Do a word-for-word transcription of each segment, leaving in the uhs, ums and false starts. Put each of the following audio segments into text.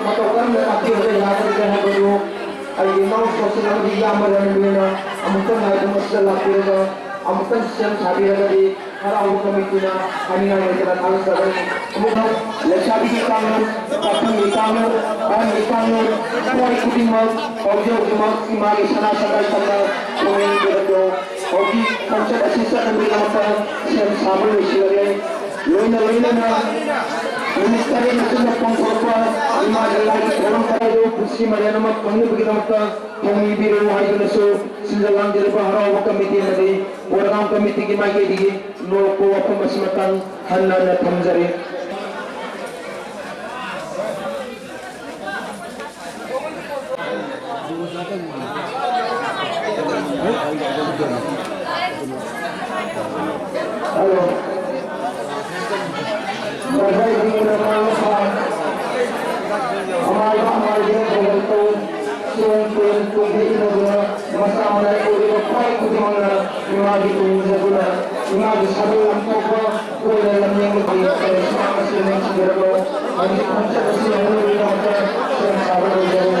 ꯃꯇꯧ ꯀꯔꯝꯅ ꯇꯥꯛꯄꯤꯔꯒ ꯌꯥꯒꯗꯒꯦ ꯍꯥꯏꯕꯗꯨ ꯑꯩꯒꯤ ꯏꯅꯥꯎ ꯁꯣꯁꯦꯜ ꯑꯃꯗꯤ ꯏꯌꯥꯝꯕ ꯔꯟꯕꯤꯅ ꯑꯃꯨꯛꯇꯪ ꯉꯥꯏꯕ ꯃꯁꯤꯗ ꯂꯥꯛꯄꯤꯔꯒ ꯑꯃꯨꯛꯇꯪ ꯁꯦꯝ ꯁꯥꯕꯤꯔꯒꯗꯤ ꯍꯔꯥꯎꯕ ꯀꯃꯤꯇꯤꯅ ꯍꯥꯏꯅꯤꯡꯉꯥꯏ ꯂꯩꯇꯅ ꯊꯥꯒꯠꯆꯒꯅꯤ꯫ ꯑꯃꯨꯛ ꯂꯩꯁꯥꯕꯤꯒꯤ ꯀꯥꯡꯂꯨꯞ, ꯄꯥꯈꯪꯒꯤ ꯀꯥꯡꯂꯨꯞ, ꯑꯍꯟꯒꯤ ꯀꯥꯡꯂꯨꯞ, ꯑꯩꯈꯣꯏ ꯈꯨꯗꯤꯡꯃꯛ ꯍꯧꯖꯤꯛ ꯍꯧꯖꯤꯛꯃꯛ ꯏꯃꯥꯒꯤ ꯁꯅꯥ ꯁꯪꯒꯥꯏ ꯇꯝꯅ ꯈꯣꯡꯅꯤꯡꯕꯗꯣ ꯍꯧꯖꯤꯛ ꯈꯣꯡꯆꯠ ꯑꯁꯤ ꯆꯠꯅꯕꯒꯤꯗꯃꯛꯇ ꯁꯦꯝ ꯁꯥꯕ ꯂꯣꯏꯁꯤꯜꯂꯒꯦ꯫ ꯂꯣꯏꯅ ꯂꯣꯏꯅꯅ ꯅꯨꯃꯤꯠ ꯇꯔꯦꯠ ꯃꯇꯨꯡꯗ ꯄꯥꯡꯊꯣꯔꯛꯄ ꯏꯃꯥꯒꯤ ꯂꯥꯏꯒꯤ ꯊꯧꯔꯝ ꯈꯔꯗꯨ ꯄꯨꯟꯁꯤ ꯃꯔꯦꯜ ꯑꯃ ꯐꯪꯅꯕꯒꯤꯗꯃꯛꯇ ꯊꯧꯅꯤꯕꯤꯔꯨ ꯍꯥꯏꯗꯨꯅꯁꯨ ꯁꯤꯟꯖ ꯂꯥꯡꯖꯔꯤꯕ ꯍꯔꯥꯎꯕ ꯀꯃꯤꯇꯤ ꯑꯃꯗꯤ ꯕꯣꯔꯒꯥꯝ ꯀꯃꯤꯇꯤꯒꯤ ꯃꯥꯏꯀꯩꯗꯒꯤ ꯅꯣꯛꯄ ꯋꯥꯐꯝ ꯑꯁꯤꯃꯇꯪ ꯍꯟꯅ ꯍꯟꯅ ꯊꯝꯖꯔꯤ꯫ ꯍꯜꯂꯣ꯫ ꯃꯈꯣꯏꯒꯤ ꯃꯃꯥ ꯃꯄꯥ, ꯑꯃꯥꯏꯕ ꯑꯃꯥꯏꯕꯤ ꯊꯧꯒꯜ ꯇꯧ, ꯁꯦꯟ ꯇꯦꯟ ꯇꯨꯡꯗ ꯏꯟꯅꯗꯨꯅ ꯃꯆꯥ ꯃꯅꯥꯏ ꯑꯣꯏꯔꯤꯕ ꯈ꯭ꯋꯥꯏ ꯈꯨꯗꯤꯡꯃꯛꯅ ꯏꯃꯥꯒꯤ ꯇꯨꯡ ꯏꯟꯖꯗꯨꯅ ꯏꯃꯥꯒꯤ ꯁꯥꯗꯣ ꯌꯥꯝ ꯊꯣꯛꯄ ꯀꯣꯏꯅ ꯂꯝꯖꯦꯟꯒꯤ ꯀꯔꯤ ꯀꯔꯤ ꯁꯨꯃꯥꯡ ꯑꯁꯤ ꯅꯤꯡꯁꯤꯡꯖꯔꯕ꯭ꯔꯣ? ꯍꯧꯖꯤꯛ ꯈꯣꯡꯆꯠ ꯑꯁꯤ ꯍꯧꯅꯕꯒꯤꯗꯃꯛꯇ ꯁꯦꯝ ꯁꯥꯕ ꯂꯣꯏꯖꯔꯦ꯫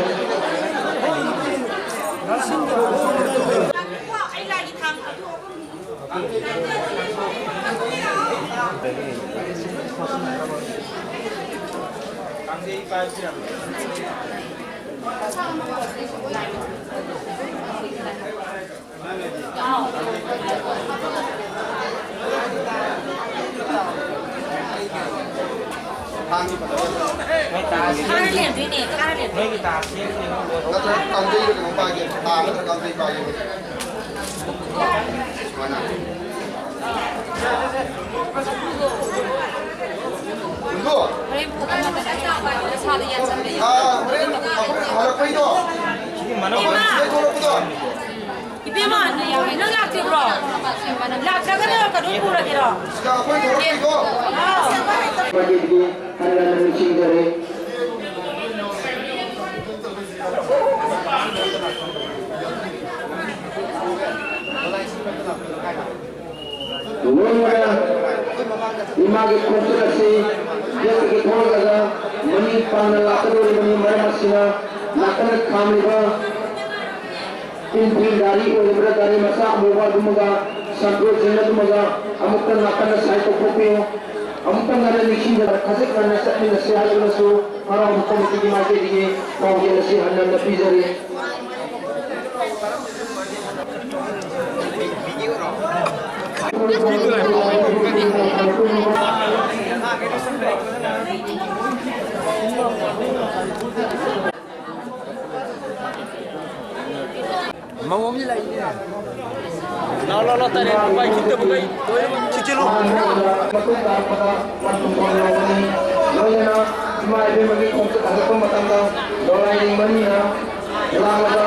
ꯅꯠꯇ꯭ꯔꯒ ꯀꯥꯡꯖꯩꯗ ꯀꯩꯅꯣꯝ ꯄꯥꯏꯒꯦ꯫ ꯊꯥ ꯅꯠꯇ꯭ꯔꯒ ꯀꯥꯡꯖꯩ ꯄꯥꯏꯒꯦ꯫ ꯁꯨꯃꯥꯏꯅ꯫ ꯍꯣꯔꯦꯟ ꯄꯨꯡ ꯑꯃꯗ ꯅꯠꯇ꯭ꯔꯒ ꯃꯁꯥꯗ ꯌꯥꯟꯁꯤꯟꯕ ꯌꯥꯏ꯫ ꯑꯥ, ꯍꯣꯔꯦꯟ ꯑꯩꯈꯣꯏ ꯍꯜꯂꯛꯄꯩꯗꯣ, ꯑꯩꯈꯣꯏ ꯁꯤꯗꯩ ꯊꯣꯛꯂꯛꯄꯗꯣ꯫ ꯏꯕꯦꯝꯃ, ꯅꯪ ꯂꯥꯛꯇ꯭ꯔꯤꯕ꯭ꯔꯣ? ꯂꯥꯛꯇ꯭ꯔꯒꯅ ꯀꯩꯅꯣ ꯄꯨꯔꯒꯦꯔꯣ? ꯁꯤꯗ ꯑꯩꯈꯣꯏ ꯊꯣꯛꯂꯛꯄꯩꯗꯣ꯫ ꯑꯥꯎ꯫ ꯃꯥꯏꯀꯩꯗꯒꯤ ꯍꯟꯅ ꯍꯟꯅ ꯅꯤꯡꯁꯤꯡꯖꯔꯤ꯫ ꯂꯣꯏꯅꯅ ꯏꯃꯥꯒꯤ ꯈꯣꯡꯆꯠ ꯑꯁꯤ ꯒꯦꯠꯇꯒꯤ ꯊꯣꯛꯂꯛꯂꯒ ꯃꯅꯤꯡ ꯄꯥꯡꯅ ꯂꯥꯛꯀꯗꯧꯔꯤꯕꯅꯤ꯫ ꯃꯔꯝ ꯑꯁꯤꯅ ꯅꯥꯀꯟꯗ ꯈꯥꯝꯂꯤꯕ ꯏꯟꯐꯤꯜ ꯒꯥꯔꯤ ꯑꯣꯏꯔꯤꯕ꯭ꯔꯥ, ꯒꯥꯔꯤ ꯃꯆꯥ ꯑꯃꯨꯕ ꯑꯗꯨꯃꯒ ꯁꯟꯇ꯭ꯔꯣꯁꯤꯡ ꯑꯗꯨꯃꯒ ꯑꯃꯨꯛꯇ ꯅꯥꯀꯟꯗ ꯁꯥꯏꯠ ꯇꯧꯊꯣꯛꯄꯤꯌꯨ꯫ ꯑꯃꯨꯛꯇ ꯉꯟꯅ ꯅꯤꯡꯁꯤꯡꯗꯅ ꯈꯖꯤꯛ ꯉꯟꯅ ꯆꯠꯃꯤꯟꯅꯁꯤ ꯍꯥꯏꯗꯨꯅꯁꯨ ꯍꯔꯥꯎꯕ ꯀꯣꯃꯤꯇꯤꯒꯤ ꯃꯥꯏꯀꯩꯗꯒꯤ ꯄꯥꯎꯖꯦꯜ ꯑꯁꯤ ꯍꯟꯅ ꯍꯟꯅ ꯄꯤꯖꯔꯤ꯫ ꯃꯑꯣꯡꯗꯤ ꯂꯩꯅꯦ꯫ ꯂꯥꯎ, ꯂꯥꯎ, ꯂꯥꯎ, ꯇꯔꯦꯠ ꯂꯨꯄꯥ ꯈꯤꯇꯕꯨ ꯂꯩ꯫ ꯂꯣꯏꯅꯃꯛ ꯊꯤꯖꯤꯜꯂꯨ꯫ ꯃꯇꯨꯡ ꯇꯥꯔꯛꯄꯗ ꯄꯟꯊꯨꯡꯐꯝ ꯌꯧꯒꯅꯤ꯫ ꯂꯣꯏꯅꯅ ꯏꯃꯥ ꯏꯕꯦꯝꯃꯒꯤ ꯈꯣꯡꯆꯠ ꯍꯜꯂꯛꯄ ꯃꯇꯝꯗ ꯗꯣꯂꯥꯏ ꯂꯤꯡ ꯃꯔꯤꯅ ꯂꯥꯡꯂꯒ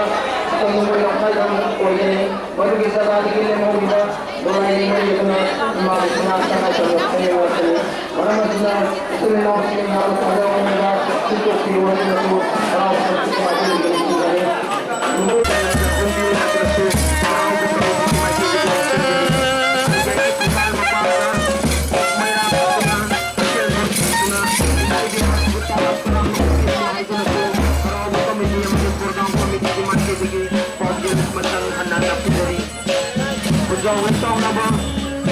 ꯇꯝꯂꯨꯕ ꯂꯝꯈꯥꯏꯗ ꯑꯃꯨꯛ ꯑꯣꯏꯒꯅꯤ꯫ ꯃꯗꯨꯒꯤ ꯖꯒꯥꯗꯒꯤ ꯂꯦꯝꯍꯧꯔꯤꯕ ꯗꯣꯂꯥꯏ ꯂꯤꯡ ꯃꯔꯤ ꯑꯗꯨꯅ ꯏꯃꯥꯒꯤ ꯁꯅꯥ ꯁꯅꯥ ꯇꯝꯂꯛꯀꯅꯤ꯫ ꯃꯔꯝ ꯑꯁꯤꯅ ꯏꯆꯤꯜ ꯏꯅꯥꯎꯁꯤꯡ ꯌꯥꯝꯅ ꯐꯖꯕ ꯑꯃꯗ ꯁꯤꯟꯗꯣꯛꯄꯤꯌꯨ ꯍꯥꯏꯗꯨꯅꯁꯨ ꯍꯔꯥꯎ ꯍꯔꯥꯎ ꯈꯨꯔꯨꯝꯖꯔꯤ꯫ ꯄꯥꯎꯖꯦꯜ ꯃꯇꯪ ꯍꯟꯅ ꯍꯟꯅ ꯄꯤꯖꯔꯤ꯫ ꯈꯨꯖꯥꯎ ꯍꯦꯛ ꯆꯥꯎꯅꯕ,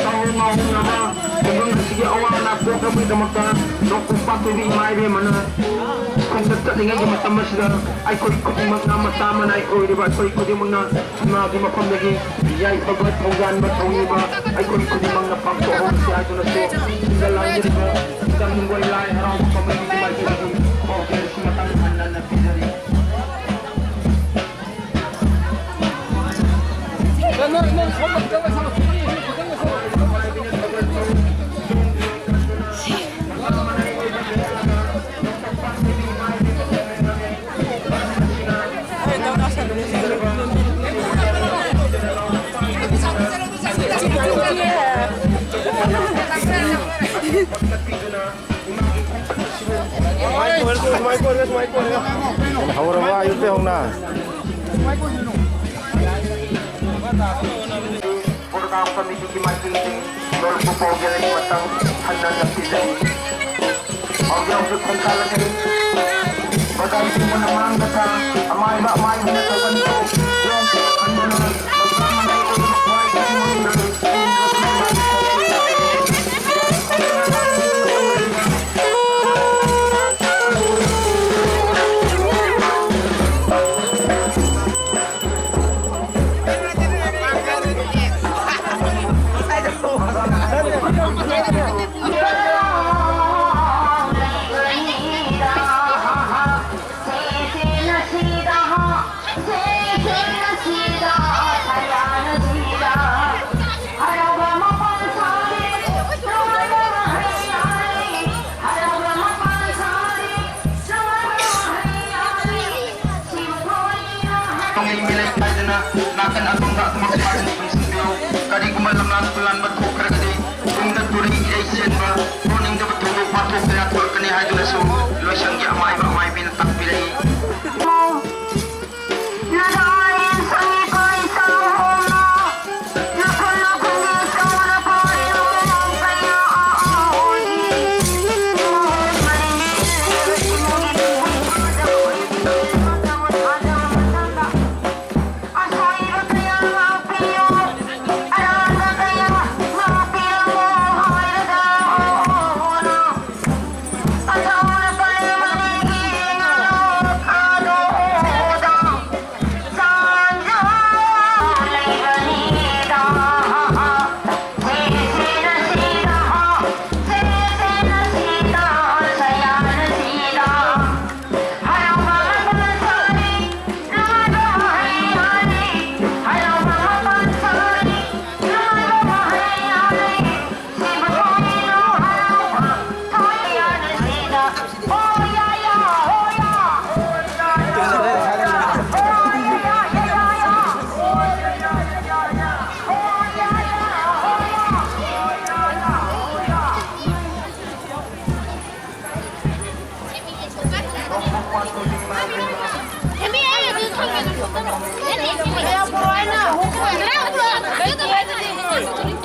ꯆꯥꯎ ꯉꯥꯎꯅꯕ, ꯈꯨꯡꯒꯪ ꯑꯁꯤꯒꯤ ꯑꯋꯥ ꯑꯅꯥ ꯀꯣꯛꯅꯕꯒꯤꯗꯃꯛꯇ ꯅꯣꯡꯄꯣꯛ ꯄꯥꯠꯇꯨꯒꯤ ꯏꯃꯥ ꯏꯕꯦꯝꯃꯅ ꯈꯣꯡꯆꯠ ꯆꯠꯂꯤꯉꯩꯒꯤ ꯃꯇꯝ ꯑꯁꯤꯗ ꯑꯩꯈꯣꯏ ꯈꯨꯗꯤꯡꯃꯛꯅ ꯃꯆꯥ ꯃꯅꯥꯏ ꯑꯣꯏꯔꯤꯕ ꯑꯩꯈꯣꯏ ꯈꯨꯗꯤꯡꯃꯛꯅ ꯏꯃꯥꯒꯤ ꯃꯐꯝꯗꯒꯤ ꯌꯥꯏꯐꯕ ꯊꯧꯖꯥꯟꯕ ꯊꯧꯅꯤꯕ ꯑꯩꯈꯣꯏ ꯈꯨꯗꯤꯡꯃꯛꯅ ꯄꯥꯡꯊꯣꯛꯍꯧꯁꯤ ꯍꯥꯏꯗꯨꯅꯁꯨ ꯁꯤꯗ ꯂꯥꯡꯂꯤꯕ ꯏꯆꯝ ꯅꯨꯡꯒꯣꯏ ꯂꯥꯏ ꯍꯔꯥꯎꯕ ꯀꯃꯤꯇꯤꯒꯤ ꯃꯥꯏꯀꯩꯗꯒꯤ ꯄꯥꯎꯖꯦꯜ ꯑꯁꯤ ꯃꯇꯥꯡ ꯍꯟꯅ ꯍꯟꯅ ꯄꯤꯖꯔꯤ꯫ ꯍꯧꯔꯕ ꯑꯌꯨꯛꯇꯩ ꯍꯧꯅ? ꯄ꯭ꯔꯣꯒ꯭ꯔꯥꯝ ꯀꯃꯤꯇꯤꯒꯤ ꯃꯥꯏꯀꯩꯗꯒꯤ ꯂꯣꯏꯔꯛꯄ ꯄꯥꯎꯖꯦꯜ ꯑꯁꯤ ꯃꯇꯝ ꯍꯟꯅ ꯍꯟꯅ ꯄꯤꯖꯔꯤ꯫ ꯇꯨꯡꯒꯤ ꯃꯤꯂꯩ ꯀꯥꯏꯗꯅ ꯅꯥꯀꯟ ꯑꯗꯣꯝꯗ ꯑꯗꯨꯃꯛ ꯄꯥꯏꯗꯨꯅ ꯄꯨꯟꯁꯤꯟꯕꯤꯌꯨ꯫ ꯀꯔꯤꯒꯨꯝꯕ ꯂꯝꯂꯥꯟ ꯇꯨꯂꯥꯟꯕ ꯊꯣꯛꯈ꯭ꯔꯒꯗꯤ ꯇꯨꯡꯗ ꯇꯨꯔꯤ ꯏꯔꯩ ꯆꯦꯟꯕ, ꯊꯣꯛꯅꯤꯡꯗꯕ ꯊꯧꯗꯣꯛ ꯋꯥꯊꯣꯛ ꯀꯌꯥ ꯊꯣꯛꯂꯛꯀꯅꯤ ꯍꯥꯏꯗꯨꯅꯁꯨ ꯂꯣꯏꯁꯪꯒꯤ ꯑꯃꯥꯏꯕ ꯑꯃꯥꯏꯕꯤꯅ ꯇꯥꯛꯄꯤꯔꯛꯏ꯫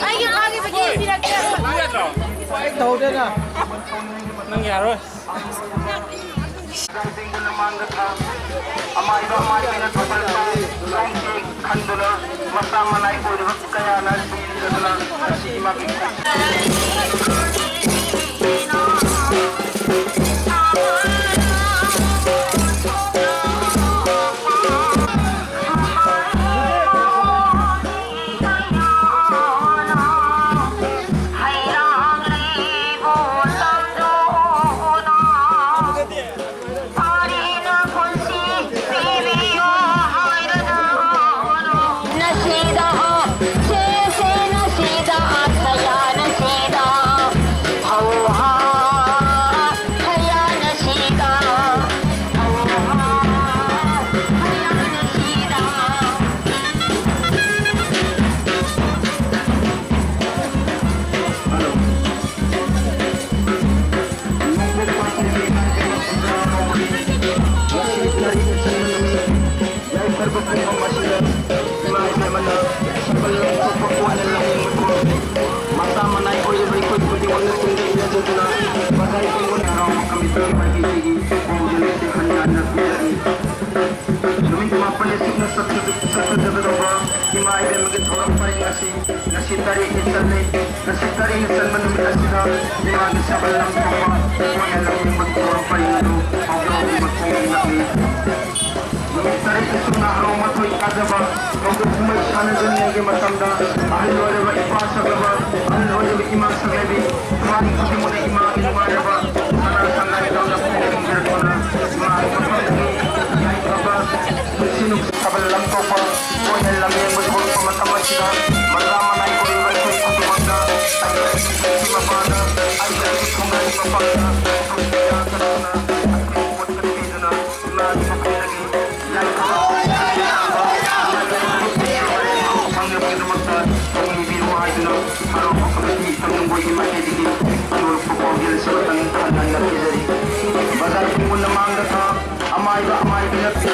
ꯑꯩꯒꯤ ꯐꯥꯈꯤꯕꯒꯤ ꯄꯤꯔꯛꯀꯦ꯫ ꯇꯧꯗꯦꯅ꯫ ꯅꯪ ꯌꯥꯔꯣꯏ꯫ ꯑꯃꯥꯏꯕ ꯑꯃꯥꯏꯕꯤꯅ ꯊꯥꯕꯜ ꯈꯟꯗꯨꯅ ꯃꯁꯥ ꯃꯅꯥꯏ ꯑꯣꯏꯔꯤꯕ ꯀꯌꯥꯅ ꯁꯤꯗꯅ ꯃꯁꯤꯒꯤ ꯃꯃꯤꯡ ꯌꯥꯏꯐꯔꯕ ꯀꯨꯝꯑꯣꯟ ꯑꯁꯤꯗ ꯏꯃꯥ ꯏꯕꯦꯝꯃꯅ ꯁꯝꯕꯜ ꯂꯧꯊꯣꯛꯄ ꯑꯣꯏꯅ ꯂꯥꯏꯌꯦꯡꯕ ꯊꯣꯛꯂꯛꯂꯤ꯫ ꯃꯆꯥ ꯃꯅꯥꯏ ꯑꯣꯏꯔꯤꯕ ꯑꯩꯈꯣꯏ ꯈꯨꯗꯤꯡꯃꯛꯅ ꯇꯨꯡꯗ ꯏꯟꯅꯖꯗꯨꯅ ꯃꯊꯥꯏ ꯀꯨꯝꯑꯣꯟ ꯍꯔꯥꯎꯕ ꯀꯃꯤꯇꯤ ꯃꯥꯏꯀꯩꯗꯒꯤ ꯄꯥꯎꯖꯦꯜ ꯑꯁꯤ ꯍꯟꯅ ꯍꯟꯅ ꯄꯤꯖꯔꯤ꯫ ꯅꯨꯃꯤꯠ ꯃꯥꯄꯟꯅꯤ ꯁꯨꯞꯅ ꯆꯠꯊ-, ꯆꯠꯊꯖꯒꯗꯧꯕ ꯏꯃꯥ ꯏꯕꯦꯝꯃꯒꯤ ꯊꯧꯔꯝ ꯄꯔꯤꯡ ꯑꯁꯤ ꯉꯁꯤ ꯇꯔꯦꯠꯅꯤ ꯆꯜꯂꯤ꯫ ꯉꯁꯤ ꯇꯔꯦꯠꯅꯤ ꯆꯟꯕ ꯅꯨꯃꯤꯠ ꯑꯁꯤꯗ ꯏꯃꯥꯒꯤ ꯁꯝꯕꯜ ꯂꯪꯊꯣꯛꯄ ꯑꯣꯏꯅ ꯂꯧꯅꯤꯡꯕ ꯊꯧꯔꯝ ꯄꯔꯤꯡ ꯑꯗꯨ ꯍꯧꯗꯣꯛꯅꯤꯡꯕ ꯐꯣꯡꯗꯣꯛꯂꯛꯂꯤ꯫ ꯅꯨꯃꯤꯠ ꯇꯔꯦꯠꯅꯤ ꯁꯨꯞꯅ ꯍꯔꯥꯎ ꯃꯊꯣꯏ ꯀꯥꯖꯕ ꯊꯧꯗꯣꯛ ꯀꯨꯝꯍꯩ ꯁꯥꯟꯅꯖꯅꯤꯡꯉꯥꯏꯒꯤ ꯃꯇꯝꯗ ꯑꯍꯜ ꯑꯣꯏꯔꯕ ꯏꯄꯥ ꯁꯛꯂꯕ, ꯑꯍꯜ ꯑꯣꯏꯔꯕ ꯏꯃꯥ ꯁꯛꯂꯕꯤ, ꯏꯃꯥꯒꯤ ꯈꯨꯗꯤꯡꯃꯛꯅ ꯏꯃꯥꯒꯤ ꯅꯨꯡꯉꯥꯏꯔꯕ ꯁꯅꯥ ꯁꯪꯒꯥꯏ ꯇꯧꯅ ꯐꯣꯡꯗꯣꯛꯆꯔꯛꯄꯅ ꯏꯃꯥꯒꯤ ꯃꯐꯝꯗꯒꯤ ꯌꯥꯏꯐꯕ ꯄꯨꯟꯁꯤ ꯅꯨꯡꯁꯤ ꯊꯥꯕꯜ ꯂꯝꯇꯣꯛꯄ ꯑꯣꯏꯅ ꯂꯝꯂꯦꯟꯕ ꯊꯣꯛꯂꯛꯄ ꯃꯇꯝ ꯑꯁꯤꯗ ꯃꯆꯥ ꯃꯅꯥꯏ ꯑꯣꯏꯔꯤꯕ ꯑꯩꯈꯣꯏ ꯈꯨꯗꯤꯡꯃꯛꯅ ꯑꯩꯈꯣꯏꯒꯤ ꯄꯨꯟꯁꯤ ꯃꯄꯥꯟꯗ ꯑꯩꯈꯣꯏꯒꯤ ꯊꯣꯡꯒꯥꯜꯒꯤ ꯃꯄꯥꯟꯗ ꯅꯨꯡꯁꯤ ꯌꯥꯝꯆꯜꯂꯛꯇꯨꯅ ꯑꯩꯈꯣꯏꯕꯨ ꯄꯣꯠꯀꯠꯄꯤꯗꯨꯅ ꯏꯃꯥꯒꯤ ꯃꯐꯝꯗꯒꯤ ꯌꯥꯏꯐꯕ ꯐꯪꯅꯕꯒꯤꯗꯃꯛꯇ ꯊꯧꯅꯤꯕꯤꯌꯨ ꯍꯥꯏꯗꯨꯅ ꯍꯔꯥꯎꯕ ꯀꯃꯤꯇꯤ ꯏꯊꯛ ꯅꯨꯡꯒꯣꯏꯒꯤ ꯃꯥꯏꯀꯩꯗꯒꯤ ꯌꯧꯔꯛꯄ ꯄꯥꯎꯖꯦꯜ ꯑꯁꯤ ꯃꯇꯪ ꯍꯟꯅ ꯍꯟꯅ ꯄꯤꯖꯔꯤ꯫ ꯕꯖꯥꯔ ꯄꯨꯡ ꯀꯨꯟ ꯃꯃꯥꯡꯗ ꯊꯥ ꯑꯃꯥꯏꯕ ꯑꯃꯥꯏꯕꯤ ꯅꯠꯇꯦ꯫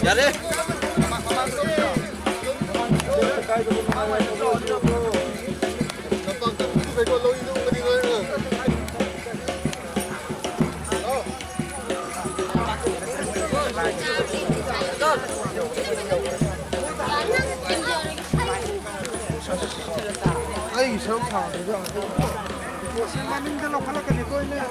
ꯌꯥꯔꯦ꯫ ꯑꯩꯒꯤ ꯁꯔꯨꯛ ꯊꯥꯗꯣꯏꯗꯣ ꯃꯅꯤꯡꯗ ꯂꯧꯈꯠꯂꯛꯀꯅꯤꯀꯣ ꯑꯩꯅ꯫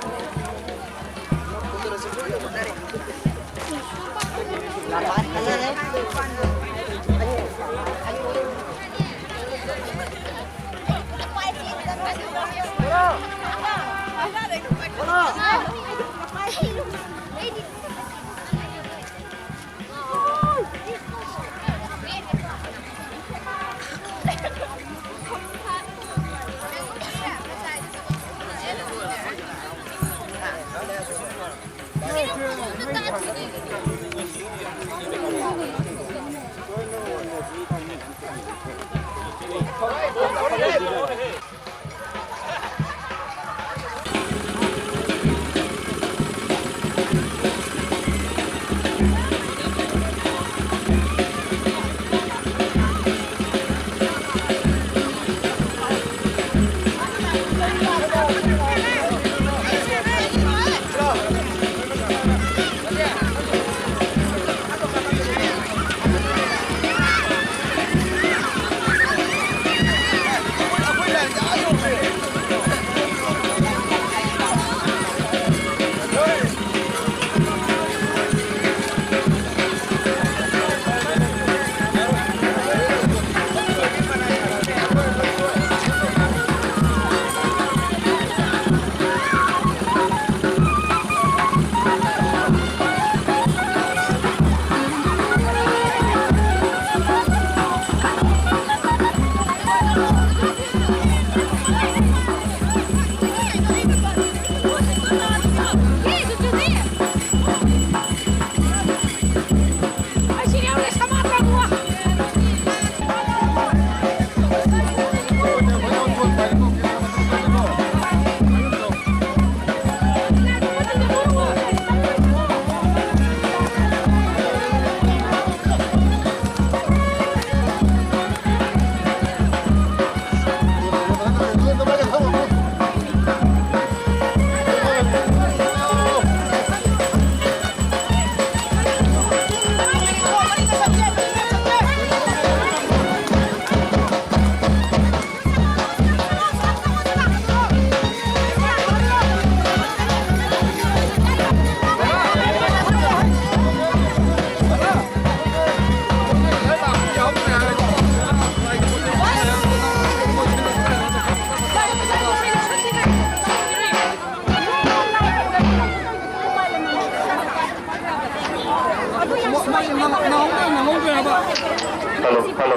Hello, hello.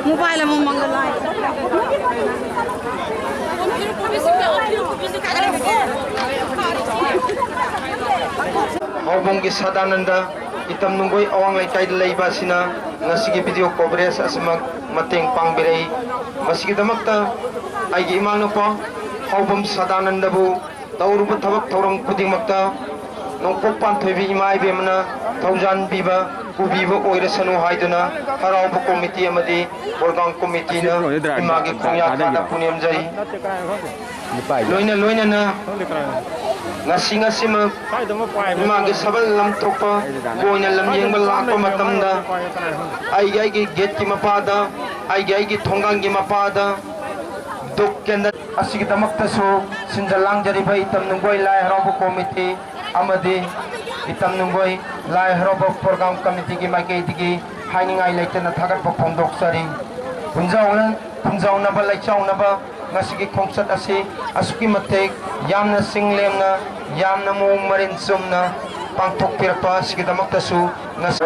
ꯃꯣꯕꯥꯏꯜ ꯑꯃꯃꯝꯒ ꯂꯥꯛꯑꯦ꯫ ꯍꯥꯎꯕꯝꯒꯤ ꯁꯗꯥꯅꯟꯗ ꯏꯇꯝ ꯅꯨꯡꯒꯣꯏ ꯑꯋꯥꯡ ꯂꯩꯀꯥꯏꯗ ꯂꯩꯕ ꯑꯁꯤꯅ ꯉꯁꯤꯒꯤ video coverage ꯑꯁꯤꯃꯛ ꯃꯇꯦꯡ ꯄꯥꯡꯕꯤꯔꯛꯏ꯫ ꯃꯁꯤꯒꯤꯗꯃꯛꯇ ꯑꯩꯒꯤ ꯏꯃꯥꯅꯨꯄꯥ ꯍꯥꯎꯕꯝ ꯁꯗꯥꯅꯟꯗꯕꯨ ꯇꯧꯔꯨꯕ ꯊꯕꯛ ꯊꯧꯔꯝ ꯈꯨꯗꯤꯡꯃꯛꯇ ꯅꯣꯡꯄꯣꯛ ꯄꯥꯟꯊꯣꯏꯕꯤ ꯏꯃꯥ ꯏꯕꯦꯝꯃꯅ ꯊꯧꯖꯥꯟꯕꯤꯕ, ꯄꯨꯕꯤꯕ ꯑꯣꯏꯔꯁꯅꯨ ꯍꯥꯏꯗꯨꯅ ꯍꯔꯥꯎꯕ ꯀꯣꯃꯤꯇꯤ ꯑꯃꯗꯤ ꯄ꯭ꯔꯣꯒ꯭ꯔꯥꯝ ꯀꯣꯃꯤꯇꯤꯅ ꯏꯃꯥꯒꯤ ꯈꯣꯡꯌꯥ ꯊꯥꯅ ꯄꯨꯅꯦꯝꯖꯔꯤ꯫ ꯂꯣꯏꯅ ꯂꯣꯏꯅꯅ ꯉꯁꯤ ꯉꯁꯤꯃꯛ ꯏꯃꯥꯒꯤ ꯁꯕꯜ ꯂꯝꯊꯣꯛꯄ ꯑꯣꯏꯅ ꯂꯝꯌꯦꯡꯕ ꯂꯥꯛꯄ ꯃꯇꯝꯗ ꯑꯩꯒꯤ ꯑꯩꯒꯤ ꯒꯦꯠꯀꯤ ꯃꯄꯥꯗ, ꯑꯩꯒꯤ ꯑꯩꯒꯤ ꯊꯣꯡꯒꯥꯟꯒꯤ ꯃꯄꯥꯗ ꯙꯨꯞ ꯀꯦꯟꯗꯜ ꯑꯁꯤꯒꯤꯗꯃꯛꯇꯁꯨ ꯁꯤꯟꯖ ꯂꯥꯡꯖꯔꯤꯕ ꯏꯇꯝ ꯅꯨꯡꯒꯣꯏ ꯂꯥꯏ ꯍꯔꯥꯎꯕ ꯀꯣꯃꯤꯇꯤ ꯑꯃꯗꯤ ꯏꯇꯝ ꯅꯨꯡꯒꯣꯏ ꯂꯥꯏ ꯍꯔꯥꯎꯕ ꯄ꯭ꯔꯣꯒ꯭ꯔꯥꯝ ꯀꯃꯤꯇꯤꯒꯤ ꯃꯥꯏꯀꯩꯗꯒꯤ ꯍꯥꯏꯅꯤꯡꯉꯥꯏ ꯂꯩꯇꯅ ꯊꯥꯒꯠꯄ ꯐꯣꯡꯗꯣꯛꯆꯔꯤ꯫ ꯄꯨꯟꯖꯥꯎꯅ-, ꯄꯨꯟꯖꯥꯎꯅꯕ ꯂꯩꯆꯥꯎꯅꯕ ꯉꯁꯤꯒꯤ ꯈꯣꯡꯆꯠ ꯑꯁꯤ ꯑꯁꯨꯛꯀꯤ ꯃꯇꯤꯛ ꯌꯥꯝꯅ ꯆꯤꯡ ꯂꯦꯝꯅ, ꯌꯥꯝꯅ ꯃꯑꯣꯡ ꯃꯔꯤꯟ ꯆꯨꯝꯅ ꯄꯥꯡꯊꯣꯛꯄꯤꯔꯛꯄ ꯑꯁꯤꯒꯤꯗꯃꯛꯇꯁꯨ ꯉꯁꯤ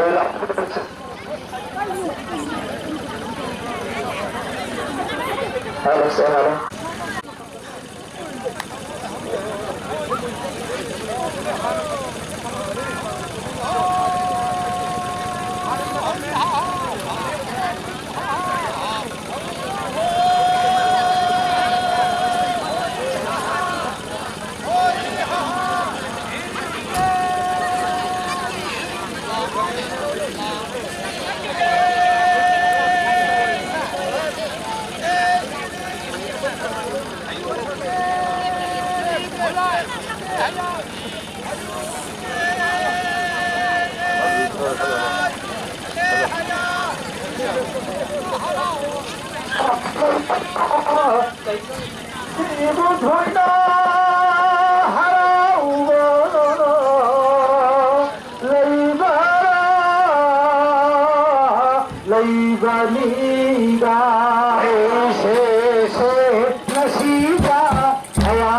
ꯁꯤꯕꯨ ꯊꯣꯏꯅ ꯍꯔꯥꯎꯕ ꯂꯩꯕꯔꯥ? ꯂꯩꯕꯅꯤꯗ꯫ ꯑꯩꯁꯦ ꯉꯁꯤꯗ ꯑꯌꯥ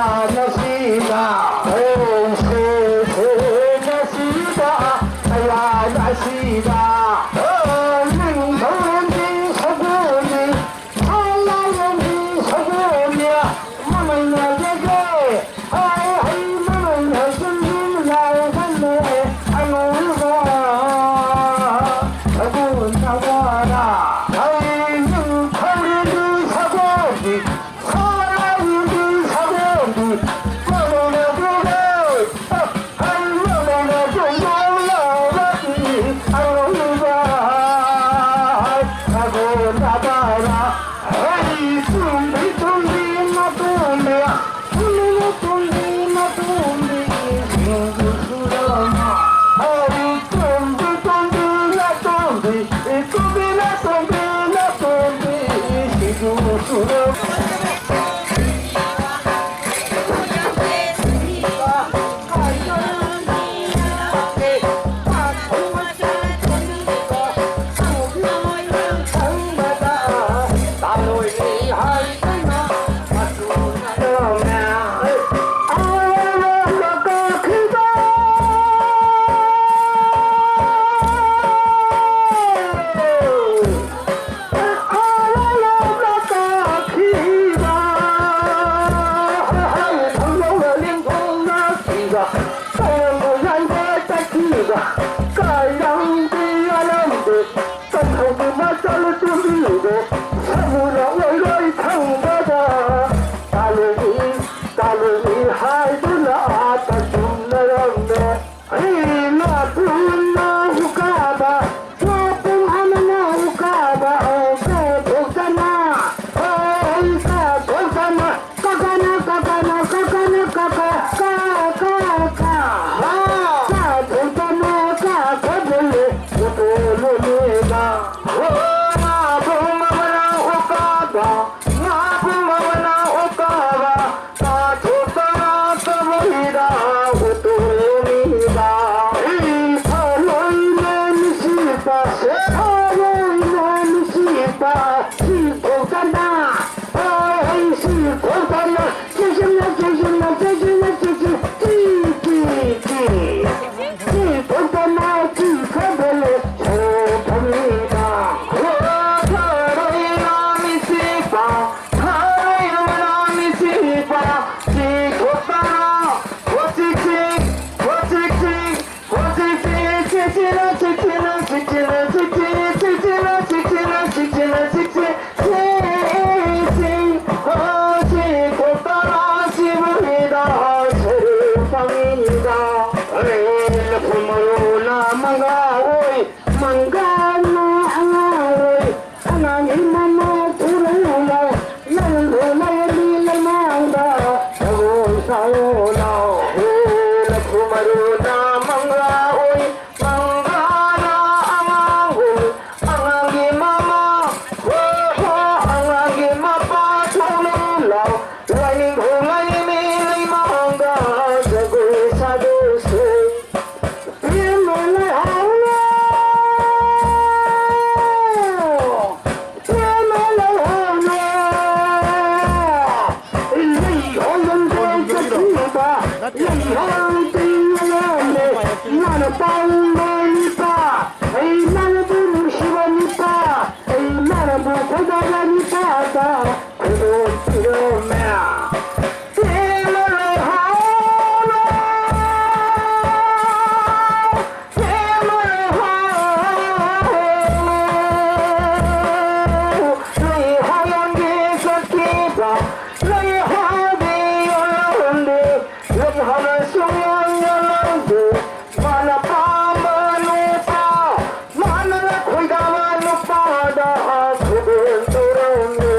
ꯂꯥꯎ ꯂꯥꯎ, ꯍꯦ ꯂꯐꯨ ꯃꯔꯨꯅ ꯃꯪꯒ꯭ꯔꯥ ꯑꯣꯏ, ꯃꯪꯒ꯭ꯔꯥꯅ ꯑꯉꯥꯡ ꯑꯣꯏ, ꯑꯉꯥꯡꯒꯤ ꯃꯃꯥ, ꯍꯣ ꯍꯣ, ꯑꯉꯥꯡꯒꯤ ꯃꯄꯥ ꯊꯣꯛꯂꯨ ꯂꯥꯎ, ꯂꯥꯏꯅꯤꯡꯊꯧ ꯂꯥꯏꯔꯦꯝꯕꯤ ꯂꯩꯃꯥꯡꯗ ꯖꯒꯣꯏ ꯁꯥꯗꯣꯛꯁꯦ꯫ ꯏꯃꯥ ꯂꯩꯍꯥꯎꯅ, ꯏꯃꯥ ꯂꯩꯍꯥꯎꯅ, ꯂꯩꯍꯥꯎ ꯂꯝꯖꯦꯜ ꯆꯠꯈꯤꯕ, ꯂꯩꯍꯥꯎ ꯇꯤꯡꯂꯦ, ꯏꯃꯥꯅ ꯄꯥꯝꯕ ꯅꯨꯄꯥ, ꯏꯃꯥꯅꯕꯨ ꯅꯨꯡꯁꯤꯕ ꯅꯨꯄꯥ, ꯏꯃꯥꯅꯕꯨ ꯈꯣꯏꯗꯥꯕ ꯅꯨꯄꯥꯗ ꯈꯨꯗꯣꯜ ꯄꯤꯔꯝꯃꯦ꯫ ꯃꯥꯅ ꯄꯥꯝꯕ ꯅꯨꯄꯥ, ꯃꯥꯅ ꯈꯣꯏꯗꯥꯕ ꯅꯨꯄꯥꯗ ꯈꯨꯗꯣꯜ ꯇꯧꯔꯝꯃꯤ꯫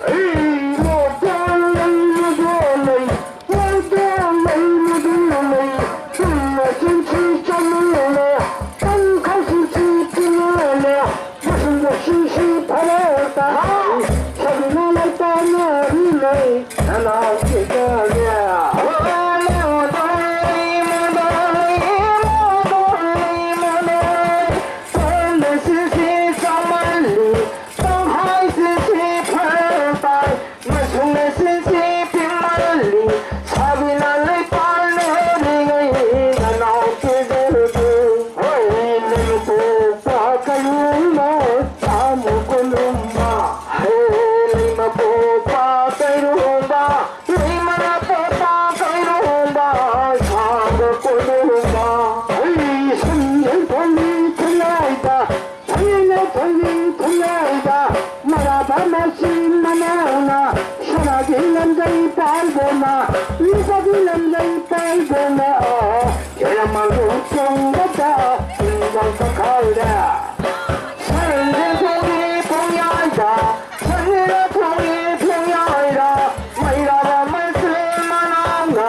ꯑꯩ ꯃꯣꯇꯣꯔ ꯂꯩ, ꯃꯗꯣ ꯂꯩ, ꯃꯗꯣ ꯂꯩ, ꯃꯗꯣ ꯂꯩ, ꯊꯨꯝꯅ ꯆꯤꯟꯊꯤ ꯆꯥꯃꯤꯟꯅꯅ, ꯇꯪꯈꯥꯏ ꯆꯤꯟꯊꯤ ꯄꯤꯅꯅ, ꯃꯁꯨꯝꯗ ꯆꯤꯟꯊꯤ ꯐꯔꯦ ꯇꯥꯏ, ꯁꯕꯤꯅ ꯂꯩꯇꯥꯅꯔꯤ ꯂꯩ꯫ ꯍꯣꯏ, ꯂꯩꯃꯄꯣꯛꯄ ꯀꯩꯔꯨꯝꯕ, ꯁꯥꯃꯨ ꯀꯣꯂꯨꯝꯕ, ꯍꯦ, ꯂꯩꯃꯄꯣꯛꯄ ꯀꯩꯔꯨꯝꯕ, ꯂꯩꯃꯅ ꯄꯣꯛꯄ ꯀꯩꯔꯨꯝꯕ, ꯁꯥꯃꯨ ꯀꯣꯂꯨꯝꯕ, ꯍꯩ, ꯁꯟ ꯌꯩꯐꯝꯒꯤ ꯈꯨꯠꯂꯥꯏꯗ, ꯁꯟꯅ ꯊꯣꯏꯕꯤ ꯈꯨꯠꯂꯥꯏꯗ, ꯃꯔꯥꯕ ꯃꯆꯤꯟ ꯃꯅꯥꯎꯅ, ꯁꯅꯥꯒꯤ ꯂꯝꯖꯩ ꯄꯥꯏꯗꯨꯅ, ꯂꯨꯄꯥꯒꯤ ꯂꯝꯖꯩ ꯄꯥꯏꯗꯨꯅ, ꯈꯦꯔꯃꯥꯡꯒꯣꯡ ꯆꯣꯡꯕꯗ ꯇꯤꯡꯒꯣꯡ ꯆꯈꯥꯏꯔꯦ꯫ ꯁꯟꯗꯦ ꯊꯣꯡꯒꯤ ꯊꯣꯡꯌꯥꯏꯗ, ꯁꯟꯗꯦ ꯊꯣꯡꯒꯤ ꯊꯣꯡꯌꯥꯏꯗ, ꯃꯩꯔꯥꯕ ꯃꯆꯤꯟ ꯃꯅꯥꯎꯅ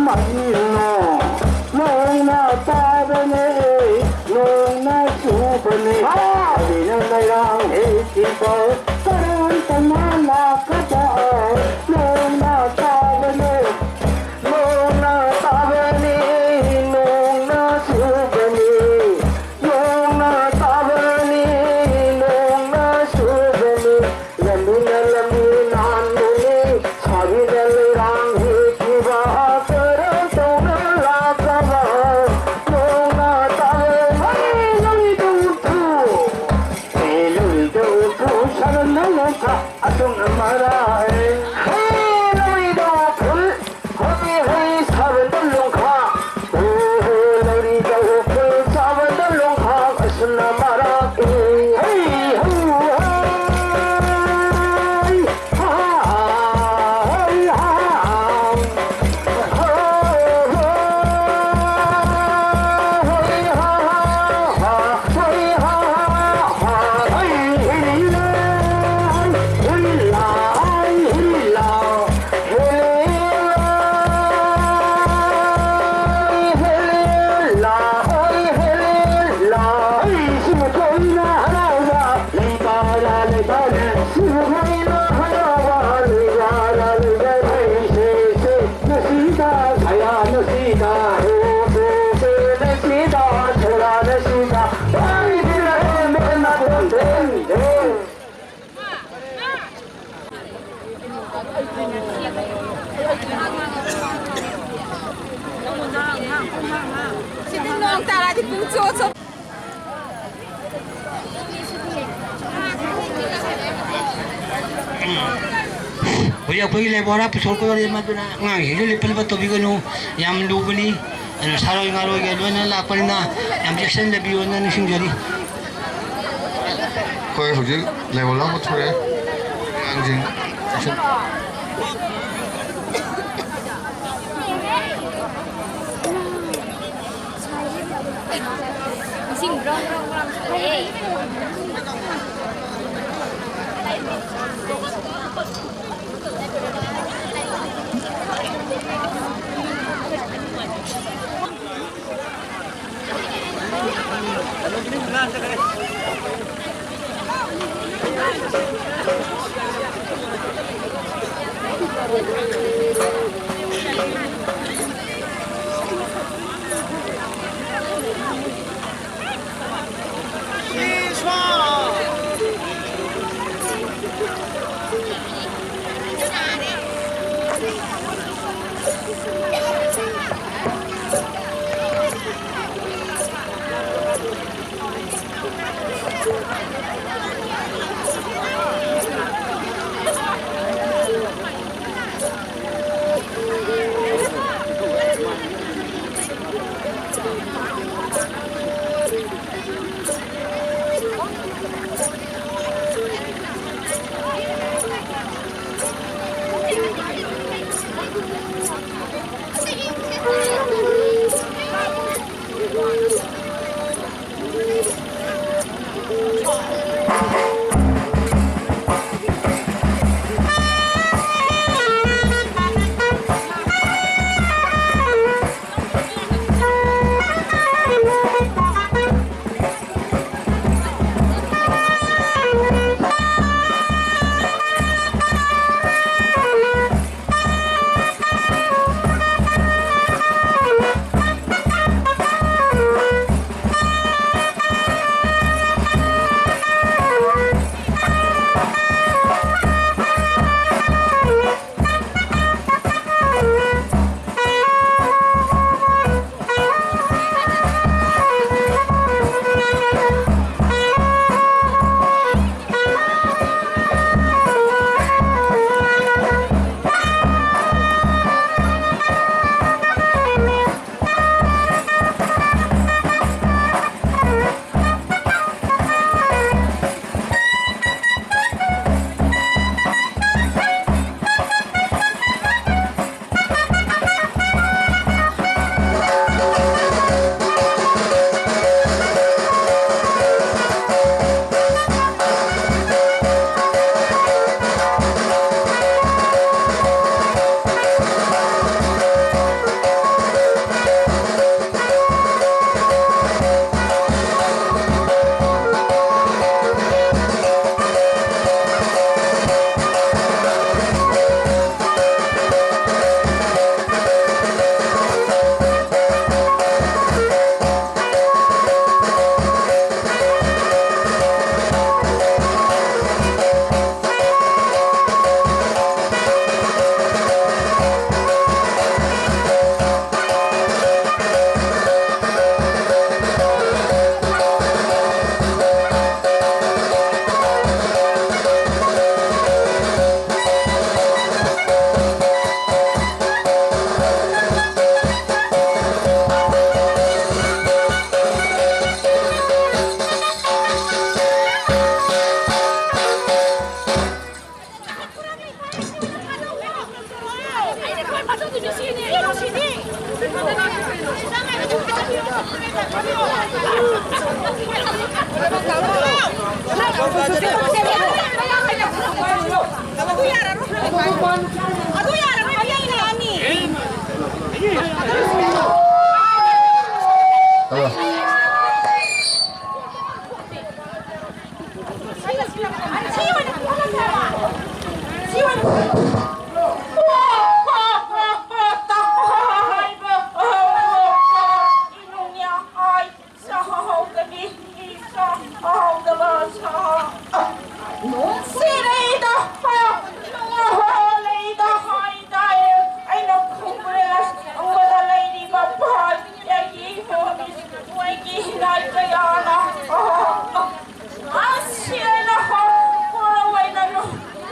ꯃꯍꯤꯜꯅꯣ ꯅꯣꯡꯅ ꯇꯥꯕꯅꯦ, ꯅꯣꯡꯅ ꯆꯨꯕꯅꯦ꯫ ꯍꯥ! ꯑꯗꯨꯅ ꯂꯩꯔꯥꯡ ꯍꯦꯛꯈꯤꯕ ꯀꯔꯝ ꯇꯧꯅ ꯂꯥꯛꯀꯗ? ꯅꯣꯡꯅ ꯇꯥꯕꯅꯦ, ꯅꯣꯡꯅ ꯇꯥꯕꯅꯦ, ꯅꯣꯡꯅ ꯆꯨꯕꯅꯦ꯫ ꯅꯣꯡꯅ ꯇꯥꯕꯅꯤ, ꯅꯣꯡꯅ ꯆꯨꯕꯅꯤ, ꯂꯝꯕꯤꯅ ꯂꯝꯕꯤ ꯅꯥꯟꯕꯅꯤ, ꯁꯥꯕꯤꯅ ꯂꯩꯔꯥꯡ ꯍꯦꯛꯈꯤꯕ ꯀꯔꯝ ꯇꯧꯅ ꯂꯥꯛꯂꯕ? ꯅꯣꯡꯅ ꯇꯥꯕꯅꯤ, ꯂꯧꯔꯤꯗ ꯎꯞꯄꯨ, ꯑꯦ, ꯂꯧꯔꯤꯗ ꯎꯞꯄꯨ, ꯁꯥꯕꯅ ꯂꯣꯡꯈꯥ, ꯑꯁꯨꯝꯅ ꯃꯔꯥ, ꯑꯦ, ꯍꯦ, ꯂꯧꯔꯤꯗ ꯎꯞꯄꯨ, ꯍꯣꯏ, ꯍꯣꯏ, ꯁꯥꯕꯗ ꯂꯣꯡꯈꯥ꯫ ꯍꯣ, ꯍꯣ, ꯂꯧꯔꯤꯗ ꯎꯐꯨꯜ ꯁꯥꯕꯗ ꯂꯣꯡꯈꯥ꯫ ꯑꯁꯨꯝꯅ ꯃꯔꯥꯛ ꯏ꯫ ꯍꯩ, ꯍꯧ, ꯍꯩ, ꯍꯥ, ꯍꯩ, ꯍꯥ, ꯍꯣ, ꯍꯣ, ꯍꯩ, ꯍꯥ, ꯍꯥ, ꯍꯥ, ꯍꯩ, ꯍꯥ, ꯍꯥ, ꯍꯥ, ꯍꯩ, ꯍꯩ, ꯂꯩ꯫ ꯁꯤꯗꯤ ꯅꯣꯡ ꯇꯥꯔꯗꯤ ꯄꯨꯡ ꯆꯣꯠ ꯆꯣꯠ꯫ ꯍꯧꯖꯤꯛ ꯑꯩꯈꯣꯏꯒꯤ ꯂꯩꯕꯥꯛ ꯍꯥꯔ ꯄꯨꯊꯣꯔꯛꯀꯗꯧꯔꯤ, ꯃꯗꯨꯅ ꯑꯉꯥꯡꯁꯤꯡꯁꯨ ꯂꯤꯞꯄ ꯂꯤꯞꯄ ꯇꯧꯕꯤꯒꯅꯨ, ꯌꯥꯝ ꯂꯨꯕꯅꯤ꯫ ꯑꯗꯨꯅ ꯁꯥꯔꯣꯏ ꯉꯥꯔꯣꯏꯒ ꯂꯣꯏꯅ ꯂꯥꯛꯄꯅꯤꯅ ꯌꯥꯝ ꯆꯦꯛꯁꯤꯟꯖꯕꯤꯌꯣꯅ ꯅꯤꯡꯁꯤꯡꯖꯔꯤ꯫ ꯑꯩꯈꯣꯏ ꯍꯧꯖꯤꯛ ꯂꯩꯕꯥꯛ ꯍꯥꯔ ꯄꯨꯊꯣꯔꯛꯑꯦ꯫ ꯑꯉꯥꯡꯁꯤꯡ ꯆꯦꯛꯁꯤꯟ- ꯏꯁꯤꯡ ꯕ꯭ꯔꯣꯡ ꯕ꯭ꯔꯣꯡ ꯕ꯭ꯔꯣꯡ ꯆꯨꯔꯛꯑꯦ꯫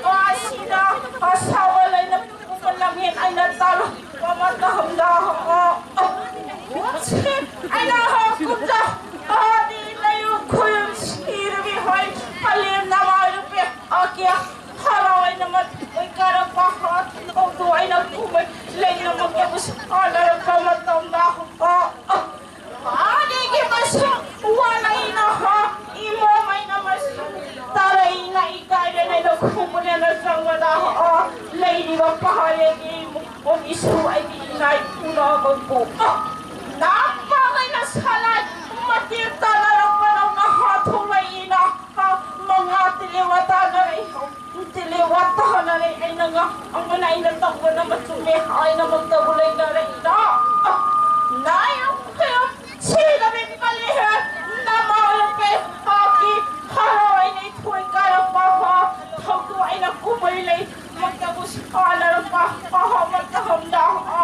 ꯑꯁꯤꯗ ꯑꯁꯥꯕ ꯂꯩꯅ ꯄꯨꯝꯕ ꯂꯝꯍꯦꯟ ꯑꯩꯅ ꯇꯥꯜꯂꯛꯄ ꯃꯇꯝꯗ, ꯑ, ꯑ, ꯑꯩꯅ ꯍꯧꯈꯨꯠꯇ ꯑꯗꯤ ꯂꯩꯌꯨ ꯈꯨꯌꯨꯝ ꯁꯤꯔꯕꯤ ꯍꯣꯏ ꯄꯂꯦꯝ ꯅꯃꯥꯏ ꯅꯨꯄꯤ ꯑꯀꯤꯌꯥ ꯍꯔꯥꯎ ꯑꯩꯅ ꯃꯇꯣꯏ ꯀꯥꯔꯛꯄ ꯍꯥꯠꯇꯧꯗꯨ ꯑꯩꯅ ꯀꯨꯝꯍꯩ ꯂꯩꯅꯃꯛꯇꯕꯨ ꯁꯥꯟꯅꯔꯛꯄ ꯃꯇꯝꯗ, ꯑ, ꯑ, ꯑꯗꯒꯤ ꯃꯁꯤ ꯋꯥꯅꯩꯅ ꯍꯥ ꯏꯃꯣꯝ ꯑꯩꯅ ꯃꯁꯤ ꯇꯥꯔꯩꯅ ꯏꯀꯥꯏꯔꯦꯅ ꯑꯩꯅ ꯈꯨꯝꯕꯅꯦꯅ ꯆꯪꯕꯗ, ꯑ, ꯂꯩꯔꯤꯕ ꯄꯍꯥꯔꯦꯒꯤ ꯃꯨꯛꯄꯣꯟ ꯏꯁꯨ ꯑꯩꯒꯤ ꯏꯅꯥꯏ ꯄꯨꯅꯕꯕꯨ, ꯑ, ꯅꯥꯄꯥꯡ ꯑꯩꯅ ꯁꯂꯥꯏ ꯃꯇꯦꯛ ꯇꯥꯅꯔꯛꯄꯗꯧꯅ ꯍꯥꯊꯨꯔꯛꯏꯅ, ꯑ, ꯃꯉꯥ ꯇꯤꯂꯦ ꯋꯥꯇꯥꯅꯔꯛꯏ꯫ ꯇꯤꯂꯦ ꯋꯥꯇꯥꯅꯔꯛꯏ꯫ ꯑꯩꯅ ꯉꯥꯡꯕꯅ ꯑꯩꯅ ꯇꯧꯕꯅ ꯃꯆꯨꯝꯃꯦ ꯍꯥꯏꯅꯃꯛꯇꯕꯨ ꯂꯩꯅꯔꯛꯏꯅ, ꯑ, ꯅꯥꯏ ꯑꯩꯈꯣꯏ ꯁꯤꯗꯕꯤ ꯄꯜꯂꯤꯍꯦ꯫ ꯅꯃꯥ ꯑꯣꯏꯔꯛꯀꯦ ꯄꯥꯛꯀꯤ ꯍꯔꯥꯎ ꯑꯩꯅ ꯏꯊꯣꯏ ꯀꯥꯔꯛꯄ ꯍꯣ ꯊꯧꯗꯣꯛ ꯑꯩꯅ ꯀꯨꯝꯍꯩ ꯂꯩ ꯃꯛꯇꯕꯨ ꯁꯥꯟꯅꯔꯛꯄ ꯍꯣ ꯃꯇꯝꯗ ꯍꯣ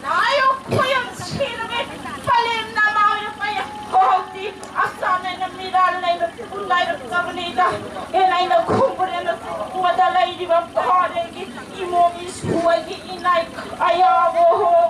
ꯅꯥꯏ ꯑꯩꯈꯣꯏ ꯁꯤꯗꯕꯤ ꯄꯜꯂꯤ ꯅꯃꯥ ꯑꯣꯏꯔꯛꯄ ꯍꯣ ꯍꯧꯖꯤꯛ ꯑꯁꯥꯅ ꯑꯩꯅ ꯃꯤꯔꯥꯜ ꯂꯩꯕ ꯈꯨꯟꯗꯥꯏꯔꯛꯇꯕꯅꯤꯗ꯫ ꯑꯦ ꯑꯩꯅ ꯈꯨꯝꯕꯨꯔꯦꯅ ꯈꯨꯝꯕꯗ ꯂꯩꯔꯤꯕ ꯐꯥꯔꯦꯒꯤ ꯏꯃꯣꯝ ꯏꯁꯨ ꯑꯩꯒꯤ ꯏꯅꯥꯏ ꯑꯌꯥꯕ ꯍꯣ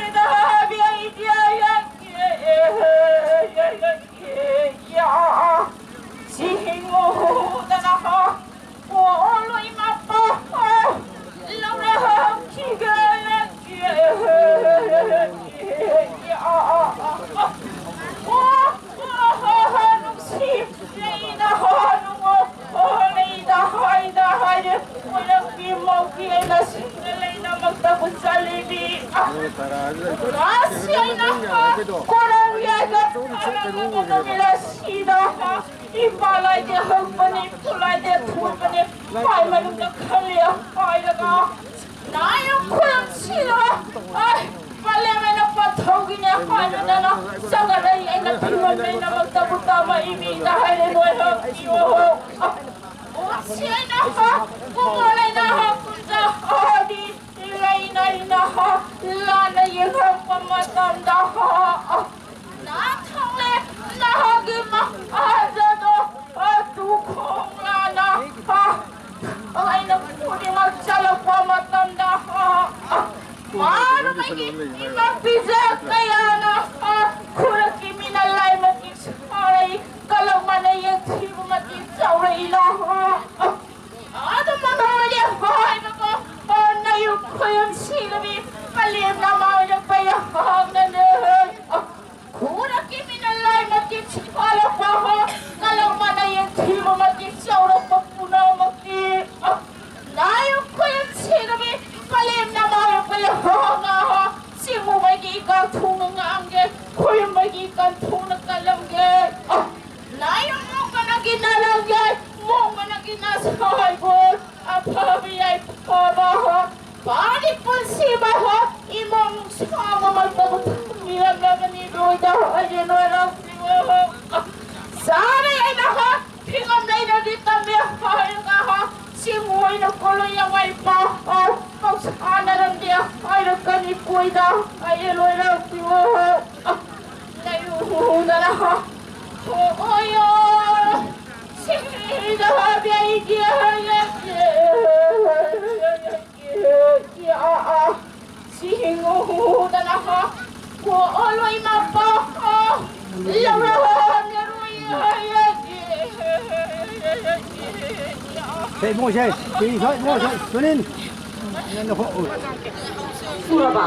ꯅꯨꯡꯁꯤ ꯂꯩꯅ ꯍꯣ ꯅꯨꯡꯉꯣ ꯍꯣ ꯂꯩꯗ ꯍꯥꯏꯗ ꯍꯥꯏꯔꯦ꯫ ꯀꯣꯏꯔꯛꯄꯤ ꯃꯧꯒꯤ ꯑꯩꯅ ꯁꯤꯡꯅ ꯂꯩꯅꯃꯛꯇꯕꯨ ꯆꯠꯂꯤꯕꯤ꯫ ꯉꯁꯤ ꯑꯩꯅ ꯀꯣꯔꯧ ꯌꯥꯏꯗ ꯇꯥꯔꯝꯂꯕ ꯅꯨꯃꯤꯠ ꯑꯁꯤꯗ ꯏꯄꯥ ꯂꯥꯏꯗꯦ ꯍꯧꯕꯅꯤ, ꯏꯄꯨ ꯂꯥꯏꯗꯦ ꯊꯨꯕꯅꯤ, ꯈ꯭ꯋꯥꯏ ꯃꯅꯨꯡꯗ ꯈꯜꯂꯤ ꯍꯥꯏꯔꯒ ꯅꯥꯌꯨ ꯈꯨꯔꯨꯝꯁꯤꯔꯣ? ꯑꯩ ꯄꯂꯦꯝ ꯑꯩꯅ ꯄꯟꯊꯧꯒꯤꯅꯦ ꯍꯥꯏꯗꯨꯅ ꯆꯪꯉꯔꯣꯏ꯫ ꯑꯩꯅ ꯐꯤꯔꯣꯟ ꯂꯩꯅꯃꯛꯇꯕꯨ ꯇꯝꯃꯛꯏ ꯃꯤꯗ ꯍꯥꯏꯔꯦ ꯅꯣꯏ ꯍꯥꯏꯕꯤꯌꯣ꯫ ꯎꯠꯁꯤ ꯑꯩꯅ ꯍꯥ, ꯀꯨꯃꯣꯜ ꯑꯩꯅ ꯍꯥ, ꯀꯨꯟꯖꯥ ꯍꯥꯗꯤ ꯂꯩꯅ ꯑꯩꯅ ꯍꯥ, ꯂꯥꯟꯅ ꯌꯦꯡꯂꯛꯄ ꯃꯇꯝꯗ ꯍꯥ, ꯅꯥꯊꯪꯂꯦ ꯅꯍꯥꯛꯀꯤ ꯃꯍꯥꯖꯗꯣ ꯑꯗꯨ ꯈꯣꯡꯂꯥꯅ ꯍꯥ, ꯑꯩꯅ ꯈꯨꯗꯤꯡꯃꯛ ꯆꯠꯂꯛꯄ ꯃꯇꯝꯗ ꯃꯥꯅ ꯃꯥꯒꯤ ꯏꯃꯥ ꯄꯤꯖ ꯀꯌꯥꯅ ꯈꯨꯔꯛꯀꯤ ꯃꯤꯅ ꯂꯥꯏꯃꯛꯀꯤ ꯁꯥꯔꯛꯏ ꯀꯂꯛ ꯃꯥꯅ ꯌꯦꯡꯊꯤꯕ ꯃꯇꯤꯛ ꯆꯥꯎꯔꯛꯏꯅ ꯑꯗꯨ ꯃꯃꯥꯅꯦ ꯍꯥꯏꯕꯀꯣ ꯅꯌꯨꯝ ꯈꯨꯌꯨꯝ ꯁꯤꯔꯕꯤ ꯄꯂꯦꯝꯅ ꯃꯥꯏꯔꯛꯄ ꯌꯥꯍꯥꯡꯅꯅꯦ ꯈꯨꯔꯛꯀꯤ ꯃꯤꯅ ꯂꯥꯏ ꯃꯇꯤꯛ ꯁꯤꯐꯥꯂꯛꯄ ꯍꯣ ꯀꯂꯛ ꯃꯥꯅ ꯌꯦꯡꯊꯤꯕ ꯃꯇꯤꯛ ꯆꯥꯎꯔꯛꯄ ꯄꯨꯝꯅꯃꯛꯇꯤ ꯅꯥꯌꯨ ꯈꯨꯌꯨꯝ ꯁꯤꯔꯕꯤ ꯄꯂꯦꯝꯅ ꯃꯥꯏꯔꯛꯄ ꯌꯥꯍꯥꯡꯅ ꯍꯣ ꯁꯤꯡꯉꯨꯕꯒꯤ ꯏꯀꯥ ꯊꯣꯡꯅ ꯉꯥꯡꯒꯦ ꯈꯨꯌꯨꯝꯕꯒꯤ ꯀꯟꯊꯣꯡꯅ ꯀꯜꯂꯝꯒꯦ ꯅꯥꯌꯨ ꯃꯣꯡꯕꯅꯒꯤ ꯅꯥꯂꯝꯒꯦ ꯃꯣꯡꯕꯅꯒꯤ ꯅꯥꯁꯥꯏꯕꯣ ꯑꯐꯕ ꯌꯥꯏꯐꯕ ꯍꯣ ꯄꯥꯔꯤ ꯄꯨꯟꯁꯤꯕ ꯍꯣ ꯏꯃꯣꯡ ꯅꯨꯡꯁꯥ ꯃꯃꯜꯗꯕꯨ ꯊꯝꯕꯤꯔꯝꯂꯕꯅꯤ ꯂꯣꯏꯗ ꯍꯣꯏꯗꯤ ꯅꯣꯏꯔꯝꯁꯤꯕ ꯍꯣ ꯆꯥꯔꯦ ꯑꯩꯅ ꯍꯣ ꯐꯤꯉꯝ ꯂꯩꯔꯗꯤ ꯇꯝꯃꯦ ꯍꯥꯏꯔꯒ ꯍꯣ ꯁꯤꯡꯉꯨ ꯑꯩꯅ ꯀꯣꯂꯣꯏ ꯌꯥꯋꯥꯏ ꯄꯥꯎ ꯄꯥꯎ ꯄꯥꯎ ꯁꯥꯟꯅꯔꯝꯗꯦ ꯍꯥꯏꯔꯛꯀꯅꯤ ꯀꯣꯏꯗ ꯑꯩ ꯂꯣꯏꯔꯛꯄꯤꯌꯣ꯫ ꯅꯌꯨꯗꯅ ꯍꯣꯏꯌꯣ ꯁꯤꯗ ꯍꯥꯕꯤ ꯑꯩꯒꯤ ꯍꯥꯏꯔꯛꯀꯦ꯫ ꯁꯤꯡꯉꯨꯗꯅ ꯀꯣꯛꯑꯣ ꯂꯣꯏ ꯃꯄꯥ ꯂꯧꯔꯣ ꯅꯔꯣꯏ ꯍꯥꯏꯔꯒꯦ꯫ ꯁꯦ, ꯏꯕꯨꯡꯉꯣ, ꯁꯦ, ꯁꯤ ꯏꯁꯥ, ꯏꯕꯨꯡꯉꯣ, ꯁꯦ, ꯁꯨꯅꯤꯟ꯫ ꯅꯪ ꯅꯈꯣ-, ꯎ꯫ ꯁꯨꯔꯕ?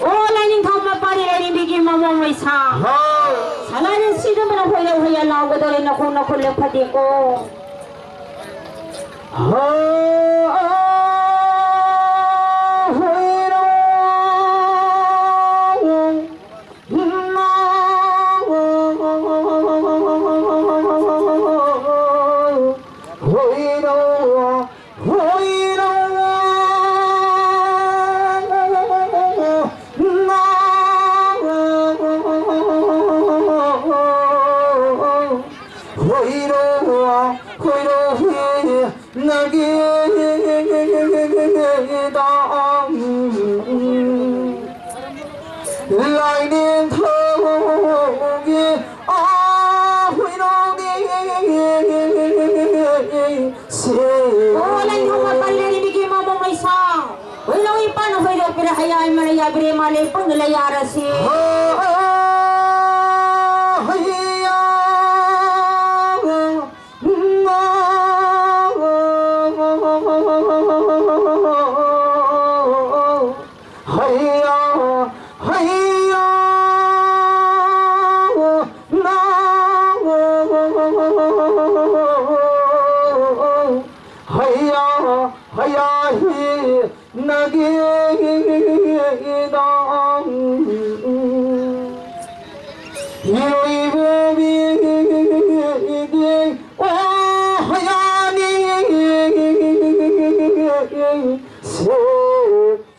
ꯑꯣ, ꯂꯥꯏꯅꯤꯡꯊꯧ ꯃꯄꯥꯗꯤ ꯂꯥꯏꯔꯦꯝꯕꯤꯒꯤ ꯃꯃꯣꯝ ꯂꯣꯏꯁꯥ꯫ ꯍꯥꯎ꯫ ꯁꯂꯥꯏꯔꯦꯟ ꯁꯤꯗꯨꯃꯅ ꯍꯣꯏꯔ ꯍꯣꯏꯔ ꯂꯥꯎꯒꯗꯧꯔꯦ, ꯅꯈꯣꯡ ꯅꯈꯨꯠ ꯂꯦꯞ ꯐꯗꯦꯀꯣ꯫ ꯅꯒꯤ ꯗꯥꯝ ꯂꯥꯏꯅꯤꯡꯊꯧꯒꯤ ꯑꯥ ꯍꯨꯏꯅꯧꯒꯤ ꯁꯦ꯫ ꯑꯣ, ꯂꯥꯏꯅꯤꯡꯊꯧ ꯃꯄꯥꯜ ꯂꯩꯔꯤꯕꯤꯒꯤ ꯃꯃꯧ ꯃꯩꯁꯥ꯫ ꯍꯨꯏꯅꯧ ꯏꯄꯥꯅ ꯍꯨꯏꯗꯣꯛꯄꯤꯔ ꯍꯌꯥꯏ ꯃꯔꯩ ꯌꯥꯕꯤꯔꯦ ꯃꯥꯂꯦ ꯄꯨꯡꯅ ꯂꯩ ꯌꯥꯔꯁꯤ꯫ ꯍꯩꯌꯥ꯫ ꯍꯩꯌꯥ, ꯍꯩꯌꯥ, ꯅꯥ, ꯍꯩꯌꯥ, ꯍꯩꯌꯥ, ꯍꯤ꯫ ꯅꯒꯤ ꯗꯥꯝ ꯏꯔꯣꯏꯕꯣꯕꯤꯒꯤ ꯑꯣ ꯍꯌꯥꯅꯤ ꯁꯦ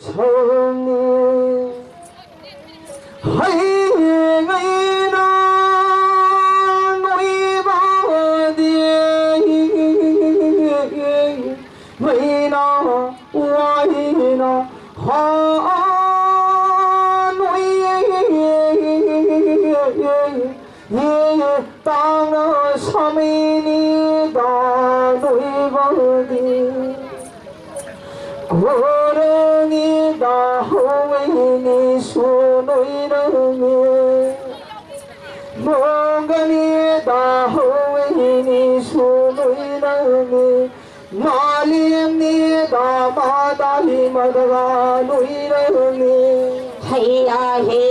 ꯁꯔꯅꯤ ꯍꯩꯉꯩꯅ ꯅꯣꯏꯕꯗꯤ ꯍꯥ ꯅꯣꯏ ꯇꯥꯡꯅ ꯁꯥꯃꯤꯅꯤꯗ ꯅꯣꯏꯕꯗꯤ ꯈꯨꯔꯅꯤꯗ ꯍꯧꯋꯤꯅꯤꯁꯨ ꯅꯣꯏꯔꯝꯃꯤ ꯃꯣꯡꯒꯅꯤꯗ ꯍꯧꯋꯤꯅꯤꯁꯨ ꯅꯣꯏꯔꯝꯃꯤ ꯃꯥꯂꯦꯝꯅꯤꯗ ꯃꯥꯗꯥꯂꯤ ꯃꯗꯒ ꯅꯣꯏꯔꯝꯃꯤ ꯍꯩꯌꯥ ꯍꯦ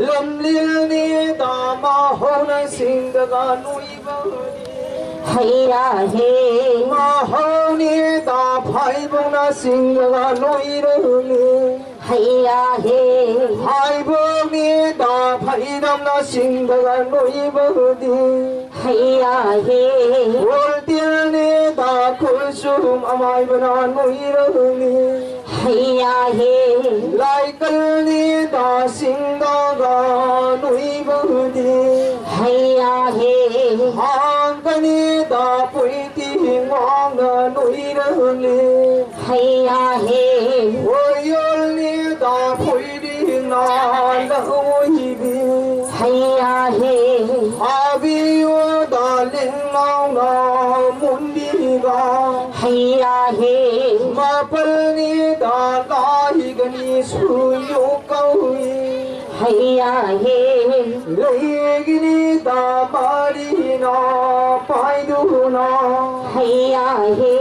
ꯂꯝꯂꯤꯜꯅꯤꯗ ꯃꯍꯧꯅ ꯁꯤꯡꯗꯒ ꯅꯣꯏꯕꯅꯤ ꯍꯩꯌꯥ ꯍꯦ ꯃꯍꯧꯅꯤꯗ ꯐꯥꯏꯕꯧꯅ ꯁꯤꯡꯗꯒ ꯅꯣꯏꯔꯝꯃꯤ ꯍꯩꯌꯥ ꯍꯦ ꯐꯥꯏꯕꯧꯅꯤꯗ ꯐꯩꯗꯝꯅ ꯁꯤꯡꯗꯒ ꯅꯣꯏꯕꯅꯤ ꯍꯩꯌꯥ ꯍꯦ ꯈꯣꯜꯇꯤꯜꯅꯤꯗ ꯈꯨꯜꯁꯨꯝ ꯑꯃꯥꯏꯕꯅ ꯅꯣꯏꯔꯝꯃꯤ ꯍꯩꯌꯥ ꯍꯦ ꯂꯥꯏꯀꯜꯅꯤꯗ ꯁꯤꯡꯗꯒ ꯅꯣꯏꯕꯗꯤ ꯍꯩꯌꯥ ꯍꯦ ꯍꯥꯡꯀꯅꯤꯗ ꯄꯨꯏꯇꯤ ꯉꯥꯡꯅ ꯅꯣꯏꯔꯝꯃꯤ ꯍꯩꯌꯥ ꯍꯦ ꯑꯣꯌꯣꯜꯅꯤꯗ ꯐꯨꯏꯔꯤꯅ ꯂꯧꯏꯕꯤ ꯍꯩꯌꯥ ꯍꯦ ꯍꯥꯕꯤꯌꯣꯗ ꯂꯤꯡꯉꯥꯎꯅ ꯃꯨꯟꯕꯤꯒ ꯍꯩꯌꯥ ꯍꯦ ꯃꯥꯄꯜꯅꯤꯗ ꯂꯥꯏꯒꯅꯤ ꯁꯨꯌꯨ ꯀꯧꯏ ꯍꯩꯌꯥ ꯍꯦ ꯂꯩꯒꯤꯅꯤꯗ ꯃꯔꯤꯅ ꯄꯥꯏꯗꯨꯅ ꯍꯩꯌꯥ ꯍꯦ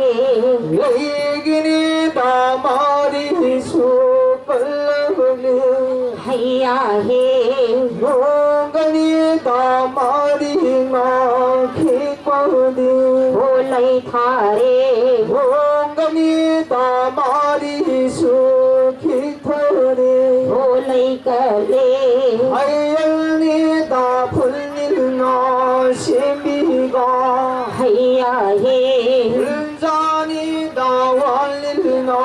ꯂꯩꯒꯤꯅꯤꯗ ꯃꯔꯤꯁꯨ ꯄꯜꯂꯕꯅꯤ ꯍꯩꯌꯥ ꯍꯦ ꯂꯣꯡꯒꯅꯤꯗ ꯃꯔꯤ ꯉꯥꯈꯤꯄꯗꯤ ꯍꯣ ꯂꯩ ꯊꯥꯔꯦ ꯂꯣꯡꯒꯅꯤꯗ ꯃꯔꯤꯁꯨ ꯈꯤꯊꯔꯦ ꯍꯣ ꯂꯩ ꯀꯂꯦ ꯍꯩꯌꯜꯅꯤꯗ ꯐꯨꯜꯅꯤꯜꯅ ꯁꯦꯝꯕꯤꯕ ꯍꯩꯌꯥ ꯍꯦ ꯐꯨꯜꯖꯥꯅꯤꯗ ꯋꯥꯜꯅꯤꯜꯅ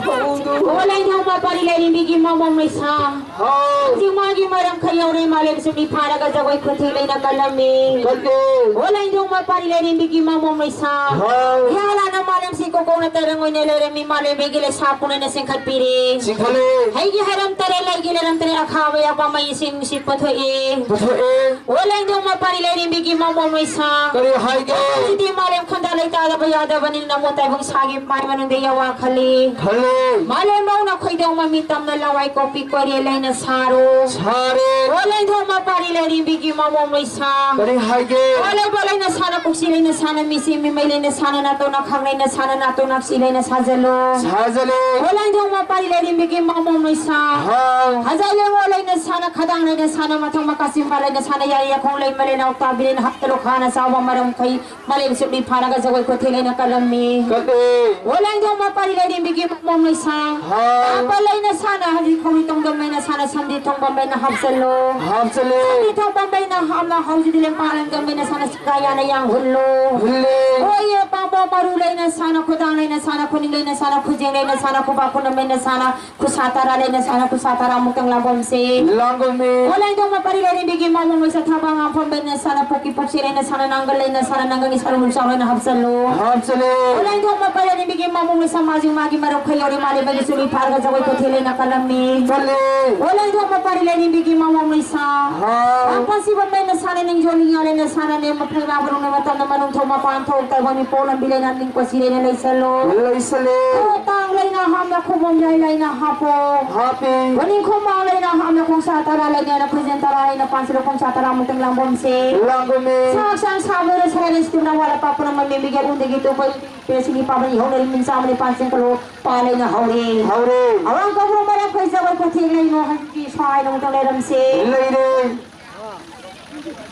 ꯍꯧꯗꯨ ꯍꯣ ꯂꯩ ꯊꯣꯡꯕ ꯄꯥꯔꯤ ꯂꯩꯔꯤꯕꯤꯒꯤ ꯃꯃꯣꯝ ꯃꯩꯁꯥ ꯍꯥꯎ ꯍꯧꯖꯤꯛ ꯃꯥꯒꯤ ꯃꯔꯝ ꯈꯔ ꯌꯧꯔꯦ ꯃꯥꯂꯦꯝ ꯁꯨꯝ ꯃꯤ ꯐꯥꯔꯒ ꯖꯒꯣꯏ ꯈꯨꯊꯦꯛ ꯂꯩꯅ ꯀꯜꯂꯝꯃꯤ ꯀꯜꯂꯦ ꯍꯣ ꯂꯩ ꯊꯣꯡꯕ ꯄꯥꯔꯤ ꯂꯩꯔꯤꯕꯤꯒꯤ ꯃꯃꯣꯝ ꯃꯩꯁꯥ ꯍꯥꯎ ꯍꯦ ꯍꯂꯥꯅ ꯃꯥꯂꯦꯝꯁꯤ ꯀꯣꯡꯅ ꯇꯔꯪ ꯑꯣꯏꯅ ꯂꯩꯔꯝꯃꯤ ꯃꯥꯂꯦꯝꯕꯤꯒꯤ ꯂꯩꯁꯥ ꯄꯨꯝꯅꯅ ꯆꯤꯡꯈꯠꯄꯤꯔꯦ꯫ ꯆꯤꯡꯈꯠꯂꯦ꯫ ꯍꯩꯒꯤ ꯍꯩꯔꯝ ꯇꯔꯦꯠ, ꯂꯩꯒꯤ ꯂꯩꯔꯝ ꯇꯔꯦꯠ, ꯑꯈꯥꯕ ꯌꯥꯄꯥ ꯃꯩ ꯏꯁꯤꯡ ꯅꯨꯡꯁꯤꯠ ꯄꯨꯊꯣꯛꯑꯦ꯫ ꯄꯨꯊꯣꯛꯑꯦ꯫ ꯑꯣ ꯂꯥꯏꯅꯤꯡꯊꯧ ꯃꯄꯥꯔꯤ ꯂꯥꯏꯔꯦꯝꯕꯤꯒꯤ ꯃꯃꯣꯝ ꯂꯩꯁꯥ꯫ ꯀꯔꯤ ꯍꯥꯏꯒꯦ? ꯍꯧꯖꯤꯛꯇꯤ ꯃꯥꯂꯦꯝ ꯈꯨꯟꯗꯥ ꯂꯩꯇꯥꯗꯕ ꯌꯥꯗꯕꯅꯤꯅ ꯅꯃꯣ ꯇꯥꯏꯕꯪ ꯁꯥꯒꯤ ꯃꯥꯏ ꯃꯅꯨꯡꯗ ꯌꯥꯋꯥ ꯈꯜꯂꯤ꯫ ꯈꯜꯂꯦ꯫ ꯃꯥꯂꯦꯝ ꯃꯧꯅ ꯈꯣꯏꯗꯧ ꯃꯃꯤ ꯇꯝꯅ ꯂꯋꯥꯏ ꯀꯣꯛꯄꯤ ꯀꯣꯏꯔꯦ ꯂꯩꯅ ꯁꯥꯔꯣ꯫ ꯁꯥꯔꯦ꯫ ꯑꯣ ꯂꯥꯏꯅꯤꯡꯊꯧ ꯃꯄꯥꯔꯤ ꯂꯥꯏꯔꯦꯝꯕꯤꯒꯤ ꯃꯃꯣꯝ ꯂꯩꯁꯥ꯫ ꯀꯔꯤ ꯍꯥꯏꯒꯦ? ꯑꯣ ꯂꯩꯕ ꯂꯩꯅ ꯁꯥꯅ ꯄꯨꯛꯁꯤ ꯂꯩꯅ ꯁꯥꯅ ꯃꯤꯁꯤ ꯃꯤꯃꯩ ꯂꯩꯅ ꯁꯥꯅ ꯅꯥꯇꯣꯅ ꯈꯥꯡ ꯂꯩꯅ ꯁꯥꯅ ꯅꯥꯇꯣꯅ ꯁꯤ ꯂꯩꯅ ꯁꯥꯖꯜꯂꯣ꯫ ꯁꯥꯖꯜꯂꯣ꯫ ꯑꯣ ꯂꯥꯏꯅꯤꯡꯊꯧ ꯃꯄꯥꯔꯤ ꯂꯥꯏꯔꯦꯝꯕꯤꯒꯤ ꯃꯃꯣꯝ ꯂꯩꯁꯥ꯫ ꯍꯥꯎ꯫ ꯍꯖꯥꯏ ꯂꯩꯉꯣ ꯂꯩꯅ ꯁꯥꯅ ꯈꯗꯥꯡ ꯂꯩꯅ ꯁꯥꯅ ꯃꯊꯪ ꯃꯀꯥ ꯆꯤꯝꯕꯥ ꯂꯩꯅ ꯁꯥꯅ ꯌꯥꯔꯤ ꯌꯥꯈꯣꯡ ꯂꯩꯃ ꯂꯩꯅ ꯍꯥꯎ ꯇꯥꯕꯤ ꯂꯩꯅ ꯍꯥꯞꯇꯂꯣ ꯈꯥꯅ ꯆꯥꯎꯕ ꯃꯔꯝ ꯈꯩ ꯃꯥꯂꯦꯝ ꯁꯨꯞꯂꯤ ꯐꯥꯔꯒ ꯖꯒꯣꯏ ꯈꯨꯊꯦꯛ ꯂꯩꯅ ꯀꯜꯂꯝꯃꯤ꯫ ꯀꯜꯂꯤ꯫ ꯑꯣ ꯂꯥꯏꯅꯤꯡꯊꯧ ꯃꯄꯥꯔꯤ ꯂꯥꯏꯔꯦꯝꯕꯤꯒꯤ ꯃꯃꯣꯝ ꯂꯩꯁꯥ꯫ ꯍꯥꯎ꯫ ꯑꯄ ꯂꯩꯅ ꯁꯥꯅ ꯍꯧꯖꯤꯛ ꯈꯧꯔꯤ ꯇꯣꯡꯗꯝ ꯂꯩꯅ ꯁꯥꯅ ꯁꯟꯗꯤ ꯊꯣꯡꯕꯝ ꯂꯩꯅ ꯍꯥꯞꯆꯜꯂꯣ꯫ ꯍꯥꯞꯆꯜꯂꯦ꯫ ꯁꯟꯗꯤ ꯊꯣꯡꯕꯝ ꯂꯩꯅ ꯍꯥꯞꯅ ꯍꯧꯖꯤꯛ ꯂꯦꯝꯄꯥ ꯂꯦꯝꯗꯝ ꯂꯩꯅ ꯁꯥꯅ ꯁꯤꯀꯥ ꯌꯥꯅ ꯌꯥꯡ ꯍꯨꯜꯂꯣ꯫ ꯍꯨꯜꯂꯦ꯫ ꯑꯣ ꯌꯦ ꯄꯥꯝꯕꯣ ꯃꯔꯨ ꯂꯩꯅ ꯁꯥꯅ ꯈꯨꯗꯥꯡ ꯂꯩꯅ ꯁꯥꯅ ꯈꯨꯅꯤꯡ ꯂꯩꯅ ꯁꯥꯅ ꯈꯨꯖꯦꯡ ꯂꯩꯅ ꯁꯥꯅ ꯈꯨꯕꯥꯛ ꯈꯨꯅꯝ ꯂꯩꯅ ꯁꯥꯅ ꯈꯨꯁꯥ ꯇꯔꯥ ꯂꯩꯅ ꯁꯥꯅ ꯈꯨꯁꯥ ꯇꯔꯥꯃꯨꯛꯇꯪ ꯂꯥꯡꯕꯝꯁꯦ꯫ ꯂꯥꯡꯕꯝꯅꯦ꯫ ꯑꯣ ꯂꯥꯏꯅꯤꯡꯊꯧ ꯃꯄꯥꯔꯤ ꯂꯥꯏꯔꯦꯝꯕꯤꯒꯤ ꯃꯃꯣꯝ ꯂꯩꯁꯥ ꯊꯕꯥ ꯉꯥꯡꯐꯝ ꯂꯩꯅ ꯁꯥꯅ ꯄꯨꯛꯀꯤ ꯄꯨꯛꯁꯦ ꯂꯩꯅ ꯁꯥꯅ ꯅꯥꯡꯒꯜ ꯂꯩꯅ ꯁꯥꯅ ꯅꯥꯡꯒꯜꯒꯤ ꯁꯔꯨ ꯅꯨꯡꯁꯥ ꯂꯣꯏꯅ ꯍꯥꯞꯆꯜꯂꯣ꯫ ꯍꯥꯞꯆꯜꯂꯦ꯫ ꯑꯣ ꯂꯥꯏꯅꯤꯡꯊꯧ ꯃꯄꯥꯔꯤ ꯂꯥꯏꯔꯦꯝꯕꯤꯒꯤ ꯃꯃꯣꯝ ꯂꯩꯁꯥ ꯃꯥꯖꯤꯡ ꯃꯥꯒꯤ ꯃꯔꯨꯞ ꯈꯩ ꯌꯧꯔꯦ ꯃꯥꯂꯦꯝꯕꯒꯤ ꯆꯨꯔꯤ ꯐꯥꯔꯒ ꯖꯒꯣꯏ ꯈꯨꯊꯦꯛ ꯂꯩꯅ ꯀꯜꯂꯝꯃꯤ꯫ ꯀꯜꯂꯦ꯫ ꯑꯣ ꯂꯥꯏꯅꯤꯡꯊꯧ ꯃꯄꯥꯔꯤ ꯂꯥꯏꯔꯦꯝꯕꯤꯒꯤ ꯃꯃꯣꯝ ꯂꯩꯁꯥ꯫ ꯍꯥꯎ꯫ ꯄꯥꯟꯁꯤꯕꯝ ꯂꯩꯅ ꯁꯥꯅ ꯅꯤꯡꯖꯣ ꯅꯤꯡꯌꯥ ꯂꯩꯅ ꯁꯥꯅ ꯅꯦꯝ ꯃꯈꯩ ꯔꯥꯕ ꯔꯨꯡꯅ ꯃꯇꯝꯗ ꯃꯅꯨꯡ ꯊꯧ ꯃꯄꯥꯟ ꯊꯧ ꯇꯥꯏꯕꯪ ꯃꯤꯄꯣ ꯂꯝꯕꯤ ꯂꯩꯅ ꯅꯤꯡ ꯀꯣꯁꯤ ꯂꯩꯅ ꯂꯩꯁꯜꯂꯣ꯫ ꯂꯩꯁꯜꯂꯦ꯫ ꯑꯣ ꯇꯥꯡ ꯂꯩꯅ ꯍꯥꯞꯅ ꯈꯨꯕꯝ ꯌꯥꯏ ꯂꯩꯅ ꯍꯥꯞꯄꯣ꯫ ꯍꯥꯞꯄꯤ꯫ ꯃꯅꯤꯡ ꯈꯣꯡꯕꯥꯡ ꯂꯩꯅ ꯍꯥꯞꯅ ꯈꯣꯡꯁꯥ ꯇꯔꯥ ꯂꯩꯅ ꯈꯨꯖꯦꯟ ꯇꯔꯥ ꯂꯩꯅ ꯄꯥꯟꯁꯤꯔ ꯈꯣꯡꯁꯥ ꯇꯔꯥ ꯃꯇꯪ ꯂꯥꯡꯕꯝꯁꯦ꯫ ꯂꯥꯡꯕꯝꯅꯦ꯫ ꯁꯥ ꯍꯛꯆꯥꯡ ꯁꯥ ꯃꯣꯏꯔ ꯁꯥꯏꯔ ꯁꯤꯇꯨꯝꯅ ꯋꯥꯠꯂ ꯄꯥꯛꯄꯅ ꯃꯃꯤ ꯃꯤꯒꯦ ꯎꯟꯗꯒꯤ ꯇꯨꯕ ꯄꯦꯁꯤꯅꯤ ꯄꯥꯕꯅꯤ ꯍꯧꯅ ꯃꯤꯟ ꯆꯥꯕꯅꯤ ꯄꯥꯟꯁꯤꯡ ꯈꯜꯂꯣ꯫ ꯄꯥ ꯂꯩꯅ ꯍꯧꯔꯦ꯫ ꯍꯧꯔꯦ꯫ ꯑꯋꯥꯡ ꯀꯧꯕ꯭ꯔꯨ ꯃꯔꯛ ꯐꯩꯖꯕ ꯈꯨꯊꯦꯛ ꯂꯩꯅꯣ ꯍꯧꯖꯤꯛꯇꯤ ꯁ꯭ꯋꯥꯏꯗ ꯑꯃꯨꯛꯇꯪ ꯂꯩꯔꯝꯁꯦ꯫ ꯂꯩꯔꯦ꯫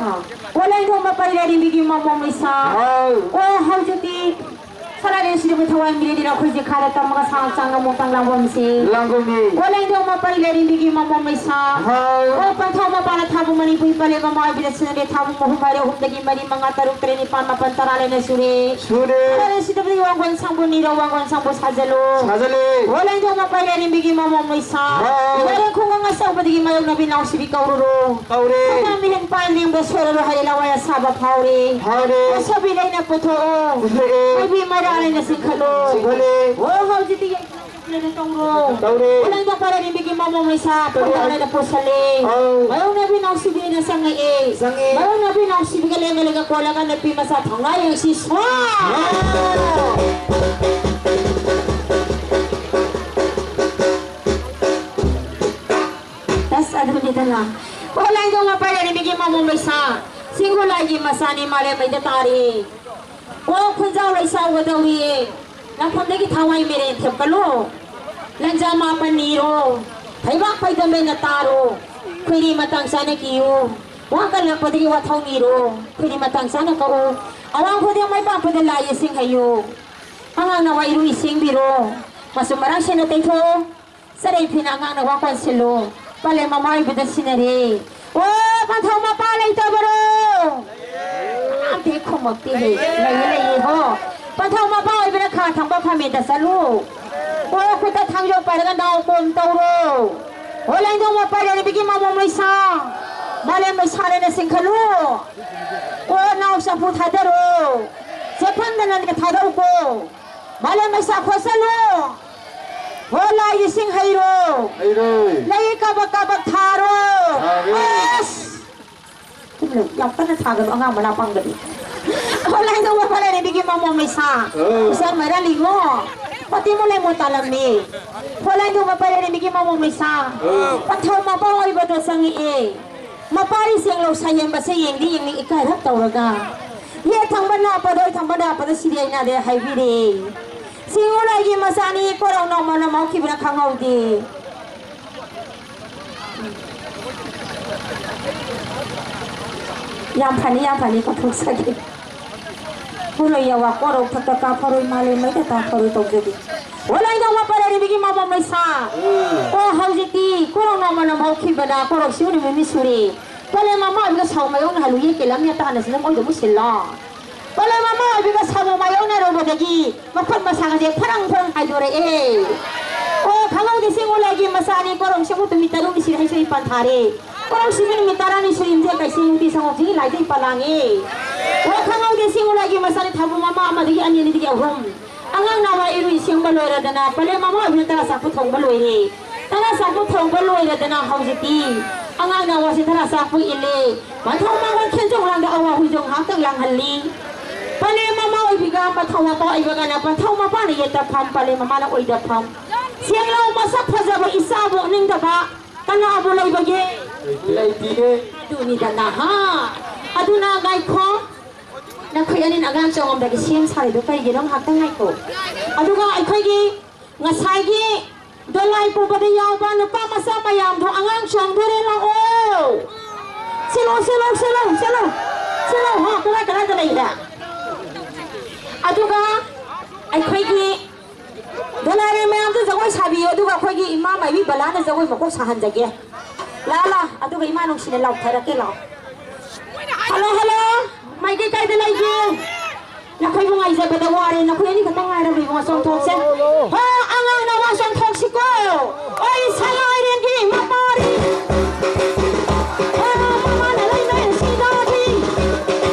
ꯑꯥ꯫ ꯑꯣ ꯂꯩꯊꯣꯡꯕ ꯄꯔꯤ ꯂꯩꯔꯤꯕꯤꯒꯤ ꯃꯃꯣꯝ ꯂꯩꯁꯥ꯫ ꯍꯥꯎ꯫ ꯑꯣ ꯍꯧꯖꯤꯛꯇꯤ ꯁꯅꯥꯔꯦꯟ ꯁꯤꯗꯕꯨ ꯊꯋꯥꯏ ꯃꯤꯔꯦꯗꯤꯅ ꯑꯩꯈꯣꯏꯁꯦ ꯈꯥꯗ ꯇꯝꯃꯒ ꯁꯥ ꯍꯛꯆꯥꯡ ꯑꯃꯨꯛꯇꯪ ꯂꯥꯡꯕꯝꯁꯦ꯫ ꯂꯥꯡꯕꯝꯅꯤ꯫ ꯑꯣ ꯂꯩꯊꯣꯡꯕ ꯄꯔꯤ ꯂꯩꯔꯤꯕꯤꯒꯤ ꯃꯃꯣꯝ ꯂꯩꯁꯥ꯫ ꯍꯥꯎ꯫ ꯑꯣ ꯄꯟꯊꯥꯎ ꯃꯄꯥꯅ ꯊꯥꯕꯨ ꯃꯅꯤꯄꯨꯔꯤ ꯄꯂꯦꯝ ꯑꯃ ꯑꯣꯏꯕꯤꯗ ꯁꯤꯟꯅꯔꯦ ꯊꯥꯕꯨ ꯃꯍꯨꯝ ꯍꯥꯏꯔꯦ ꯑꯍꯨꯝꯗꯒꯤ ꯃꯔꯤ ꯃꯉꯥ ꯇꯔꯨꯛ ꯇꯔꯦꯠ ꯅꯤꯄꯥꯟ ꯃꯥꯄꯟ ꯇꯔꯥ ꯂꯩꯅ ꯁꯨꯔꯦ꯫ ꯁꯨꯔꯦ꯫ ꯁꯅꯥꯔꯦꯟ ꯁꯤꯗꯕꯨ ꯋꯥꯡꯒꯣꯟ ꯁꯪꯕꯨ ꯅꯤꯔꯣ ꯋꯥꯡꯒꯣꯟ ꯁꯪꯕꯨ ꯁꯥꯖꯜꯂꯣ꯫ ꯁꯥꯖꯜꯂꯦ꯫ ꯑꯣ ꯂꯩꯊꯣꯡꯕ ꯄꯔꯤ ꯂꯩꯔꯤꯕꯤꯒꯤ ꯃꯃꯣꯝ ꯂꯩꯁꯥ꯫ ꯍꯥꯎ꯫ ꯌꯥꯔꯦ ꯈꯨꯡꯒꯪ ꯑꯆꯧꯕꯗꯒꯤ ꯃꯌꯣꯛꯅꯕꯤ ꯅꯥꯎꯁꯤꯕꯤ ꯀꯧꯔꯨꯔꯣ꯫ ꯀꯧꯔꯦ꯫ ꯈꯣꯡꯅꯥꯡ ꯃꯤꯍꯦꯟ ꯄꯥꯏ ꯂꯦꯡꯕ ꯁꯣꯔꯔꯣ ꯍꯥꯏꯔꯦ ꯂꯋꯥꯏ ꯑꯁꯥꯕ ꯐꯥꯎꯔꯦ꯫ ꯐꯥꯎꯔꯦ꯫ ꯑꯁꯣꯕꯤ ꯂꯩꯅ ꯄꯨꯊꯣꯛꯑꯣ꯫ ꯄꯨꯊꯣꯛꯑꯦ꯫ ꯍꯥꯏꯕꯤ ꯃꯔꯥ ꯂꯩꯅ ꯆꯤꯡꯈꯠꯂꯣ꯫ ꯆꯤꯡꯈꯠꯂꯦ꯫ ꯑꯣ, ꯍꯧꯖꯤꯛꯇꯤ ꯌꯥꯏꯐꯅ ꯇꯧꯔꯣ꯫ ꯇꯧꯔꯦ꯫ ꯈꯨꯂꯪꯗ ꯄꯥꯏꯔꯛꯏꯕꯤꯒꯤ ꯃꯃꯣ ꯃꯩꯁꯥ ꯇꯧꯔꯦ꯫ ꯈꯨꯟꯗꯥ ꯂꯩꯅ ꯄꯨꯁꯜꯂꯦ꯫ ꯑꯧ꯫ ꯃꯌꯣꯡꯅꯕꯤ ꯅꯥꯎꯁꯤꯕꯤꯅ ꯆꯪꯉꯛꯑꯦ꯫ ꯆꯪꯉꯦ꯫ ꯃꯌꯣꯡꯅꯕꯤ ꯅꯥꯎꯁꯤꯕꯤꯒ ꯂꯦꯡꯒ ꯂꯦꯡꯒ ꯀꯣꯜꯂꯒ ꯅꯨꯄꯤ ꯃꯆꯥ ꯊꯧꯅꯥ ꯌꯦꯡꯁꯤ ꯁ꯭ꯋꯥ꯫ ꯋꯥ꯫ ꯑꯁ, ꯑꯗꯨꯅꯤꯗꯅ꯫ ꯑꯣ, ꯂꯥꯏꯗꯣ ꯃꯄꯥꯏ ꯂꯩꯔꯤꯕꯤꯒꯤ ꯃꯃꯣ ꯃꯩꯁꯥ꯫ ꯁꯤꯡꯒꯨ ꯂꯥꯏꯒꯤ ꯃꯆꯥꯅꯤ ꯃꯥꯂꯦꯝ ꯃꯩꯗ ꯇꯥꯔꯤ꯫ ꯑꯣ ꯈꯨꯟꯖꯥꯎ ꯂꯩꯁꯥꯎꯒꯗꯧꯔꯤꯌꯦ꯫ ꯂꯥꯛꯐꯝꯗꯒꯤ ꯊꯋꯥꯏ ꯃꯤꯔꯦꯟ ꯊꯦꯞꯀꯠꯂꯨ꯫ ꯂꯟꯖꯥ ꯃꯥꯄꯟ ꯅꯤꯔꯣ꯫ ꯐꯩꯕꯥꯛ ꯐꯩꯗꯝꯃꯦꯅ ꯇꯥꯔꯣ꯫ ꯈꯣꯏꯔꯤ ꯃꯇꯥꯡ ꯆꯥꯅ ꯀꯤꯌꯨ꯫ ꯋꯥ ꯀꯜꯂꯛꯄꯗꯒꯤ ꯋꯥꯊꯧ ꯅꯤꯔꯣ꯫ ꯈꯣꯏꯔꯤ ꯃꯇꯥꯡ ꯆꯥꯅ ꯀꯛꯎ꯫ ꯑꯋꯥꯡ ꯈꯨꯗꯤꯡ ꯃꯥꯏ ꯄꯥꯛꯄꯗ ꯂꯥꯏ ꯏꯁꯤꯡ ꯍꯩꯌꯨ꯫ ꯑꯉꯥꯡꯅ ꯋꯥ ꯏꯔꯨ ꯏꯁꯤꯡꯕꯤꯔꯣ꯫ ꯃꯆꯨꯝ ꯃꯔꯥꯡ ꯁꯦꯡꯅ ꯇꯩꯊꯣꯛꯑꯣ꯫ ꯆꯔꯩ ꯐꯤꯅ ꯑꯉꯥꯡꯅ ꯋꯥ ꯀꯣꯟꯁꯤꯜꯂꯨ꯫ ꯄꯂꯦꯝ ꯃꯃꯥ ꯑꯣꯏꯕꯗ ꯁꯤꯟꯅꯔꯦ꯫ ꯑꯣ, ꯄꯟꯊꯧ ꯃꯄꯥ ꯂꯩꯇꯕꯔꯣ? ꯑꯝꯇ ꯍꯦꯛ ꯈꯨꯝꯃꯛꯇꯦꯍꯦ꯫ ꯂꯩꯌꯦ, ꯂꯩꯌꯦ, ꯍꯣ꯫ ꯄꯟꯊꯧ ꯃꯄꯥ ꯑꯣꯏꯕꯅ ꯈꯥ ꯊꯪꯕ ꯐꯝꯃꯦꯗ ꯆꯠꯂꯨ꯫ ꯑꯣ, ꯈꯨꯠꯇ ꯊꯥꯡꯖꯧ ꯄꯥꯏꯔꯒ ꯅꯥꯎ ꯀꯣꯝ ꯇꯧꯔꯣ꯫ ꯑꯣ, ꯂꯦꯡꯗꯧ ꯃꯄꯥ ꯂꯩꯔꯤꯕꯒꯤ ꯃꯃꯣ ꯃꯩꯁꯥ꯫ ꯃꯥꯂꯦꯝ ꯃꯩꯁꯥ ꯂꯩꯅ ꯆꯤꯡꯈꯠꯂꯨ꯫ ꯑꯣ, ꯅꯥꯎ ꯆꯐꯨ ꯊꯥꯗꯔꯣ꯫ ꯆꯦꯐꯝꯗꯅ ꯊꯥꯗꯧꯀꯣ꯫ ꯃꯥꯂꯦꯝ ꯃꯩꯁꯥ ꯈꯣꯠꯆꯜꯂꯨ꯫ ꯍꯣ ꯂꯥꯏ ꯏꯁꯤꯡ ꯍꯩꯔꯣ꯫ ꯍꯩꯔꯣ꯫ ꯂꯩ ꯀꯥꯕꯛ ꯀꯥꯕꯛ ꯊꯥꯔꯣ꯫ ꯊꯥꯔꯦ꯫ ꯑꯁ! ꯇꯨꯃꯤꯟ ꯂꯩꯌꯨ꯫ ꯌꯥꯝ ꯀꯟꯅ ꯊꯥꯒꯅꯨ ꯑꯉꯥꯡ ꯃꯅꯥ ꯄꯪꯒꯅꯤ꯫ ꯍꯣ ꯂꯥꯏꯗꯣ ꯃꯄꯥ ꯂꯩꯔꯤꯕꯤꯒꯤ ꯃꯃꯣ ꯃꯩꯁꯥ꯫ ꯑꯧ꯫ ꯏꯆꯥ ꯃꯩꯔꯥ ꯂꯤꯉꯣ꯫ ꯄꯥꯇꯤ ꯃꯨ ꯂꯩ ꯃꯣ ꯇꯥꯂꯝꯃꯤ꯫ ꯍꯣ ꯂꯥꯏꯗꯣ ꯃꯄꯥ ꯂꯩꯔꯤꯕꯤꯒꯤ ꯃꯃꯣ ꯃꯩꯁꯥ꯫ ꯑꯧ꯫ ꯄꯟꯊꯧ ꯃꯄꯥ ꯑꯣꯏꯕꯗꯣ ꯆꯪꯉꯛꯑꯦ꯫ ꯃꯄꯥꯔꯤ ꯆꯦꯡꯂꯧ ꯁꯌꯦꯡꯕꯁꯦ ꯌꯦꯡꯗꯤ ꯌꯦꯡꯅꯤꯡ ꯏꯀꯥꯏꯔꯞ ꯇꯧꯔꯒ꯫ ꯌꯦꯠ ꯊꯪꯕ ꯅꯥꯞꯄꯗ ꯑꯣꯏ ꯊꯪꯕ ꯅꯥꯞꯄꯗ ꯁꯤꯔꯦ ꯅꯥꯔꯦ ꯍꯥꯏꯕꯤꯔꯦ꯫ ꯁꯤꯡꯉꯨ ꯂꯥꯏꯒꯤ ꯃꯆꯥꯅꯤ ꯀꯣꯔꯧ ꯅꯥꯎ ꯃꯅꯝ ꯍꯧꯈꯤꯕꯅ ꯈꯪꯍꯧꯗꯦ꯫ ꯌꯥꯝ ꯐꯅꯤ, ꯌꯥꯝ ꯐꯅꯤ, ꯀꯠꯊꯣꯛꯆꯒꯦ꯫ ꯄꯨꯔꯣꯏ ꯌꯥꯋꯥ ꯀꯣꯔꯧ ꯊꯛꯇ ꯀꯥ ꯐꯔꯣꯏ ꯃꯥꯂꯦꯝ ꯃꯩꯗ ꯇꯥ ꯐꯔꯣꯏ ꯇꯧꯖꯒꯦ꯫ ꯑꯣ ꯂꯥꯏꯗꯧ ꯃꯄꯥ ꯂꯩꯔꯤꯕꯤꯒꯤ ꯃꯃꯣ ꯃꯩꯁꯥ꯫ ꯑꯣ ꯍꯧꯖꯤꯛꯇꯤ ꯀꯣꯔꯧ ꯅꯥꯎ ꯃꯅꯝ ꯍꯧꯈꯤꯕꯅ ꯀꯣꯔꯧ ꯁꯤꯡꯉꯨ ꯅꯨꯃꯤꯠ ꯅꯤ ꯁꯨꯔꯦ꯫ ꯄꯂꯦꯝ ꯃꯃꯥ ꯑꯣꯏꯕꯤꯒ ꯁꯥꯎ ꯃꯥꯌꯣꯛꯅꯍꯜꯂꯨ ꯌꯦꯛꯀꯦ ꯂꯝ ꯌꯦꯠꯇ ꯍꯥꯟꯅ ꯁꯤꯗ ꯃꯣꯏꯗ ꯃꯨꯁꯤꯜꯂꯣ꯫ ꯄꯂꯦꯝ ꯃꯃꯥ ꯑꯣꯏꯕꯤꯒ ꯁꯥꯎ ꯃꯥꯌꯣꯛꯅꯔꯨꯕꯗꯒꯤ ꯃꯈꯨꯠ ꯃꯁꯥꯒꯁꯦ ꯐꯔꯪ ꯐꯔꯪ ꯍꯥꯏꯗꯣꯔꯛꯑꯦ꯫ ꯑꯣ ꯈꯪꯍꯧꯗꯦ ꯁꯤꯡꯉꯨ ꯂꯥꯏꯒꯤ ꯃꯆꯥꯅꯤ ꯀꯣꯔꯧ ꯁꯤꯡꯉꯨ ꯅꯨꯃꯤꯠ ꯇꯔꯨꯛꯅꯤ ꯁꯤꯔꯦ ꯍꯩꯁꯨ ꯏꯄꯥꯟ ꯊꯥꯔꯦ꯫ ꯀꯣꯔꯧ ꯁꯤꯡꯉꯨ ꯅꯨꯃꯤꯠ ꯇꯔꯥꯅꯤ ꯁꯨꯔꯤꯟꯁꯦ ꯀꯩꯁꯤꯡ ꯅꯨꯄꯤ ꯁꯪꯒꯣꯝꯁꯤꯒꯤ ꯂꯥꯏꯗ ꯏꯄꯥꯟ ꯂꯥꯡꯉꯦ꯫ ꯑꯣ ꯈꯪꯍꯧꯗꯦ ꯁꯤꯡ ꯎꯂꯥꯏꯒꯤ ꯃꯆꯥꯅꯤ ꯊꯥꯕꯨ ꯃꯃꯥ ꯑꯃꯗꯒꯤ ꯑꯅꯤ, ꯑꯅꯤꯗꯒꯤ ꯑꯍꯨꯝ꯫ ꯑꯉꯥꯡ ꯅꯋꯥ ꯏꯔꯨꯏ ꯁꯦꯝꯕ ꯂꯣꯏꯔꯗꯅ ꯄꯂꯦꯝ ꯃꯃꯥ ꯑꯣꯏꯕꯤꯅ ꯇꯔꯥ ꯆꯥꯛꯄꯨ ꯊꯣꯡꯕ ꯂꯣꯏꯔꯦ꯫ ꯇꯔꯥ ꯆꯥꯛꯄꯨ ꯊꯣꯡꯕ ꯂꯣꯏꯔꯗꯅ ꯍꯧꯖꯤꯛꯇꯤ ꯑꯉꯥꯡ ꯅꯋꯥꯁꯦ ꯇꯔꯥ ꯆꯥꯛꯄꯨ ꯏꯜꯂꯦ꯫ ꯃꯊꯧ ꯃꯉꯣꯟ ꯈꯦꯟꯖꯧ ꯂꯥꯡꯗ ꯑꯋꯥ ꯍꯨꯏꯖꯧ ꯉꯥꯏꯍꯥꯛꯇꯪ ꯂꯥꯡꯍꯜꯂꯤ꯫ ꯄꯂꯦꯝ ꯃꯃꯥ ꯑꯣꯏꯕꯤꯒ ꯃꯊꯧ ꯃꯄꯥ ꯑꯣꯏꯕꯒꯅ ꯃꯊꯧ ꯃꯄꯥꯅ ꯌꯦꯠꯇ ꯐꯝ, ꯄꯂꯦꯝ ꯃꯃꯥꯅ ꯑꯣꯏꯗ ꯐꯝ꯫ ꯁꯦꯡꯂꯧ ꯃꯁꯛ ꯐꯖꯕ ꯏꯆꯥꯕꯨ ꯅꯤꯡꯗꯕ ꯀꯅꯥꯕꯨ ꯂꯩꯕꯒꯦ? ꯂꯩꯇꯤꯌꯦ꯫ ꯑꯗꯨꯅꯤꯗꯅ, ꯍꯥ? ꯑꯗꯨꯅ ꯉꯥꯏꯈꯣ꯫ ꯅꯈꯣꯏ ꯑꯅꯤꯅ ꯑꯉꯥꯡ ꯆꯣꯡꯉꯝꯗꯒꯤ ꯁꯦꯝ ꯁꯥꯔꯤꯗꯣ ꯀꯩꯒꯤꯅꯣ? ꯉꯥꯏꯍꯥꯛꯇꯪ ꯉꯥꯏꯈꯣ꯫ ꯑꯗꯨꯒ ꯑꯩꯈꯣꯏꯒꯤ ꯉꯁꯥꯏꯒꯤ ꯗꯣꯂꯥꯏ ꯄꯨꯕꯗ ꯌꯥꯎꯕ ꯅꯨꯄꯥ ꯃꯆꯥ ꯃꯌꯥꯝꯗꯣ ꯑꯉꯥꯡ ꯆꯣꯡꯗꯣꯔꯦ, ꯂꯥꯛꯑꯣ꯫ ꯁꯤꯂꯣ, ꯁꯤꯂꯣ, ꯁꯤꯂꯣ, ꯁꯤꯂꯣ꯫ ꯁꯤꯂꯣ, ꯍꯥ, ꯀꯗꯥꯏ, ꯀꯗꯥꯏꯗ ꯂꯩꯔꯦ? ꯑꯗꯨꯒ ꯑꯩꯈꯣꯏꯒꯤ ꯗꯣꯂꯥꯏꯔꯦ ꯃꯌꯥꯝꯗꯣ ꯖꯒꯣꯏ ꯁꯥꯕꯤꯌꯣ, ꯑꯗꯨꯒ ꯑꯩꯈꯣꯏꯒꯤ ꯏꯃꯥ ꯃꯥꯏꯕꯤ ꯕꯂꯥꯅ ꯖꯒꯣꯏ ꯃꯀꯣꯛ ꯁꯥꯍꯟꯖꯒꯦ꯫ ꯂꯥ, ꯂꯥ, ꯑꯗꯨꯒ ꯏꯃꯥ ꯅꯨꯡꯁꯤꯅ ꯂꯥꯎꯊꯔꯛꯀꯦ, ꯂꯥꯎ꯫ ꯍꯜꯂꯣ, ꯍꯜꯂꯣ, ꯃꯥꯏꯀꯩ ꯀꯥꯏꯗ ꯂꯩꯒꯦ? ꯅꯈꯣꯏꯕꯨ ꯉꯥꯏꯖꯕꯗ ꯋꯥꯔꯦ, ꯅꯈꯣꯏ ꯑꯅꯤ ꯈꯛꯇꯪ ꯉꯥꯏꯔꯕ ꯏꯕꯨꯡꯉꯣ, ꯆꯣꯡꯊꯣꯛꯁꯦ꯫ ꯍꯣ, ꯑꯉꯥꯡ ꯅꯋꯥ ꯆꯣꯡꯊꯣꯛꯁꯤꯀꯣ꯫ ꯑꯩ ꯁꯉꯥꯏꯔꯦꯟꯒꯤ ꯃꯄꯥꯔꯤ꯫ ꯍꯣ, ꯃꯃꯥꯅ ꯂꯩꯃꯔꯦꯟ ꯁꯤꯗꯥꯕꯤ꯫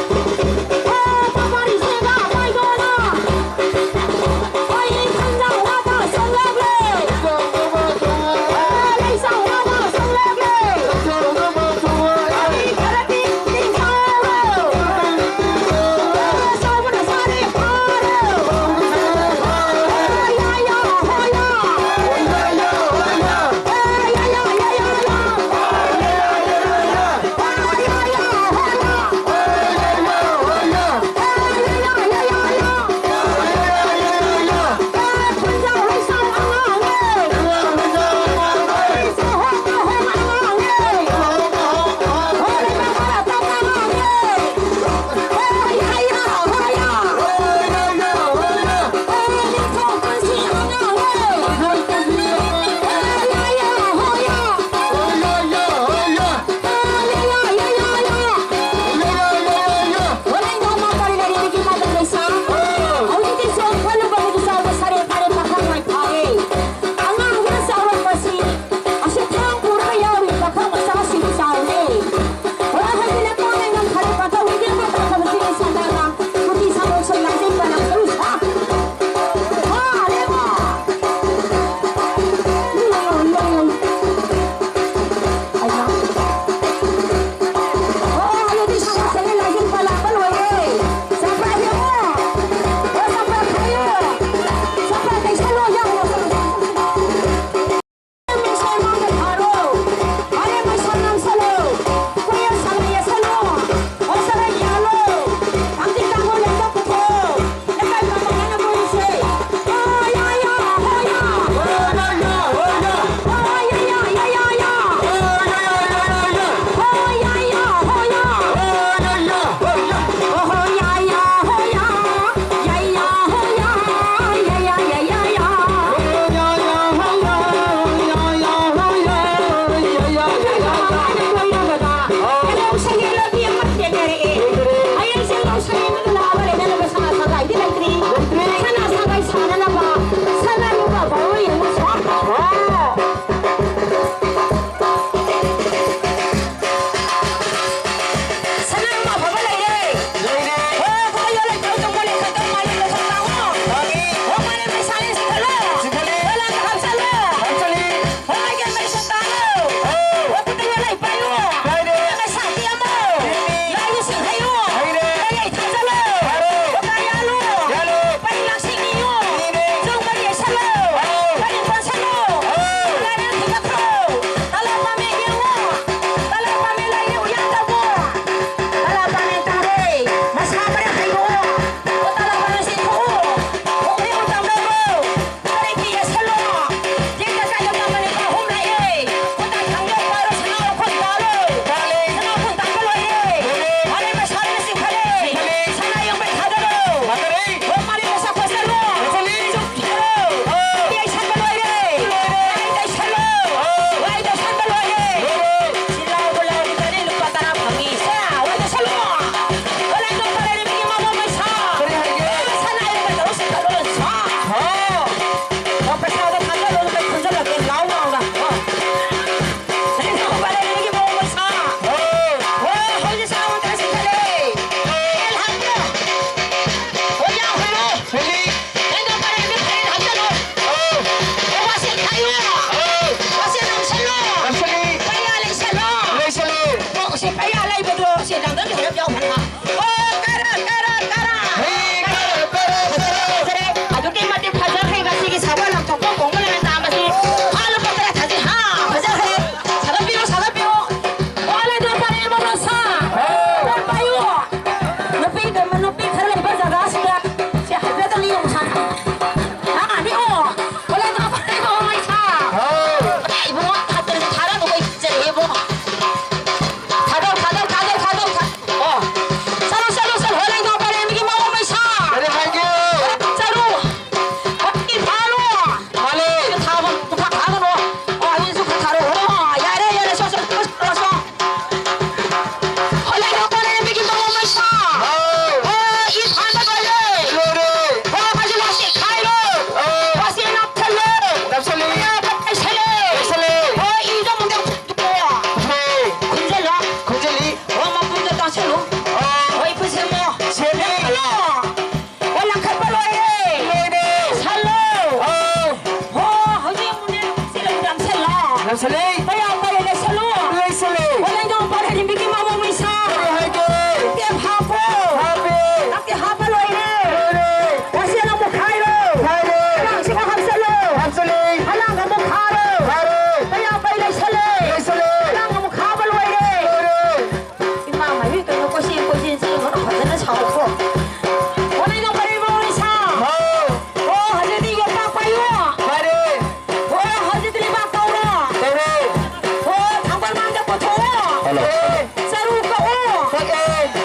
ꯍꯣ, ꯃꯄꯥꯔꯤ ꯁꯦꯒꯥ ꯄꯥꯏꯗꯣꯅ꯫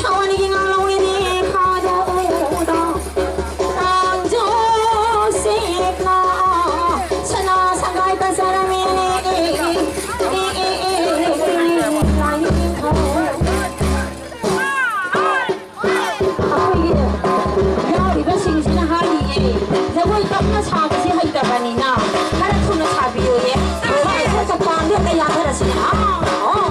ꯊꯋꯥꯟꯒꯤ ꯉꯥꯂꯧꯔꯤꯅꯤ ꯈꯥꯗꯣꯛꯎꯗ ꯇꯥꯡꯖꯣ ꯁꯦꯛꯅ ꯁꯅꯥ ꯁꯪꯒꯥꯏ ꯀꯆꯔꯃꯤꯅꯤ꯫ ꯑꯩꯈꯣꯏꯒꯤ ꯌꯥꯎꯔꯤꯕꯁꯤꯡꯁꯤꯅ ꯍꯥꯏꯔꯤꯌꯦ, ꯖꯒꯣꯏ ꯇꯞꯅ ꯁꯥꯕꯁꯤ ꯍꯩꯇꯕꯅꯤꯅ ꯈꯔ ꯊꯨꯅ ꯁꯥꯕꯤꯌꯨꯌꯦ꯫ ꯈꯔ ꯆꯞ ꯆꯞ ꯄꯥꯝꯗꯦ ꯑꯝꯇ ꯌꯥꯊꯔꯁꯤꯅꯦ꯫ ꯑꯥ, ꯑꯣ꯫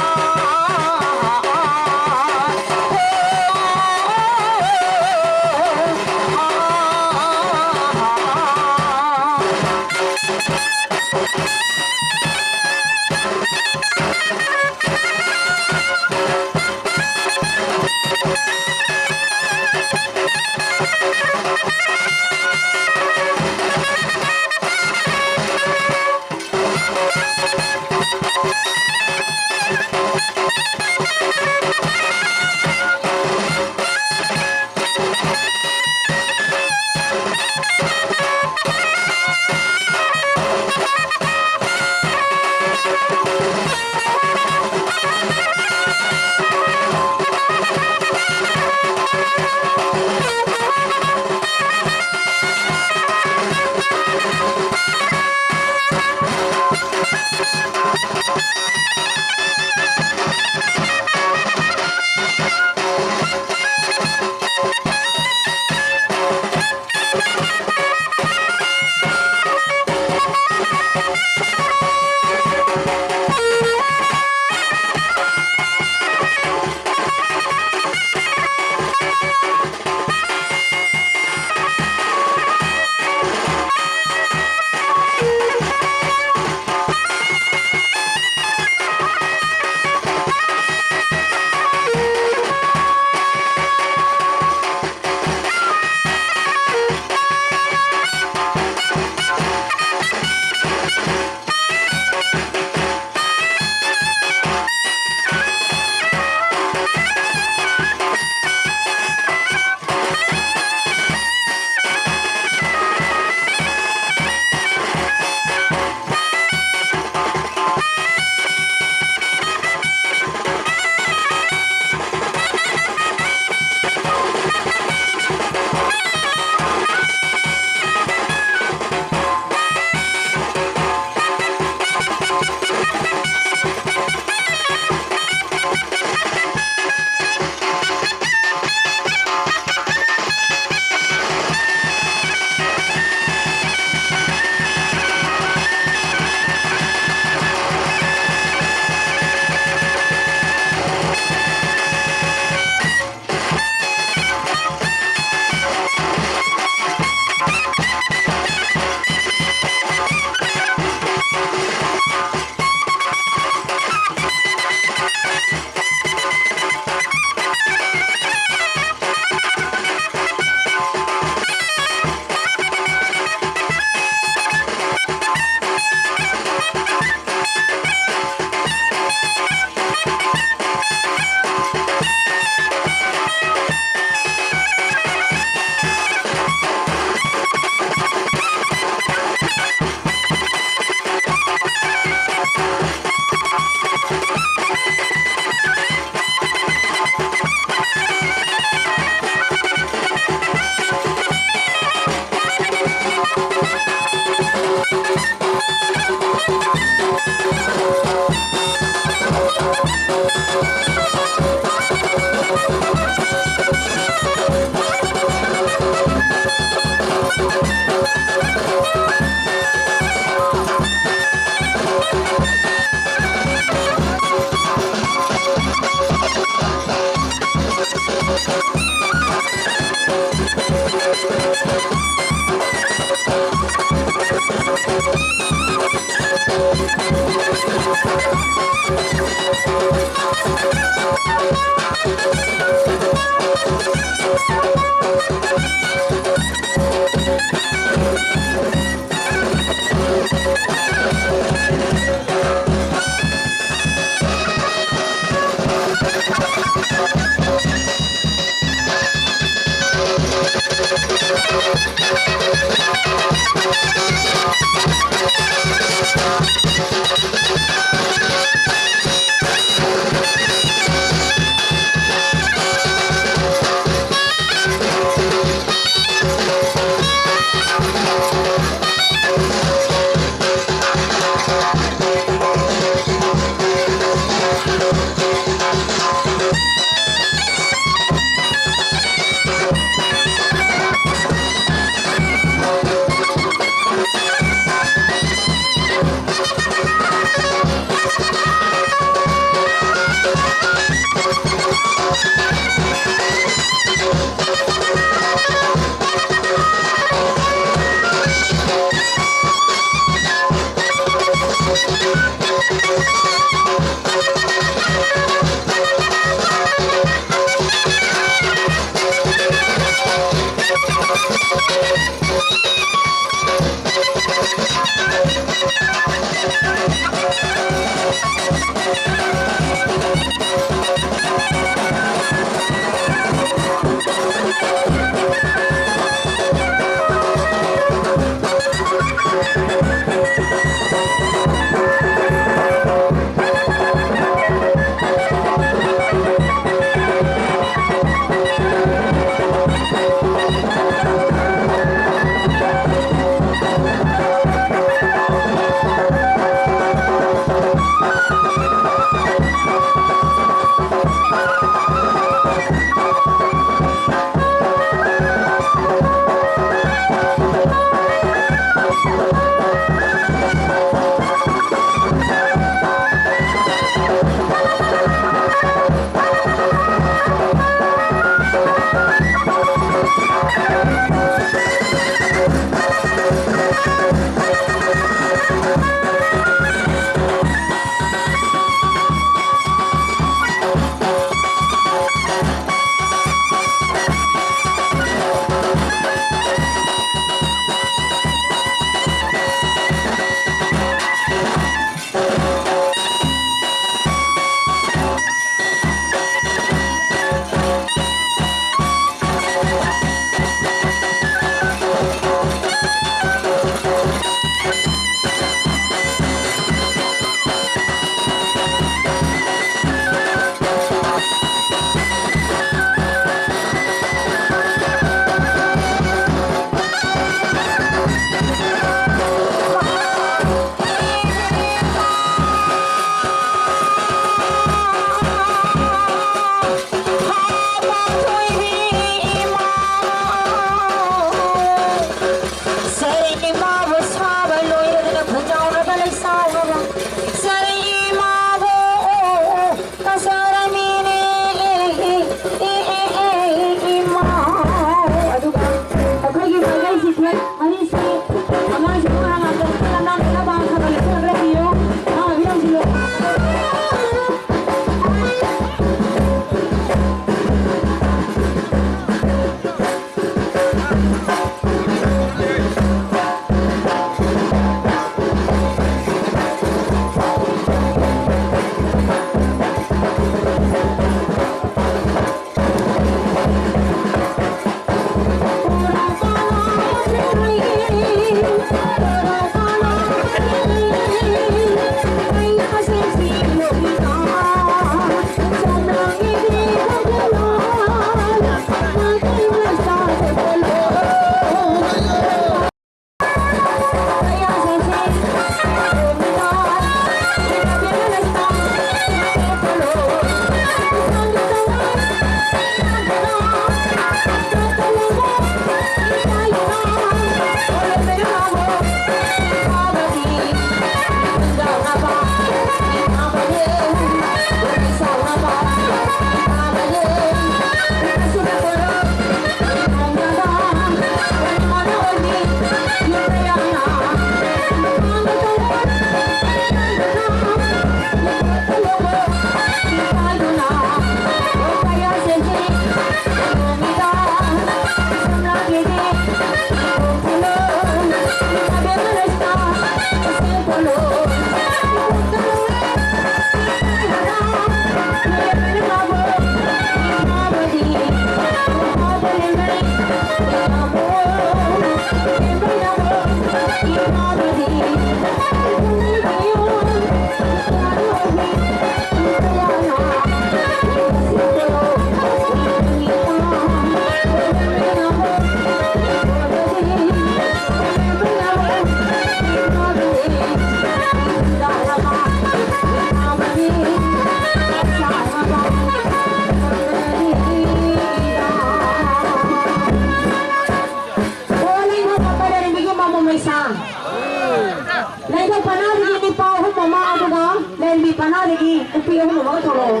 ꯃꯤ ꯄꯅꯥꯗꯒꯤ ꯅꯨꯄꯤ ꯑꯍꯨꯝ ꯑꯃꯒ ꯊꯣꯛꯂꯛꯑꯣ꯫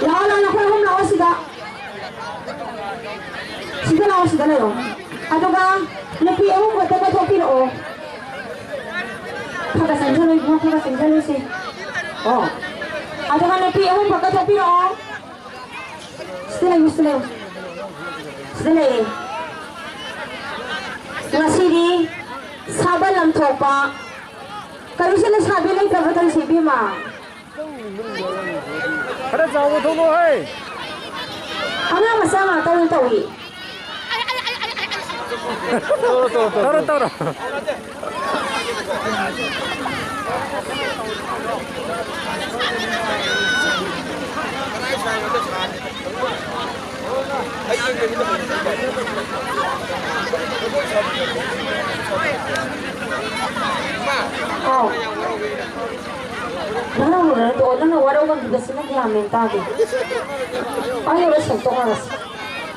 ꯂꯥꯛꯑꯣ, ꯂꯥꯛꯑꯣ, ꯅꯈꯣꯏ ꯑꯍꯨꯝ ꯂꯥꯛꯑꯣ ꯁꯤꯗ꯫ ꯁꯤꯗ ꯂꯥꯛꯑꯣ, ꯁꯤꯗ ꯂꯩꯔꯣ꯫ ꯑꯗꯨꯒ ꯅꯨꯄꯤ ꯑꯍꯨꯝ ꯈꯛꯇ ꯀꯠꯊꯣꯛꯄꯤꯔꯛꯑꯣ꯫ ꯈꯔ ꯆꯪꯁꯤꯜꯂꯨ ꯏꯕꯨꯡꯉꯣ, ꯈꯔ ꯆꯪꯁꯤꯜꯂꯨꯁꯤ꯫ ꯑꯣ꯫ ꯑꯗꯨꯒ ꯅꯨꯄꯤ ꯑꯍꯨꯝ ꯈꯛꯇ ꯊꯣꯛꯄꯤꯔꯛꯑꯣ꯫ ꯁꯤꯗ ꯂꯩꯌꯨ, ꯁꯤꯗ ꯂꯩꯌꯨ꯫ ꯁꯤꯗ ꯂꯩꯌꯦ꯫ ꯉꯁꯤꯗꯤ ꯁꯥꯕ ꯂꯝꯊꯣꯛꯄ꯫ ꯀꯔꯤꯁꯨ ꯂꯩꯁꯥꯕꯤ ꯂꯩꯇ꯭ꯔꯕ ꯇꯧꯔꯤꯁꯦ, ꯏꯕꯦꯝꯃ꯫ ꯈꯔ ꯆꯥꯎꯕ ꯊꯣꯛꯂꯛꯑꯣ ꯍꯦ꯫ ꯑꯉꯥꯡ ꯃꯆꯥ ꯉꯥꯛꯇ ꯑꯣꯏꯅ ꯇꯧꯏ꯫ ꯇꯧꯔꯣ, ꯇꯧꯔꯣ꯫ ꯑꯥꯎ꯫ ꯅꯪꯅ ꯇꯣꯛꯑꯣ, ꯅꯪꯅ ꯋꯥꯔꯧꯒꯟꯕꯗꯁꯨ ꯅꯪ ꯒ꯭ꯌꯥꯟ ꯃꯦꯟ ꯇꯥꯗꯦ꯫ ꯑꯩ ꯌꯧꯔ ꯁꯦꯡꯇꯣꯛꯅꯔꯁꯤ꯫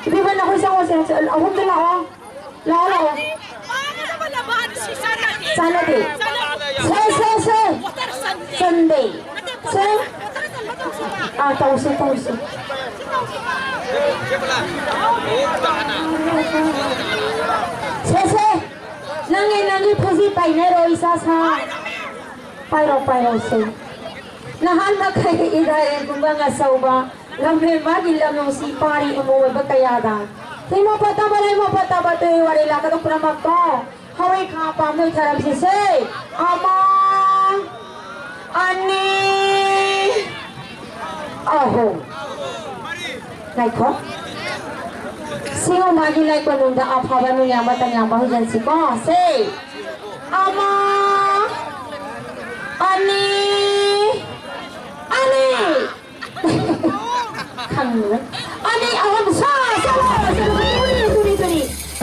ꯏꯕꯦꯝꯃ, ꯅꯈꯣꯏ ꯆꯪꯉꯣꯁꯦ, ꯑꯍꯨꯝꯗ ꯂꯥꯛꯑꯣ꯫ ꯂꯥꯛꯑꯣ, ꯂꯥꯛꯑꯣ꯫ ꯆꯥꯟꯅꯗꯦ꯫ ꯁꯦ, ꯁꯦ, ꯁꯦ꯫ ꯆꯟꯗꯦ꯫ ꯁꯦ꯫ ꯑꯥ, ꯇꯧꯁꯦ, ꯇꯧꯁꯦ꯫ ꯁꯦ, ꯁꯦ꯫ ꯅꯪꯒꯤ, ꯅꯪꯒꯤ ꯐꯤꯖꯤ ꯄꯥꯏꯅꯔꯣ, ꯏꯁꯥ ꯁꯥ꯫ ꯄꯥꯏꯔꯣ, ꯄꯥꯏꯔꯣ, ꯁꯦ꯫ ꯅꯍꯥꯟ ꯃꯈꯩ ꯏꯔꯥꯏ ꯈꯨꯡꯒꯪ ꯑꯆꯧꯕ ꯂꯝꯐꯦꯜ ꯃꯥꯒꯤ ꯂꯝ ꯅꯨꯡꯁꯤ ꯄꯥꯔꯤ ꯏꯃꯨ ꯑꯣꯏꯕ ꯀꯌꯥꯗ ꯊꯤꯃꯣ ꯐꯠꯇꯕ ꯂꯩꯃꯣ ꯐꯠꯇꯕ ꯇꯨ ꯋꯥꯔꯤ ꯂꯥꯛꯀꯗꯧ ꯄꯨꯝꯅꯃꯛꯇꯣ ꯍꯋꯥꯏ ꯈꯥ ꯄꯥꯝꯅ ꯊꯔꯝꯁꯤꯁꯦ꯫ ꯑꯃ, ꯑꯅꯤ, ꯑꯍꯨꯝ꯫ ꯉꯥꯏꯈꯣ꯫ ꯁꯤꯒꯨꯝꯕꯒꯤ ꯂꯩ ꯀꯣꯅꯨꯡꯗ ꯑꯐꯕ ꯅꯨꯡꯌꯥꯝꯕ ꯇꯪꯌꯥꯝꯕ ꯍꯧꯖꯤꯟꯁꯤꯀꯣ꯫ ꯁꯦ꯫ ꯑꯃ, ꯑꯅꯤ, ꯑꯅꯤ꯫ ꯈꯪꯗ꯭ꯔꯦ꯫ ꯑꯅꯤ, ꯑꯍꯨꯝ, ꯁꯥ, ꯁꯥ, ꯁꯥ, ꯇꯨꯔꯤ, ꯇꯨꯔꯤ, ꯇꯨꯔꯤ꯫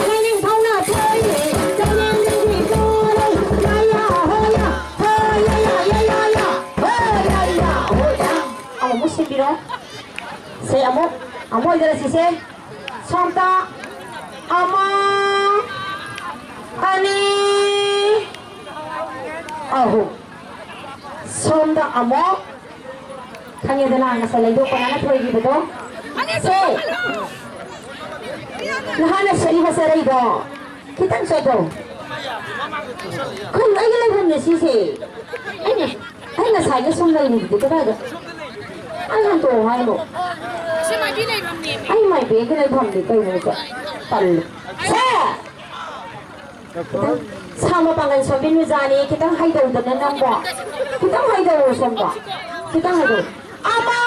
ꯂꯥꯏꯅꯤꯡ ꯊꯧꯅ ꯊꯣꯏꯔꯦ꯫ ꯆꯥꯏꯅꯦꯟꯗꯒꯤ ꯇꯨꯔꯦ꯫ ꯌꯥ, ꯌꯥ, ꯍꯣ, ꯌꯥ꯫ ꯍꯣ, ꯌꯥ, ꯌꯥ, ꯌꯥ, ꯌꯥ, ꯌꯥ꯫ ꯍꯣ, ꯌꯥ, ꯌꯥ, ꯍꯣ, ꯌꯥ꯫ ꯑꯃꯨꯛ ꯁꯤꯟꯕꯤꯔꯣ꯫ ꯁꯦ, ꯑꯃꯨꯛ, ꯑꯃꯨꯛ ꯑꯣꯏꯖꯔꯁꯤꯁꯦ꯫ ꯁꯣꯝꯇ꯫ ꯑꯃ, ꯑꯅꯤ, ꯑꯍꯨꯝ꯫ ꯁꯣꯝꯗ ꯑꯃꯨꯛ ꯈꯪꯉꯦꯗꯅ, ꯉꯁꯥꯏ ꯂꯩꯗꯣꯛꯄ ꯅꯥꯅ ꯊꯣꯏꯈꯤꯕꯗꯣ꯫ ꯁꯦ, ꯅꯍꯥꯟꯅ ꯁꯦꯠꯂꯤꯕ ꯆꯔꯩꯗꯣ ꯈꯤꯇꯪ ꯆꯠꯇꯧ꯫ ꯀꯩꯅꯣ, ꯑꯩꯒꯤ ꯂꯩꯐꯝꯅꯦ ꯁꯤꯁꯦ꯫ ꯑꯩꯅ, ꯑꯩ ꯉꯁꯥꯏꯒ ꯁꯨꯝ ꯂꯩꯔꯤꯗꯨꯗꯤ ꯀꯗꯥꯏꯗ? ꯑꯩ ꯍꯟꯇꯣꯛꯑꯣ ꯍꯥꯏꯅꯣ? ꯁꯤ ꯃꯥꯏꯕꯤ ꯂꯩꯐꯝꯅꯦꯃꯤ꯫ ꯑꯩ ꯃꯥꯏꯕꯤꯒꯤ ꯂꯩꯐꯝꯅꯤ ꯀꯩꯅꯣ ꯁꯦ? ꯇꯜꯂꯦ꯫ ꯁꯦ! ꯈꯤꯇꯪ ꯁꯥ ꯃꯄꯥꯡꯒꯜ ꯁꯣꯟꯕꯤ ꯅꯨꯖꯥꯅꯤ, ꯈꯤꯇꯪ ꯍꯩꯗꯧꯗꯅ ꯅꯪꯕꯣ꯫ ꯈꯤꯇꯪ ꯍꯩꯗꯧꯑꯣ ꯁꯣꯝꯗ꯫ ꯈꯤꯇꯪ ꯍꯩꯗꯧ꯫ ꯑꯃ!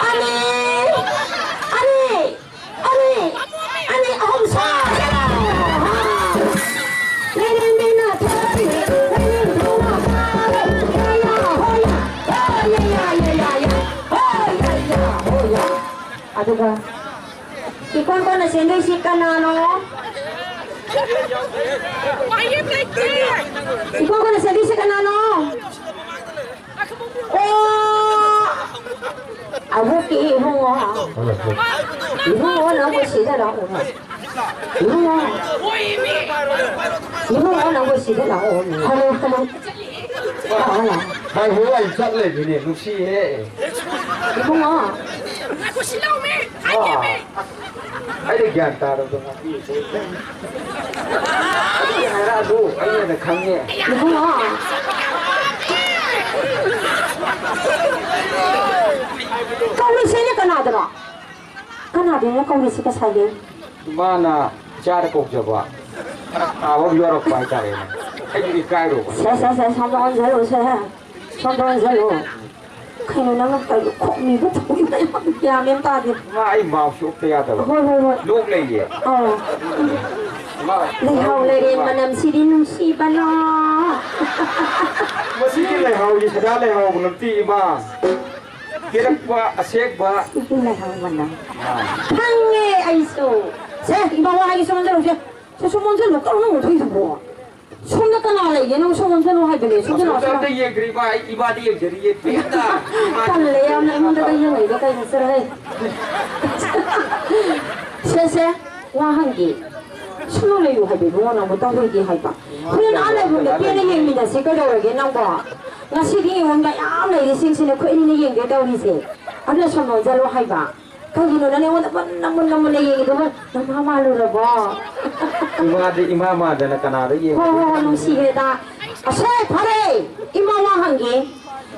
ꯑꯅꯤ! ꯑꯅꯤ! ꯑꯅꯤ! ꯑꯅꯤ! ꯑꯍꯨꯝ ꯁꯥ! ꯂꯩꯔꯦꯝꯕꯤꯅ ꯊꯣꯛꯂꯛꯏ, ꯂꯩꯔꯦꯝꯕꯤꯅ ꯐꯥꯔꯦ꯫ ꯍꯣꯌꯥ! ꯍꯣꯌꯥ! ꯍꯣꯌꯥ! ꯍꯣꯌꯥ! ꯍꯣꯌꯥ! ꯑꯗꯨꯒ ꯏꯀꯣꯟ ꯀꯣꯟꯅ ꯆꯦꯟꯗꯣꯏꯁꯤ ꯀꯅꯥꯅꯣ? ꯄꯥꯏꯌꯦꯞ ꯂꯩꯇꯦ꯫ ꯏꯀꯣꯟ ꯀꯣꯟꯅ ꯆꯦꯟꯗꯣꯏꯁꯤ ꯀꯅꯥꯅꯣ? ꯑꯣ! ꯑꯕꯣꯛꯀꯤ ꯏꯕꯨꯡꯉꯣ꯫ ꯏꯕꯨꯡꯉꯣ ꯅꯪꯕꯨ ꯁꯤꯗ ꯂꯥꯛꯑꯣ꯫ ꯏꯕꯨꯡꯉꯣ꯫ ꯏꯕꯨꯡꯉꯣ ꯅꯪꯕꯨ ꯁꯤꯗ ꯂꯥꯛꯑꯣ꯫ Hello, hello. ꯂꯥꯛꯑꯣ, ꯂꯥꯛꯑꯣ꯫ ꯍꯥꯏ ꯍꯣ, ꯑꯩ ꯆꯠ ꯂꯩꯕꯤꯅꯦ, ꯅꯨꯡꯁꯤꯍꯦ꯫ ꯏꯕꯨꯡꯉꯣ꯫ ꯉꯥꯏꯈꯣ, ꯁꯤ ꯂꯥꯎꯃꯤ꯫ ꯑꯥ꯫ ꯑꯩꯗꯤ ꯒ꯭ꯌꯥꯟ ꯇꯥꯔꯕꯗꯣ ꯉꯥꯛꯄꯤꯌꯨ꯫ ꯑꯗꯨꯗꯤ ꯍꯥꯏꯔꯛꯑꯁꯨ ꯑꯩ ꯍꯦꯟꯅ ꯈꯪꯉꯦ꯫ ꯏꯕꯨꯡꯉꯣ꯫ ꯀꯧꯔꯤꯁꯦꯅ ꯀꯅꯥꯗꯅꯣ? ꯀꯅꯥꯗꯅꯣ ꯀꯧꯔꯤꯁꯤ ꯉꯁꯥꯏꯗꯩ? ꯏꯃꯥꯅ ꯏꯆꯥꯗ ꯀꯧꯖꯕ꯫ ꯐꯔꯛ ꯇꯥꯕ ꯑꯃ ꯌꯥꯎꯔꯛꯄ ꯍꯥꯏꯇꯥꯔꯦꯅꯦ꯫ ꯑꯩꯁꯨ ꯏꯀꯥꯏꯔꯨꯕ꯫ ꯁꯦ, ꯁꯦ, ꯁꯦ, ꯁꯣꯝꯗ ꯑꯣꯟꯁꯤꯜꯂꯨꯁꯦ꯫ ꯁꯣꯝꯗ ꯑꯣꯟꯁꯤꯜꯂꯨ꯫ ꯀꯩꯅꯣ ꯅꯪꯅ ꯀꯩꯅꯣ ꯈꯣꯡꯕꯤꯕ ꯇꯧꯕꯤ ꯃꯌꯥꯝ ꯒ꯭ꯌꯥꯟ ꯃꯦꯟ ꯇꯥꯗꯦ꯫ ꯏꯃꯥ, ꯑꯩ ꯃꯥꯛꯁ ꯎꯞꯇ ꯌꯥꯗꯕ꯫ ꯍꯣꯏ, ꯍꯣꯏ, ꯍꯣꯏ꯫ ꯂꯣꯛ ꯂꯩꯌꯦ꯫ ꯑꯧ꯫ ꯏꯃꯥ, ꯂꯩꯍꯥꯎ ꯂꯩꯔꯦꯟ ꯏꯃꯥ꯫ ꯃꯅꯝꯁꯤꯗꯤ ꯅꯨꯡꯁꯤꯕꯅ꯫ ꯃꯁꯤꯒꯤ ꯂꯩꯍꯥꯎꯁꯤ ꯁꯗꯥ ꯂꯩꯍꯥꯎ ꯅꯠꯇꯦ, ꯏꯃꯥ꯫ ꯀꯦꯔꯛꯄ ꯑꯁꯦꯡꯕ꯫ ꯁꯤꯗꯤ ꯂꯩꯍꯥꯎ ꯃꯅꯝ꯫ ꯑꯥ꯫ ꯈꯪꯉꯦ ꯑꯩꯁꯨ꯫ ꯁꯦ, ꯏꯃꯥ ꯋꯥ ꯍꯥꯏꯒꯦ ꯁꯣꯝ ꯑꯣꯟꯁꯤꯜꯂꯨꯁꯦ꯫ ꯁꯦ, ꯁꯣꯝ ꯑꯣꯟꯁꯤꯜꯂꯨ, ꯀꯔꯝꯅ ꯑꯣꯟꯊꯣꯛꯏꯗꯨꯕꯣ? ꯁꯣꯝꯗ ꯀꯅꯥ ꯂꯩꯒꯦ? ꯅꯪ ꯁꯣꯝ ꯑꯣꯟꯁꯤꯜꯂꯨ ꯍꯥꯏꯕꯅꯦ꯫ ꯁꯣꯝꯗ ꯂꯥꯛꯑꯣ, ꯑꯁꯣꯝꯗ ꯁꯣꯝꯗ꯫ ꯑꯝꯇ ꯌꯦꯡꯗ꯭ꯔꯤ, ꯏꯃꯥ, ꯑꯩ ꯏꯃꯥꯗꯤ ꯌꯦꯡꯖꯔꯤꯌꯦ꯫ ꯀꯩꯝꯇ ꯏꯃꯥ ꯇꯜꯂꯦ ꯌꯥꯝꯅ, ꯑꯩꯉꯣꯟꯗꯒ ꯌꯦꯡꯉꯛꯏꯗꯣ ꯀꯩꯅꯣ? ꯆꯠꯂꯣꯍꯦ꯫ ꯁꯦ, ꯁꯦ, ꯋꯥ ꯍꯪꯒꯦ꯫ ꯁꯨꯝ ꯂꯩꯌꯨ ꯍꯥꯏꯕ ꯏꯕꯨꯡꯉꯣ, ꯅꯪꯕꯨ ꯇꯧꯔꯤꯗꯤ ꯍꯥꯏꯕ꯫ ꯍꯣꯔꯦꯟ ꯑꯥ ꯂꯩꯕꯗ ꯄꯦꯟꯅ ꯌꯦꯡꯃꯤꯟꯅꯁꯤ ꯀꯩꯗꯧꯔꯒꯦ ꯅꯪꯕꯣ? ꯉꯁꯤꯗꯤ ꯌꯦꯡꯉꯣꯟ ꯃꯌꯥꯝ ꯂꯩꯔꯤ, ꯁꯤꯡꯁꯤꯅ ꯑꯩꯈꯣꯏ ꯑꯅꯤꯅ ꯌꯦꯡꯒꯦ ꯇꯧꯔꯤꯁꯦ꯫ ꯑꯗꯨꯅ ꯁꯣꯝ ꯂꯣꯟꯖꯜꯂꯣ ꯍꯥꯏꯕ꯫ ꯀꯩꯒꯤꯅꯣ ꯅꯪ ꯑꯩꯉꯣꯟꯗ ꯃꯨꯟꯅ ꯃꯨꯟꯅ ꯃꯨꯟꯅ ꯌꯦꯡꯉꯤꯗꯨꯕꯨ? ꯅꯃꯥ ꯃꯥꯜꯂꯨꯔꯕꯣ? ꯏꯃꯥꯗꯤ ꯏꯃꯥ ꯃꯥꯟꯗꯅ ꯀꯅꯥꯗ ꯍꯣ ꯌꯦꯡꯉꯨꯅꯤ? ꯍꯣ ꯍꯣ, ꯅꯨꯡꯁꯤꯈ꯭ꯔꯦꯗ꯫ ꯑꯁꯣꯏ ꯐꯔꯦ꯫ ꯏꯃꯥ ꯋꯥ ꯍꯪꯒꯦ꯫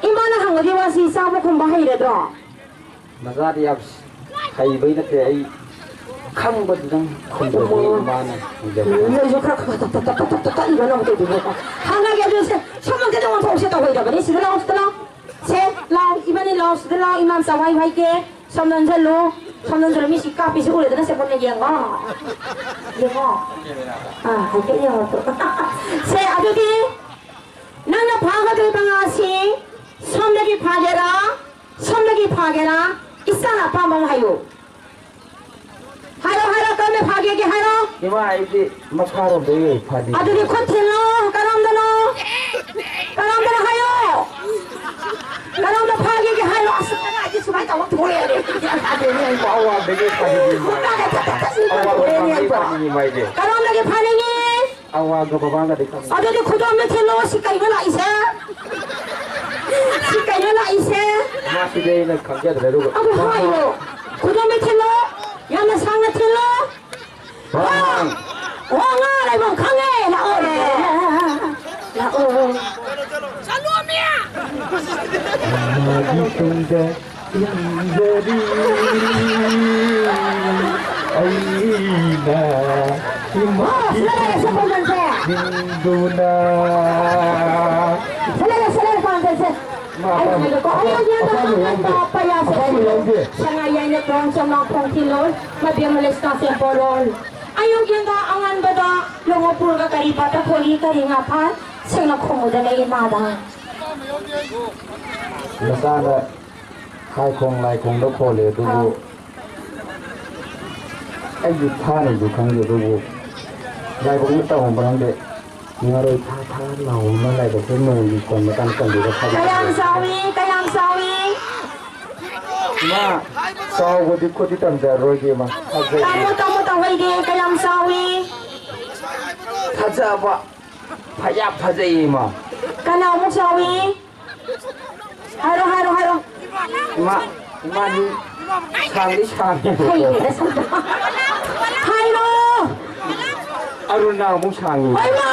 ꯏꯃꯥꯅ ꯍꯪꯕꯒꯤ ꯋꯥꯁꯤ ꯆꯥꯕ ꯈꯨꯝꯕ ꯍꯩꯔꯗ꯭ꯔꯣ? ꯃꯆꯥꯗꯤ ꯌꯥꯝ ꯍꯩꯕꯩ ꯅꯠꯇꯦ, ꯑꯩ ꯈꯪꯕꯗꯨꯗꯪ ꯈꯨꯝꯖꯒꯦ꯫ ꯑꯣ꯫ ꯏꯃꯥꯅ ꯍꯪꯖꯕꯗ꯫ ꯅꯣꯏꯁꯨ ꯈꯔ ꯈꯔ ꯇꯞ ꯇꯞ ꯇꯞ ꯇꯞ ꯇꯞ ꯇꯞ ꯏꯕ ꯅꯪ ꯇꯧꯗꯣꯏꯕꯣ? ꯍꯪꯉꯒꯦ ꯑꯗꯨ ꯁꯦ, ꯁꯣꯝꯗ ꯈꯤꯇꯪ ꯑꯣꯟꯊꯣꯛꯁꯦ, ꯇꯧꯍꯩꯗꯕꯅꯤ꯫ ꯁꯤꯗ ꯂꯥꯛꯑꯣ, ꯁꯤꯗ ꯂꯥꯛꯑꯣ꯫ ꯁꯦ, ꯂꯥꯛꯑꯣ, ꯏꯕꯥꯅꯤ ꯂꯥꯛꯑꯣ, ꯁꯤꯗ ꯂꯥꯛꯑꯣ, ꯏꯃꯥ ꯃꯆꯥ ꯋꯥꯏ ꯋꯥꯏꯒꯦ꯫ ꯁꯣꯝ ꯅꯝꯁꯤꯜꯂꯨ, ꯁꯣꯝ ꯅꯝꯁꯤꯜꯂꯨ, ꯃꯤ ꯁꯤ ꯀꯥꯞꯄꯤꯁꯤ ꯎꯔꯦꯗꯅ, ꯁꯦ ꯃꯨꯟꯅ ꯌꯦꯡꯉꯣ꯫ ꯌꯦꯡꯉꯣ꯫ ꯑꯥ, ꯍꯥꯏꯐꯦꯠ ꯌꯦꯡꯉꯣ ꯇꯨ꯫ ꯁꯦ, ꯑꯗꯨꯗꯤ ꯅꯪꯅ ꯐꯥꯒꯗꯣꯏꯕ ꯉꯥꯁꯤ ꯁꯣꯝꯗꯒꯤ ꯐꯥꯒꯦꯔꯥ, ꯁꯣꯝꯗꯒꯤ ꯐꯥꯒꯦꯔꯥ, ꯏꯆꯥꯅ ꯑꯄꯥꯝꯕ ꯑꯃ ꯍꯥꯏꯌꯨ꯫ ꯍꯥꯏꯔꯣ, ꯍꯥꯏꯔꯣ, ꯀꯔꯝꯅ ꯐꯥꯒꯦꯒꯦ ꯍꯥꯏꯔꯣ꯫ ꯏꯃꯥ, ꯑꯩꯗꯤ ꯃꯈꯥꯔꯣꯝꯗꯒꯤ ꯑꯣꯏ ꯐꯥꯅꯤꯡꯉꯤ꯫ ꯑꯗꯨꯗꯤ ꯈꯨꯠ ꯊꯤꯜꯂꯣ, ꯀꯔꯝꯗꯅꯣ? ꯀꯔꯝꯗꯅꯣ ꯍꯥꯏꯌꯣ꯫ ꯀꯔꯝꯗ ꯐꯥꯒꯦꯒꯦ ꯍꯥꯏꯔꯣ꯫ ꯑꯁ, ꯀꯅꯥꯒꯤ ꯁꯨꯃꯥꯏꯅ ꯇꯧꯕ ꯊꯣꯛꯂꯛꯑꯦꯅꯦ꯫ ꯑꯋꯥꯡꯗꯒꯤ ꯐꯥꯅꯤꯡꯉꯤ ꯏꯃꯥ꯫ ꯈꯨꯠ ꯀꯥꯒ ꯊꯛ ꯊꯛ ꯊꯛ ꯁꯤꯡ ꯑꯋꯥꯡ ꯊꯣꯛꯂꯛꯑꯦꯅꯦ ꯃꯐꯝꯗꯒꯤ ꯑꯩꯕꯣ꯫ ꯐꯥꯅꯤꯡꯉꯤ ꯏꯃꯥ ꯑꯩꯗꯤ꯫ ꯀꯔꯝꯗꯒꯤ ꯐꯥꯅꯤꯡꯉꯤ? ꯑꯋꯥꯡꯒ ꯃꯃꯥꯡꯒꯗꯤ ꯈꯪꯗꯦ꯫ ꯑꯗꯨꯗꯤ ꯈꯨꯗꯣꯝꯗ ꯊꯤꯜꯂꯣ, ꯁꯤ ꯀꯩꯅꯣ ꯂꯥꯛꯏꯁꯦ? ꯁꯤ ꯀꯩꯅꯣ ꯂꯥꯛꯏꯁꯦ? ꯃꯥꯁꯤꯗꯤ ꯑꯩꯅ ꯈꯪꯖꯗ꯭ꯔꯦ, ꯑꯗꯨꯒ ꯑꯗꯨ ꯍꯥꯏꯌꯣ꯫ ꯈꯨꯗꯣꯝꯗ ꯊꯤꯜꯂꯣ, ꯌꯥꯝꯅ ꯁꯥꯡꯅ ꯊꯤꯜꯂꯣ꯫ ꯋꯥ ꯉꯥ ꯂꯩꯐꯝ ꯈꯪꯉꯦ, ꯂꯥꯛꯑꯣ꯫ ꯂꯥꯛꯑꯣ꯫ ꯃꯥꯒꯤ ꯇꯨꯡꯗ ꯌꯥꯝꯖꯔꯤ ꯑꯩꯅ ꯏꯃꯥꯒꯤ ꯁꯤꯗ ꯂꯩꯔꯦ, ꯁꯦ ꯄꯥꯡꯒꯜꯁꯦ꯫ ꯍꯤꯡꯗꯨꯅ꯫ ꯁꯤꯗ ꯂꯩꯔꯦ, ꯁꯤꯗ ꯂꯩꯔꯦ, ꯄꯥꯡꯒꯜꯁꯦ꯫ ꯑꯩ ꯍꯥꯏꯒꯦꯀꯣ, ꯑꯩ ꯍꯥꯏꯒꯦ, ꯑꯄꯥꯝꯕ ꯌꯥꯎꯗꯦ꯫ ꯄꯥ ꯌꯥꯁꯦ꯫ ꯑꯄꯥꯝꯕ ꯌꯥꯎꯗꯦ꯫ ꯁꯉꯥꯏ ꯌꯥꯏꯅ ꯇ꯭ꯔꯣꯟ ꯆꯦꯝꯅꯥꯎ ꯈꯣꯡꯊꯤꯜꯂꯣꯟ ꯃꯕꯦꯝꯃ ꯂꯩꯁꯤꯇꯥ ꯆꯦꯝꯄꯣꯂꯣꯟ꯫ ꯑꯌꯨꯛ ꯌꯦꯟꯗ ꯑꯉꯟꯕꯗ ꯂꯣꯡꯉꯣ ꯄꯨꯔꯒ ꯀꯔꯤ ꯄꯥꯠꯇ ꯈꯣꯜꯂꯤ ꯀꯔꯤ ꯉꯥ ꯐꯥ ꯁꯦꯡꯅ ꯈꯨꯝꯃꯨꯗꯅ ꯏꯃꯥꯗ꯫ ꯃꯆꯥꯅ ꯍꯥꯏꯈꯣꯡ ꯂꯥꯏꯈꯣꯡꯗ ꯈꯣꯜꯂꯦ ꯑꯗꯨꯕꯨ ꯑꯥ꯫ ꯑꯩꯗꯤ ꯊꯥꯅꯁꯨ ꯈꯪꯗꯦ ꯑꯗꯨꯕꯨ ꯂꯥꯏꯕꯛꯅ ꯇꯝꯃꯝꯕ ꯈꯪꯗꯦ꯫ ꯉꯥꯔꯣꯏ ꯊꯥ ꯊꯥ ꯂꯥꯎꯕ ꯑꯃ ꯂꯥꯏꯕꯛꯇ ꯅꯣꯡꯒꯤ ꯈꯣꯟ ꯃꯇꯥꯡ ꯇꯝꯕꯤꯕ ꯊꯥꯖꯗꯦ꯫ ꯀꯌꯥꯝ ꯆꯥꯎꯏ, ꯀꯌꯥꯝ ꯆꯥꯎꯏ꯫ ꯏꯃꯥ, ꯆꯥꯎꯕꯗꯤ ꯈꯨꯠꯇꯤ ꯇꯝꯖꯔꯔꯣꯏꯒꯦ, ꯏꯃꯥ꯫ ꯊꯥꯖꯩ꯫ ꯇꯝꯃꯨ, ꯇꯝꯃꯨ, ꯇꯧꯍꯩꯗꯦ, ꯀꯌꯥꯝ ꯆꯥꯎꯏ꯫ ꯐꯖꯕ, ꯐꯖ ꯐꯖꯩ ꯏꯃꯥ꯫ ꯀꯅꯥꯃꯨꯛ ꯆꯥꯎꯏ? ꯍꯥꯏꯔꯣ, ꯍꯥꯏꯔꯣ, ꯍꯥꯏꯔꯣ꯫ ꯏꯃꯥ, ꯏꯃꯥꯗꯤ ꯁꯥꯡꯗꯤ ꯁꯥꯡꯉꯦ꯫ ꯍꯩꯔꯦꯗ ꯁꯛꯇ꯫ ꯍꯥꯏꯔꯣ꯫ ꯑꯔꯨꯅꯥ ꯑꯃꯨꯛ ꯁꯥꯡꯉꯤ꯫ ꯍꯩꯃꯥ!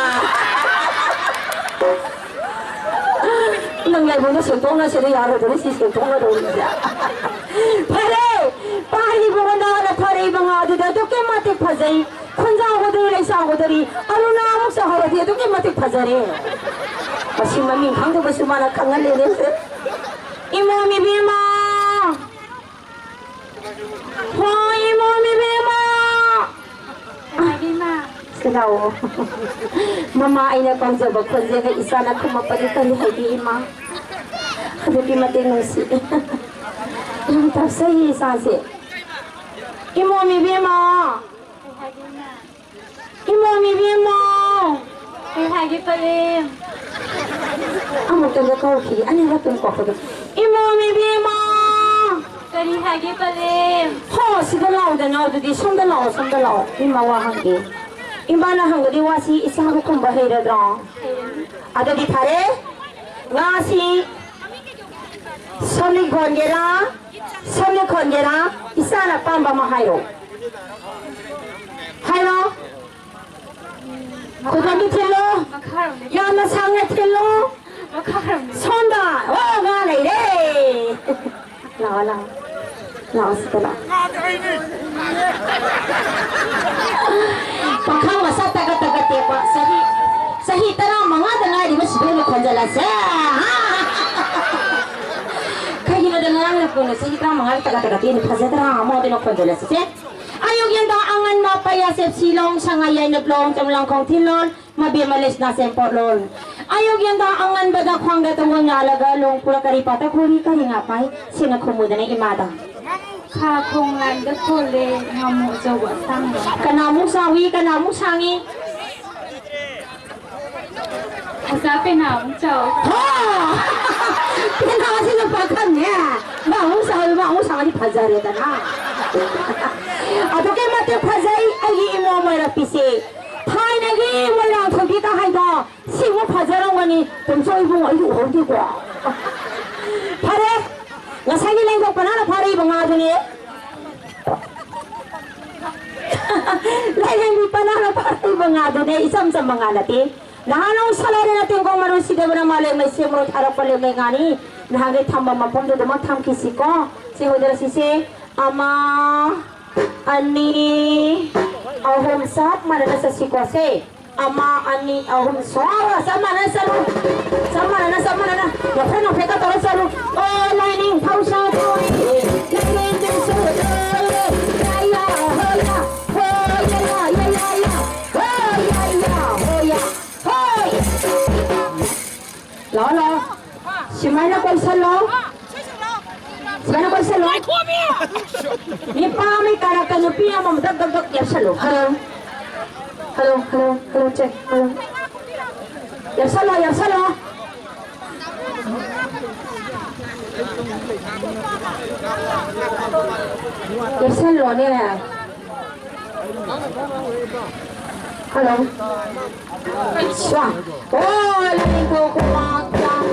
ꯅꯪ ꯂꯥꯏꯕꯨꯡꯗ ꯁꯦꯡꯗꯣꯛꯅꯁꯦ, ꯑꯗꯨ ꯌꯥꯔꯣꯏꯗꯧꯔꯤ, ꯁꯤ ꯁꯦꯡꯗꯣꯛꯅꯗꯧꯔꯤꯁꯦ꯫ ꯐꯔꯦ, ꯄꯥꯔꯤꯕ ꯋꯥꯅ ꯐꯔꯤꯕ ꯉꯥꯗꯨꯗ ꯑꯗꯨꯛꯀꯤ ꯃꯇꯤꯛ ꯐꯖꯩ꯫ ꯈꯨꯟꯖꯥꯎꯒꯗꯣꯔꯤ, ꯂꯩꯁꯥꯎꯒꯗꯣꯔꯤ, ꯑꯔꯨꯅꯥ ꯑꯃꯨꯛ ꯆꯥꯍꯧꯔꯗꯤ ꯑꯗꯨꯛꯀꯤ ꯃꯇꯤꯛ ꯐꯖꯔꯦ꯫ ꯃꯁꯤ ꯃꯃꯤꯡ ꯈꯪꯗꯕꯁꯨ ꯃꯥꯅ ꯈꯪꯍꯜꯂꯦꯅꯦ꯫ ꯏꯃꯣꯝ ꯏꯕꯦꯝꯃ! ꯍꯣ, ꯏꯃꯣꯝ ꯏꯕꯦꯝꯃ! ꯀꯩ ꯍꯥꯏꯒꯦ, ꯏꯃꯥ? ꯁꯤ ꯂꯥꯛꯑꯣ꯫ ꯃꯃꯥ ꯑꯩꯅ ꯀꯧꯖꯕ ꯈꯣꯟꯖꯦꯜꯒ ꯏꯆꯥꯅ ꯈꯨꯝꯃꯛꯄꯗꯤ ꯀꯔꯤ ꯍꯥꯏꯒꯦ, ꯏꯃꯥ? ꯑꯗꯨꯛꯀꯤ ꯃꯇꯤꯛ ꯅꯨꯡꯁꯤ꯫ ꯌꯥꯝ ꯇꯞꯆꯩꯌꯦ ꯏꯆꯥꯁꯦ꯫ ꯏꯃꯣꯝ ꯏꯕꯦꯝꯃ! ꯀꯩ ꯍꯥꯏꯒꯦ, ꯏꯃꯥ? ꯏꯃꯣꯝ ꯏꯕꯦꯝꯃ! ꯀꯩ ꯍꯥꯏꯒꯦ, ꯄꯂꯦꯝ? ꯑꯃꯨꯛꯇꯪꯒ ꯀꯧꯈꯤꯒꯦ, ꯑꯅꯤꯔꯛꯇꯪ ꯀꯧꯔꯛꯄꯗꯣ꯫ ꯏꯃꯣꯝ ꯏꯕꯦꯝꯃ! ꯀꯔꯤ ꯍꯥꯏꯒꯦ, ꯄꯂꯦꯝ? ꯍꯣ, ꯁꯤꯗ ꯂꯥꯛꯑꯣꯗꯅ, ꯑꯗꯨꯗꯤ ꯁꯣꯝꯗ ꯂꯥꯛꯑꯣ, ꯁꯣꯝꯗ ꯂꯥꯛꯑꯣ꯫ ꯏꯃꯥ ꯋꯥ ꯍꯪꯒꯦ꯫ ꯏꯃꯥꯅ ꯍꯪꯒꯗꯤ ꯋꯥꯁꯤ ꯏꯆꯥꯒ ꯈꯨꯝꯕ ꯍꯩꯔꯗ꯭ꯔꯣ? ꯍꯩꯔꯅꯤ꯫ ꯑꯗꯨꯗꯤ ꯐꯔꯦ꯫ ꯉꯥꯁꯤ ꯁꯣꯝꯅ ꯈꯣꯟꯒꯦꯔꯥ? ꯁꯣꯝꯅ ꯈꯣꯟꯒꯦꯔꯥ? ꯏꯆꯥꯅ ꯑꯄꯥꯝꯕ ꯑꯃ ꯍꯥꯏꯔꯣ꯫ ꯍꯥꯏꯔꯣ꯫ ꯈꯨꯗꯝꯗꯤ ꯊꯤꯜꯂꯣ꯫ ꯃꯈꯥꯔꯣꯝꯗ꯫ ꯌꯥꯝꯅ ꯁꯥꯡꯅ ꯊꯤꯜꯂꯣ꯫ ꯃꯈꯥꯔꯣꯝꯗ꯫ ꯁꯣꯝꯗ꯫ ꯑꯣ, ꯉꯥ ꯂꯩꯔꯦ꯫ ꯂꯥꯛꯑꯣ, ꯂꯥꯛꯑꯣ꯫ ꯂꯥꯛꯑꯣ, ꯁꯤꯗ ꯂꯥꯛꯑꯣ꯫ ꯄꯥꯈꯪ ꯃꯁꯛ ꯇꯒꯠ ꯇꯒꯠ ꯇꯦꯛꯄ, ꯆꯍꯤ, ꯆꯍꯤ ꯇꯔꯥꯃꯉꯥꯗ ꯉꯥꯏꯔꯤꯕ ꯁꯤꯗ ꯑꯣꯏꯅ ꯈꯣꯟꯖꯜꯂꯁꯦ꯫ ꯀꯩꯒꯤꯅꯣꯗ ꯉꯔꯥꯡ ꯅꯄꯨꯅ ꯆꯍꯤ ꯇꯔꯥꯃꯉꯥꯗ ꯇꯒꯠ ꯇꯒꯠ ꯇꯦꯛꯏꯅ ꯐꯖꯗ꯭ꯔꯥ? ꯑꯃ ꯑꯣꯏꯅ ꯈꯣꯟꯖꯜꯂꯁꯤꯁꯦ꯫ ꯑꯌꯨꯛ ꯌꯦꯟꯗ ꯑꯉꯟꯕ ꯄꯩꯌꯥ ꯆꯦꯞꯁꯤ ꯂꯣꯡ, ꯁꯉꯥꯏ ꯌꯥꯏꯅꯞ ꯂꯣꯡ, ꯆꯝꯂꯥꯡꯈꯣꯡ ꯊꯤꯜꯂꯣꯟ, ꯃꯕꯦꯝꯃ ꯂꯩꯁꯅꯥ ꯆꯦꯝꯄꯣꯠꯂꯣꯟ꯫ ꯑꯌꯨꯛ ꯌꯦꯟꯗ ꯑꯉꯟꯕꯗ ꯈ꯭ꯋꯥꯡꯗ ꯇꯣꯡꯒꯣꯜ ꯉꯥꯜꯂꯒ, ꯂꯣꯡ ꯄꯨꯔ ꯀꯔꯤ ꯄꯥꯠꯇ ꯈꯨꯔꯤ, ꯀꯔꯤ ꯉꯥ ꯐꯥꯏ, ꯁꯦꯡꯅ ꯈꯨꯝꯃꯨꯗꯅ ꯏꯃꯥꯗ꯫ ꯈꯥ ꯈꯣꯡ ꯂꯥꯟꯗ ꯈꯣꯜꯂꯦ, ꯉꯥꯃꯨ ꯑꯆꯧꯕ ꯑꯁꯥꯡꯕ꯫ ꯀꯅꯥꯃꯨꯛ ꯆꯥꯎꯏ, ꯀꯅꯥꯃꯨꯛ ꯁꯥꯡꯏ? ꯑꯣꯖꯥ ꯄꯦꯅꯥꯃꯨꯛ ꯆꯥꯎꯏ꯫ ꯍꯥ! ꯄꯦꯅꯥꯁꯤꯅ ꯄꯥꯈꯪꯅꯦ꯫ ꯃꯥ ꯑꯃꯨꯛ ꯆꯥꯎꯏ, ꯃꯥ ꯑꯃꯨꯛ ꯁꯥꯡꯉꯗꯤ ꯐꯖꯔꯦꯗꯅ꯫ ꯑꯗꯨꯛꯀꯤ ꯃꯇꯤꯛ ꯐꯖꯩ ꯑꯩꯒꯤ ꯏꯃꯣꯝ ꯑꯣꯏꯔꯛꯄꯤꯁꯦ꯫ ꯊꯥꯏꯅꯒꯤ ꯃꯣꯏꯔꯥꯡ ꯊꯣꯏꯕꯤ ꯀ ꯍꯥꯏꯗꯣ ꯁꯤꯃꯨꯛ ꯐꯖꯔꯝꯒꯅꯤ꯫ ꯇꯣꯝꯆꯧ ꯏꯕꯨꯡ, ꯑꯩꯗꯤ ꯎꯍꯧꯗꯦꯀꯣ꯫ ꯐꯔꯦ, ꯉꯁꯥꯏꯒꯤ ꯂꯦꯡꯗꯧ ꯄꯅꯥꯅ ꯐꯥꯔꯛꯏꯕ ꯉꯥꯗꯨꯅꯦ꯫ ꯂꯥꯏꯔꯦꯝꯕꯤ ꯄꯅꯥꯅ ꯐꯥꯔꯛꯏꯕ ꯉꯥꯗꯨꯅꯦ, ꯏꯆꯝ ꯆꯝꯕ ꯉꯥ ꯅꯠꯇꯦ꯫ ꯅꯍꯥꯟ ꯅꯣꯡ ꯁꯂꯥꯏꯔꯦꯅ ꯇꯦꯡꯀꯣꯡ ꯃꯔꯨ ꯁꯤꯗꯕꯅ ꯃꯥꯂꯦꯝ ꯂꯩꯁꯦꯝ ꯃꯔꯨ ꯊꯥꯔꯛꯄ ꯂꯦꯝꯂꯩ ꯉꯥꯅꯤ꯫ ꯅꯍꯥꯟꯒꯩ ꯊꯝꯕ ꯃꯐꯝꯗꯨꯗꯃꯛ ꯊꯝꯈꯤꯁꯤꯀꯣ꯫ ꯁꯤ ꯍꯧꯗꯔꯁꯤꯁꯦ꯫ ꯑꯃ, ꯑꯅꯤ, ꯑꯍꯨꯝ, ꯆꯞ ꯃꯥꯟꯅꯅ ꯆꯠꯁꯤꯀꯣ ꯁꯦ꯫ ꯑꯃ, ꯑꯅꯤ, ꯑꯍꯨꯝ, ꯁꯣ-, ꯆꯞ ꯃꯥꯟꯅꯅ ꯆꯠꯂꯨ꯫ ꯆꯞ ꯃꯥꯟꯅꯅ, ꯆꯞ ꯃꯥꯟꯅꯅ꯫ ꯅꯣꯛꯐꯦꯠ ꯅꯣꯛꯐꯦꯠꯀ ꯇꯧꯔ ꯆꯠꯂꯨ꯫ ꯑꯣ, ꯂꯥꯏꯅꯤꯡꯊꯧ ꯁꯥꯊꯣꯏ, ꯂꯥꯏꯔꯦꯟꯕꯤꯁꯨ ꯂꯣꯏꯔꯦ꯫ ꯌꯥ, ꯌꯥ, ꯍꯣ, ꯌꯥ, ꯍꯣ, ꯌꯥ, ꯌꯥ, ꯌꯥ, ꯌꯥ, ꯌꯥ, ꯍꯣ, ꯌꯥ, ꯌꯥ, ꯍꯣ, ꯌꯥ, ꯍꯣ, ꯌꯥ꯫ ꯍꯣꯏ꯫ ꯂꯥꯛꯑꯣ, ꯂꯥꯛꯑꯣ꯫ ꯁꯨꯃꯥꯏꯅ ꯀꯣꯏꯁꯜꯂꯣ꯫ ꯁꯨꯃꯥꯏꯅ ꯀꯣꯏꯁꯜꯂꯣ꯫ ꯅꯨꯄꯥ ꯑꯃꯒꯤ ꯀꯥꯔꯛꯇ ꯅꯨꯄꯤ ꯑꯃꯃꯨꯛ ꯗꯛ ꯗꯛ ꯗꯛ ꯂꯦꯞꯁꯜꯂꯣ꯫ ꯍꯜꯂꯣ꯫ ꯍꯜꯂꯣ, ꯍꯜꯂꯣ, ꯍꯜꯂꯣ, ꯆꯦ, ꯍꯜꯂꯣ꯫ ꯂꯦꯞꯁꯜꯂꯣ, ꯂꯦꯞꯁꯜꯂꯣ꯫ ꯂꯦꯞꯁꯜꯂꯣꯅꯦ꯫ ꯍꯜꯂꯣ꯫ ꯁ꯭ꯋꯥ꯫ ꯑꯣ, ꯂꯥꯏꯅꯤꯡꯊꯧ ꯈꯨꯃꯥꯡ ꯆꯥꯡ,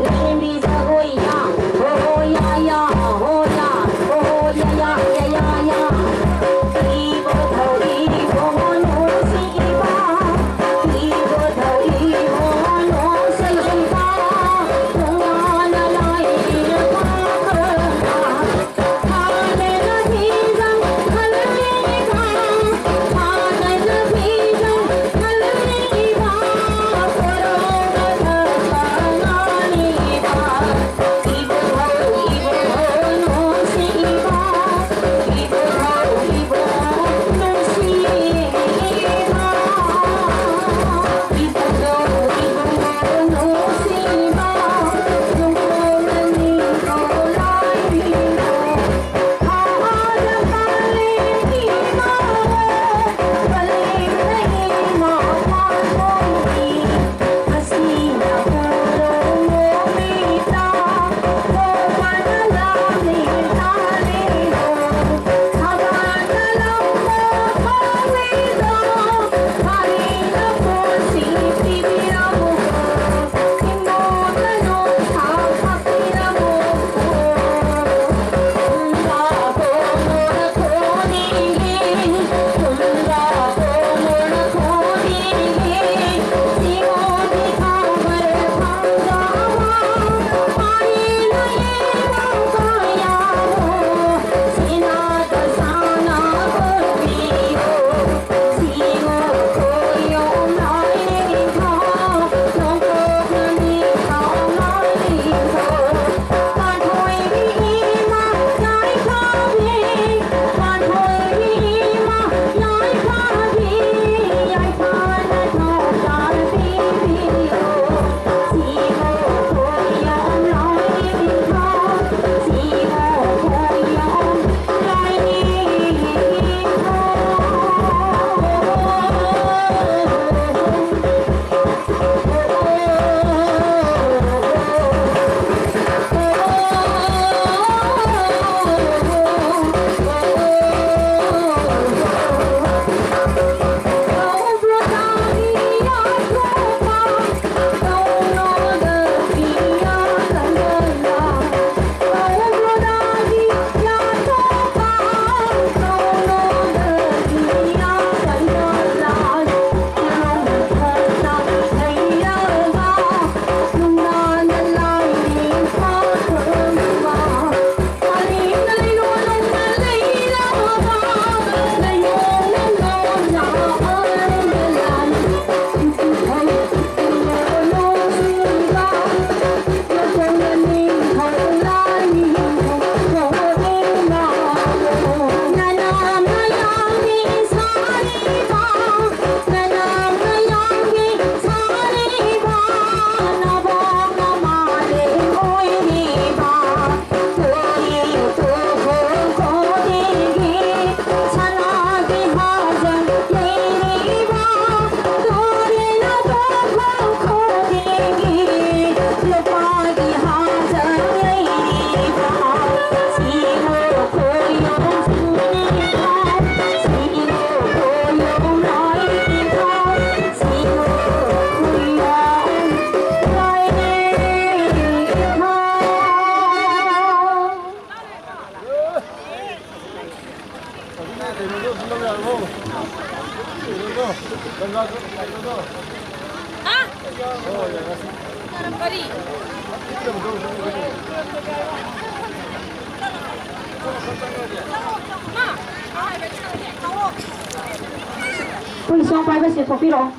ꯂꯥꯏꯔꯦꯝꯕꯤ ꯖꯒꯣꯏ ꯌꯥ, ꯍꯣ, ꯍꯣ, ꯌꯥ, ꯌꯥ, ꯍꯣ, ꯌꯥ, ꯍꯣ, ꯍꯣ, ꯌꯥ, ꯌꯥ, ꯌꯥ, ꯌꯥ, ꯌꯥ꯫ ꯏꯕꯣ ꯊꯧꯔꯤ, ꯏꯕꯣ ꯃꯣꯅꯨ, ꯁꯤ ꯏꯕꯥ, ꯏꯕꯣ ꯊꯧꯔꯤ, ꯏꯕꯣ ꯃꯣꯅꯨ, ꯁꯤ ꯏꯕꯥ, ꯇꯣꯉꯥꯟꯅ ꯂꯥꯏꯔꯕ ꯈꯔ꯫ ꯑꯩꯈꯣꯏ ꯁꯣꯝ ꯄꯥꯏꯕꯁꯦ ꯊꯣꯛꯄꯤꯔꯛꯑꯣ꯫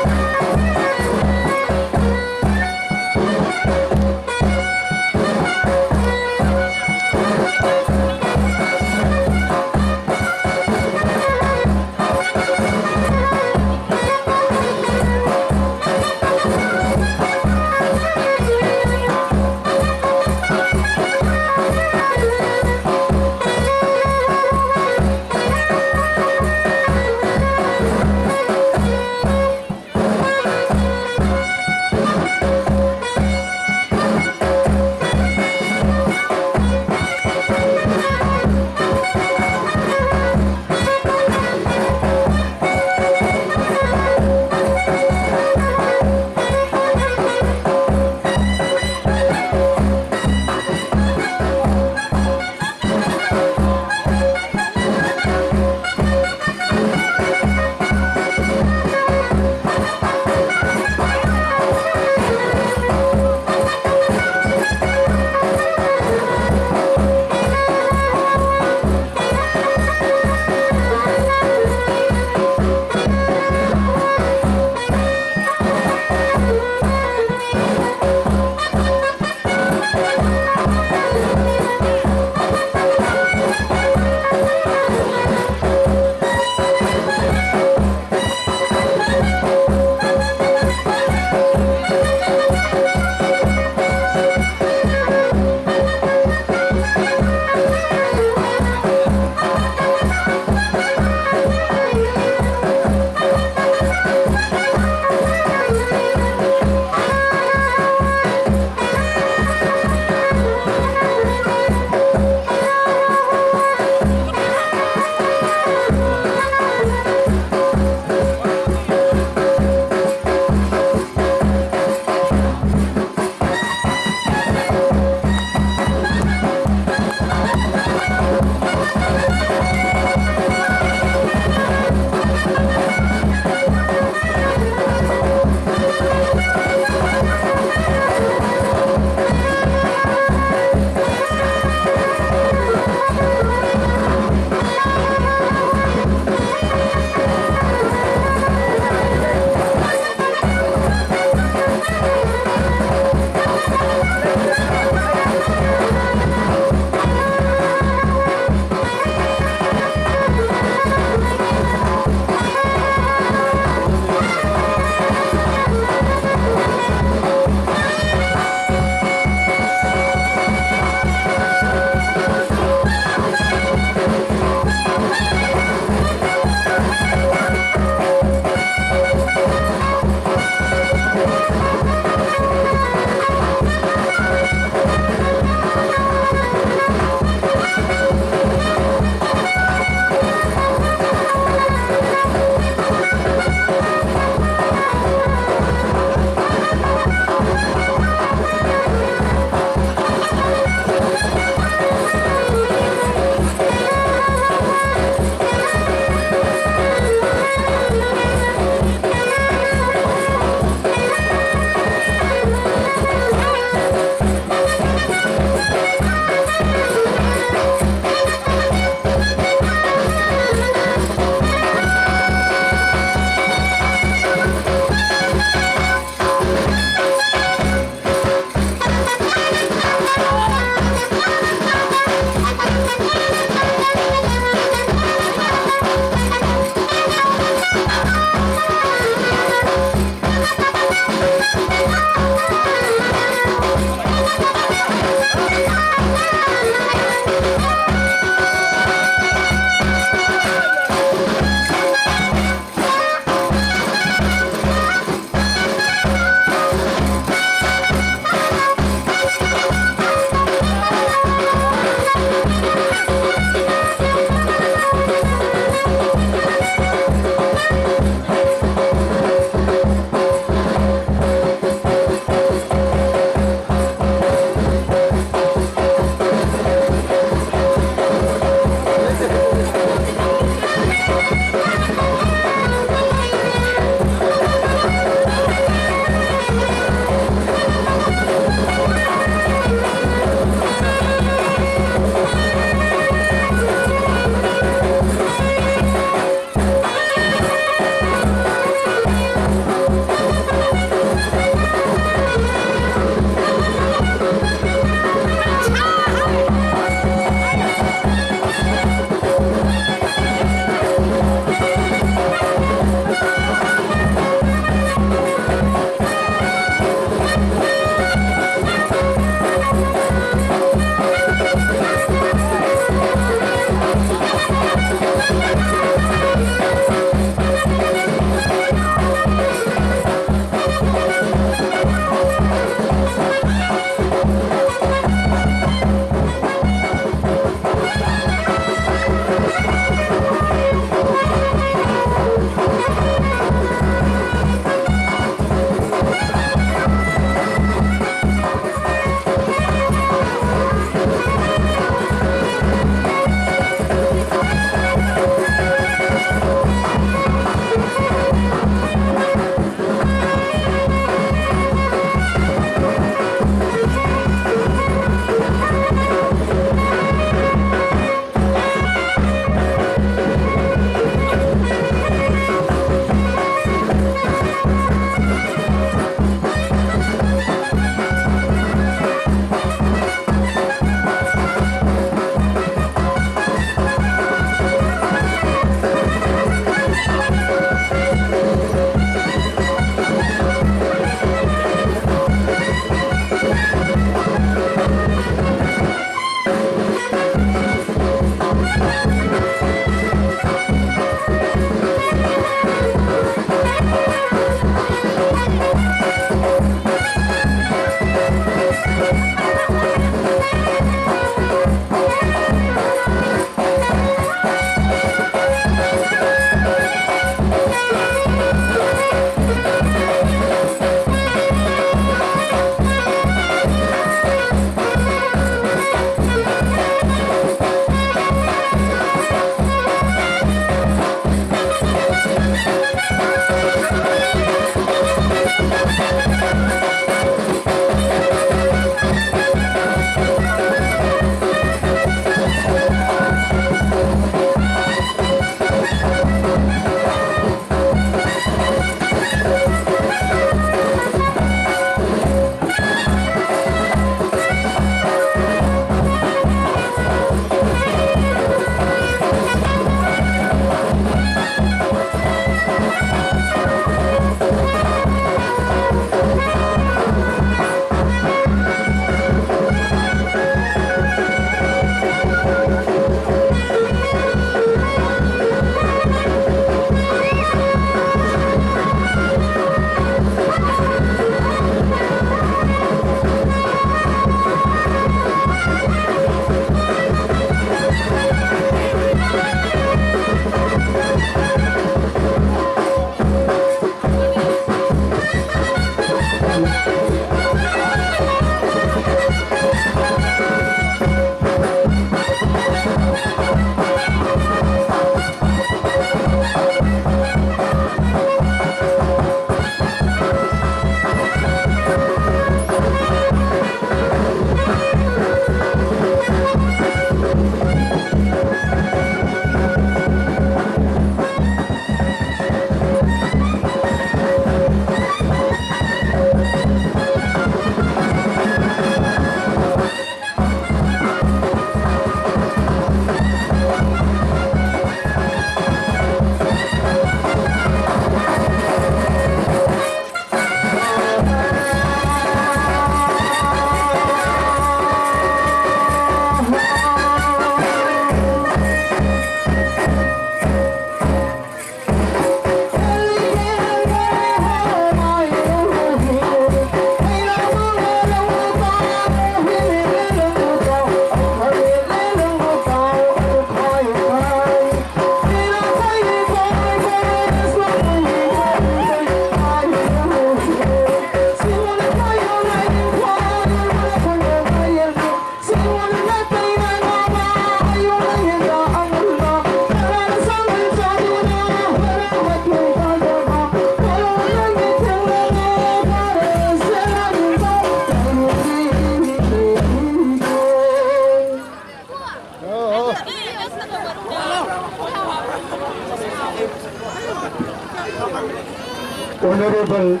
Honorable.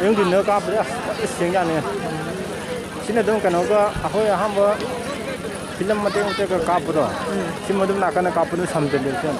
ꯑꯌꯨꯛ ꯅꯨꯡꯊꯤꯟꯗ ꯀꯥꯞꯄꯗꯤ ꯑꯁ ꯐꯖꯅ ꯁꯦꯡꯖꯥꯠꯅꯤ꯫ ꯁꯤꯅ ꯑꯗꯨꯝ ꯀꯩꯅꯣꯒ ꯑꯩꯈꯣꯏ ꯑꯍꯥꯟꯕ ꯐꯤꯂꯝ ꯃꯇꯦꯛ ꯃꯇꯦꯛꯀ ꯀꯥꯞꯄꯗꯣ, ꯁꯤꯃ ꯑꯗꯨꯝ ꯅꯥꯀꯟꯗ ꯀꯥꯞꯄꯗꯣ ꯁꯝꯖꯜꯂꯦ ꯁꯤꯅ꯫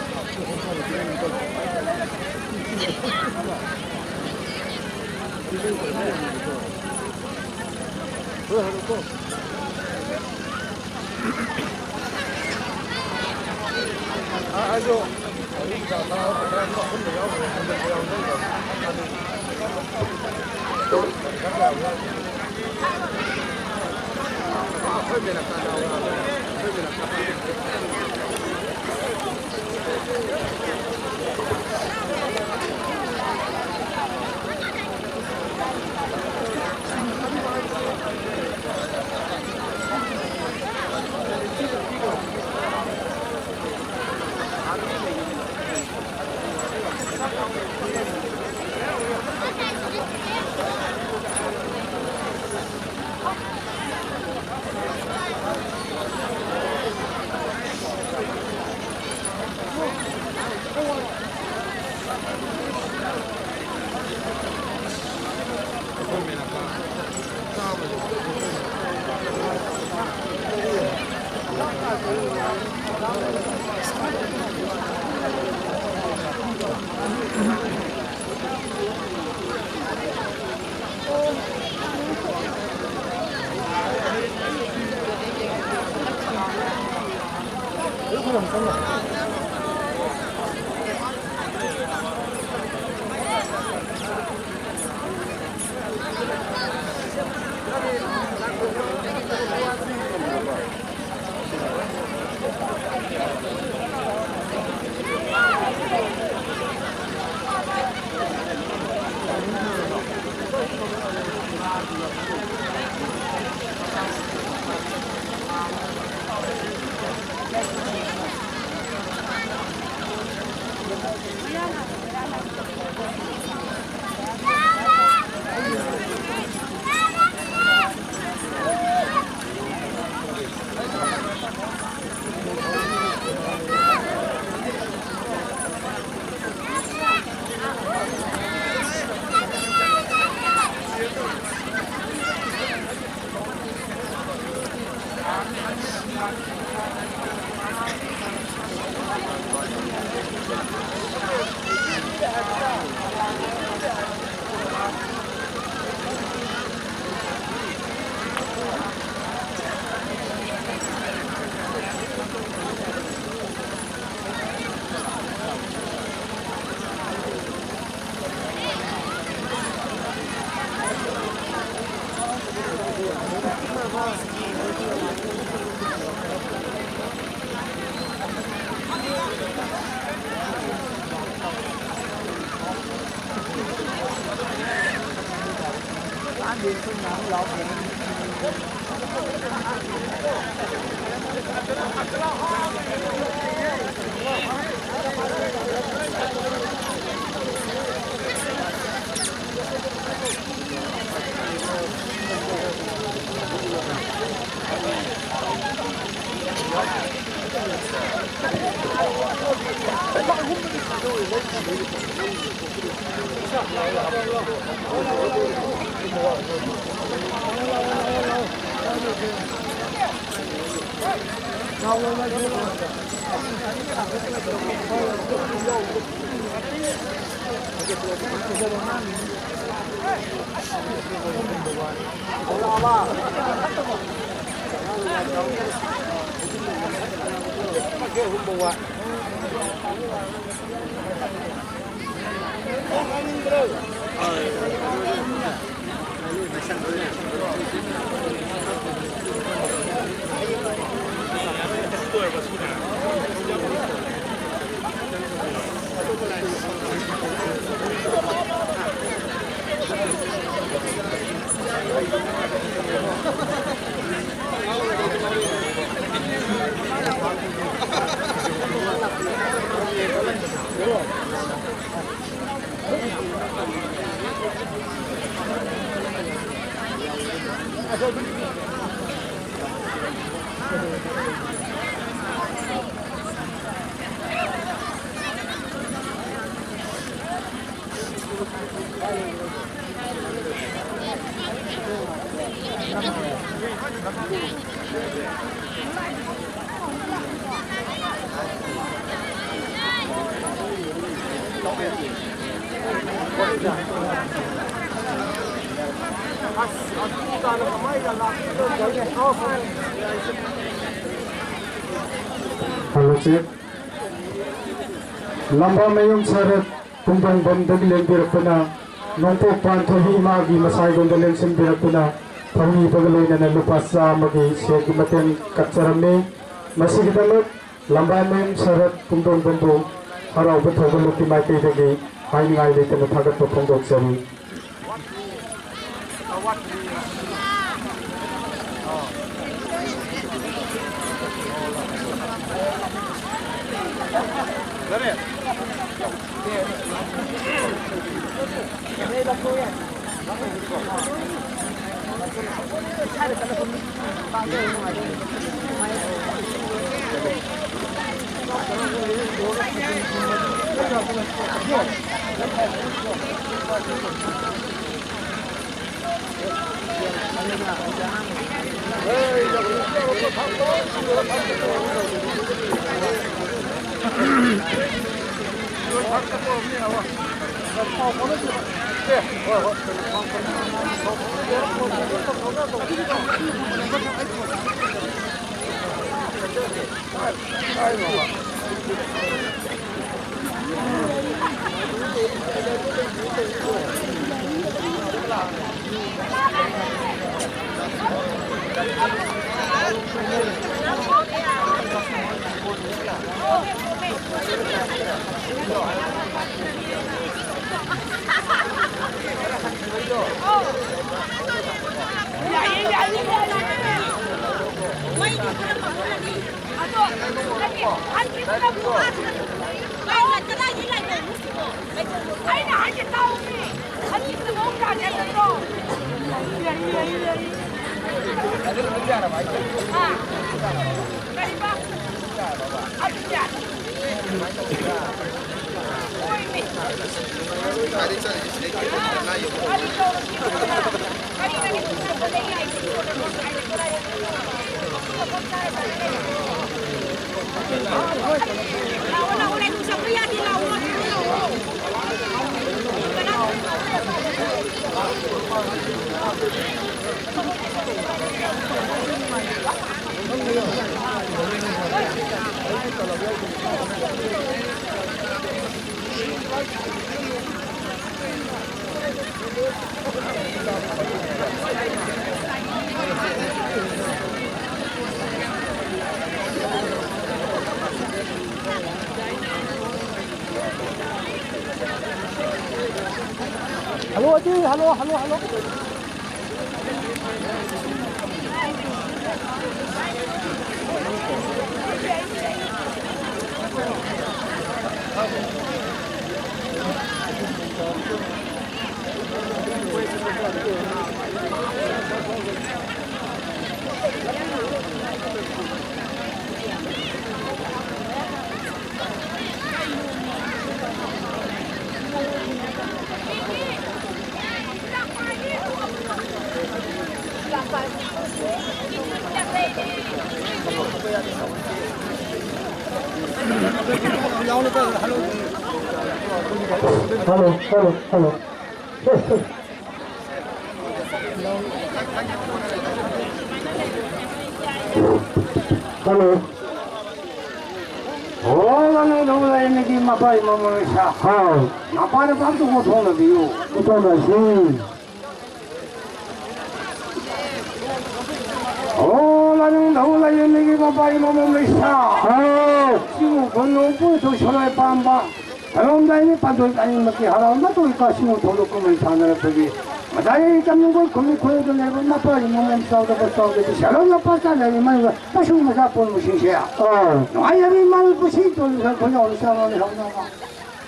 Hello, check. ꯂꯝꯕꯥꯃꯌꯨꯝ ꯁꯔꯠ ꯄꯨꯡꯗꯣꯡꯕꯝꯗꯒꯤ ꯂꯦꯡꯕꯤꯔꯛꯄꯅ ꯅꯣꯡꯄꯣꯛ ꯄꯥꯟꯊꯣꯏꯕꯤ ꯏꯃꯥꯒꯤ ꯃꯁꯥꯏꯒꯣꯟꯗ ꯂꯦꯡꯁꯤꯟꯕꯤꯔꯛꯇꯨꯅ ꯊꯧꯅꯤꯕꯒ ꯂꯣꯏꯅꯅ ꯂꯨꯄꯥ ꯆꯥꯝꯃꯒꯤ ꯁꯦꯜꯒꯤ ꯃꯇꯦꯡ ꯀꯠꯆꯔꯝꯃꯤ꯫ ꯃꯁꯤꯒꯤꯗꯃꯛ ꯂꯝꯕꯥꯃꯌꯨꯝ ꯁꯔꯠ ꯄꯨꯡꯗꯣꯡꯕꯝꯕꯨ ꯍꯔꯥꯎꯕ ꯊꯧꯒꯜꯂꯣꯟꯒꯤ ꯃꯥꯏꯀꯩꯗꯒꯤ ꯍꯥꯏꯅꯤꯡꯉꯥꯏ ꯂꯩꯇꯅ ꯊꯥꯒꯠꯄ ꯐꯣꯡꯗꯣꯛꯆꯔꯤ꯫ ꯑꯩꯅ ꯍꯥꯏꯁꯦ ꯇꯥꯎꯃꯤ꯫ ꯑꯅꯤꯗꯨꯗ ꯃꯑꯣꯡ ꯇꯥꯗꯦ ꯍꯥꯏꯕ ꯅꯠꯇ꯭ꯔꯣ? ꯌꯥꯏ, ꯌꯥꯏ, ꯌꯥꯏ, ꯌꯥꯏ꯫ ꯑꯥ꯫ ꯀꯩꯕ? ꯑꯗꯨ ꯌꯥꯏ꯫ ꯍꯣꯏꯅꯦ꯫ Hello, Ati, hello, hello, hello. Hello, hello, hello. Hello. Oh, lanu dong lai nigi mapai mamai sa. Hao. Mapai na pam tu ko thong na biu. Ko thong na si. Oh, lanu dong lai nigi mapai mamai sa. Hao. Siu ko no pu tu sholai pam ba. ꯊꯧꯔꯝꯗ ꯑꯩꯅ ꯄꯥꯟꯊꯣꯏ ꯑꯅꯤꯃꯛꯀꯤ ꯍꯔꯥꯎ ꯃꯇꯣꯏ ꯀꯥꯁꯤꯃꯨ ꯊꯧꯗꯣꯛ ꯀꯨꯝꯍꯩ ꯁꯥꯟꯅꯔꯛꯄꯒꯤ ꯃꯇꯥꯏ ꯇꯝꯅꯤꯡꯈꯣꯏ ꯈꯨꯃꯤ ꯈꯨꯔꯧꯗ ꯂꯩꯕ ꯃꯄꯥꯒꯤ ꯃꯃꯜ ꯆꯥꯎꯗꯕ ꯆꯥꯎꯗꯕ ꯁꯦꯜꯍꯧ ꯂꯨꯄꯥ ꯆꯥꯅꯔꯤ ꯃꯥꯏꯕ ꯃꯁꯨ ꯃꯆꯥ ꯄꯣꯟꯕꯁꯤꯡꯁꯦ ꯑꯥ꯫ ꯅꯨꯡꯉꯥꯏꯖꯕꯤ ꯃꯥꯒꯤ ꯄꯨꯟꯁꯤ ꯇꯣꯜꯂꯤꯕ ꯈꯣꯏꯅꯥꯎ ꯆꯥꯎꯅ ꯂꯩꯍꯧꯅꯕ꯫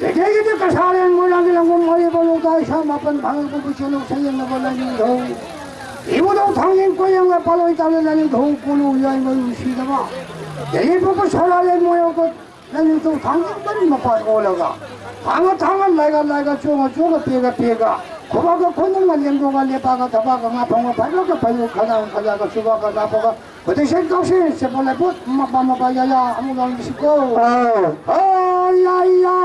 ꯂꯩꯇꯦꯡꯒꯤꯗꯤ ꯀꯁꯥꯔꯦꯟ ꯃꯣꯏꯔꯥꯡꯒꯤ ꯂꯝꯒꯣꯝ ꯃꯔꯤꯕ ꯂꯣꯛꯇ ꯏꯁꯥ ꯃꯥꯄꯟ ꯐꯪꯉꯛꯄ ꯄꯨꯟꯁꯤꯂꯣꯛ ꯁꯌꯦꯡꯅꯕ ꯂꯥꯏꯅꯤꯡꯊꯧ꯫ ꯏꯕꯨꯙꯧ ꯊꯥꯡꯖꯤꯡ ꯀꯣꯌꯦꯡꯂ ꯄꯥꯂꯣꯏ ꯇꯥꯂ ꯂꯥꯏꯅꯤꯡꯊꯧ ꯀꯣꯂꯨ ꯌꯥꯏꯃ ꯅꯨꯡꯁꯤꯗꯕ꯫ ꯌꯥꯏꯄꯣꯛꯄ ꯁꯣꯔꯥꯂꯦꯟ ꯃꯣꯏꯔꯥꯡ ꯅꯪꯁꯨ ꯊꯥꯡꯒꯠꯄꯅꯤ ꯃꯄꯥꯟ ꯑꯣꯜꯂꯒ, ꯊꯥꯡꯒꯠ ꯊꯥꯡꯒꯠ ꯂꯥꯏꯒ ꯂꯥꯏꯒ ꯆꯣꯡꯉ ꯆꯣꯡꯉ ꯄꯦꯒ ꯄꯦꯒ, ꯈꯨꯕꯥꯛꯀ ꯈꯨꯅꯨꯡꯒ ꯂꯦꯡꯗꯣꯛꯑꯒ ꯂꯦꯄꯥꯒ ꯊꯕꯥꯛꯀ ꯉꯥ ꯐꯪꯕ ꯐꯥꯏꯕꯛꯀ ꯐꯩꯔꯨꯛ ꯈꯗꯥꯡ ꯈꯗꯥꯡꯒ ꯆꯨꯕꯥꯛꯀ ꯀꯥꯞꯄꯒ, ꯈꯨꯗꯩꯁꯦꯟ ꯀꯥꯎꯁꯦꯟ ꯁꯦꯄꯣꯠ ꯂꯥꯏꯄꯣꯠ ꯃꯄꯥ ꯃꯄꯥ ꯌꯥꯌꯥ ꯑꯃꯨꯛ ꯂꯥꯎꯔꯤꯁꯤꯀꯣ꯫ ꯑꯥ꯫ ꯍꯣꯏ ꯌꯥ ꯌꯥ,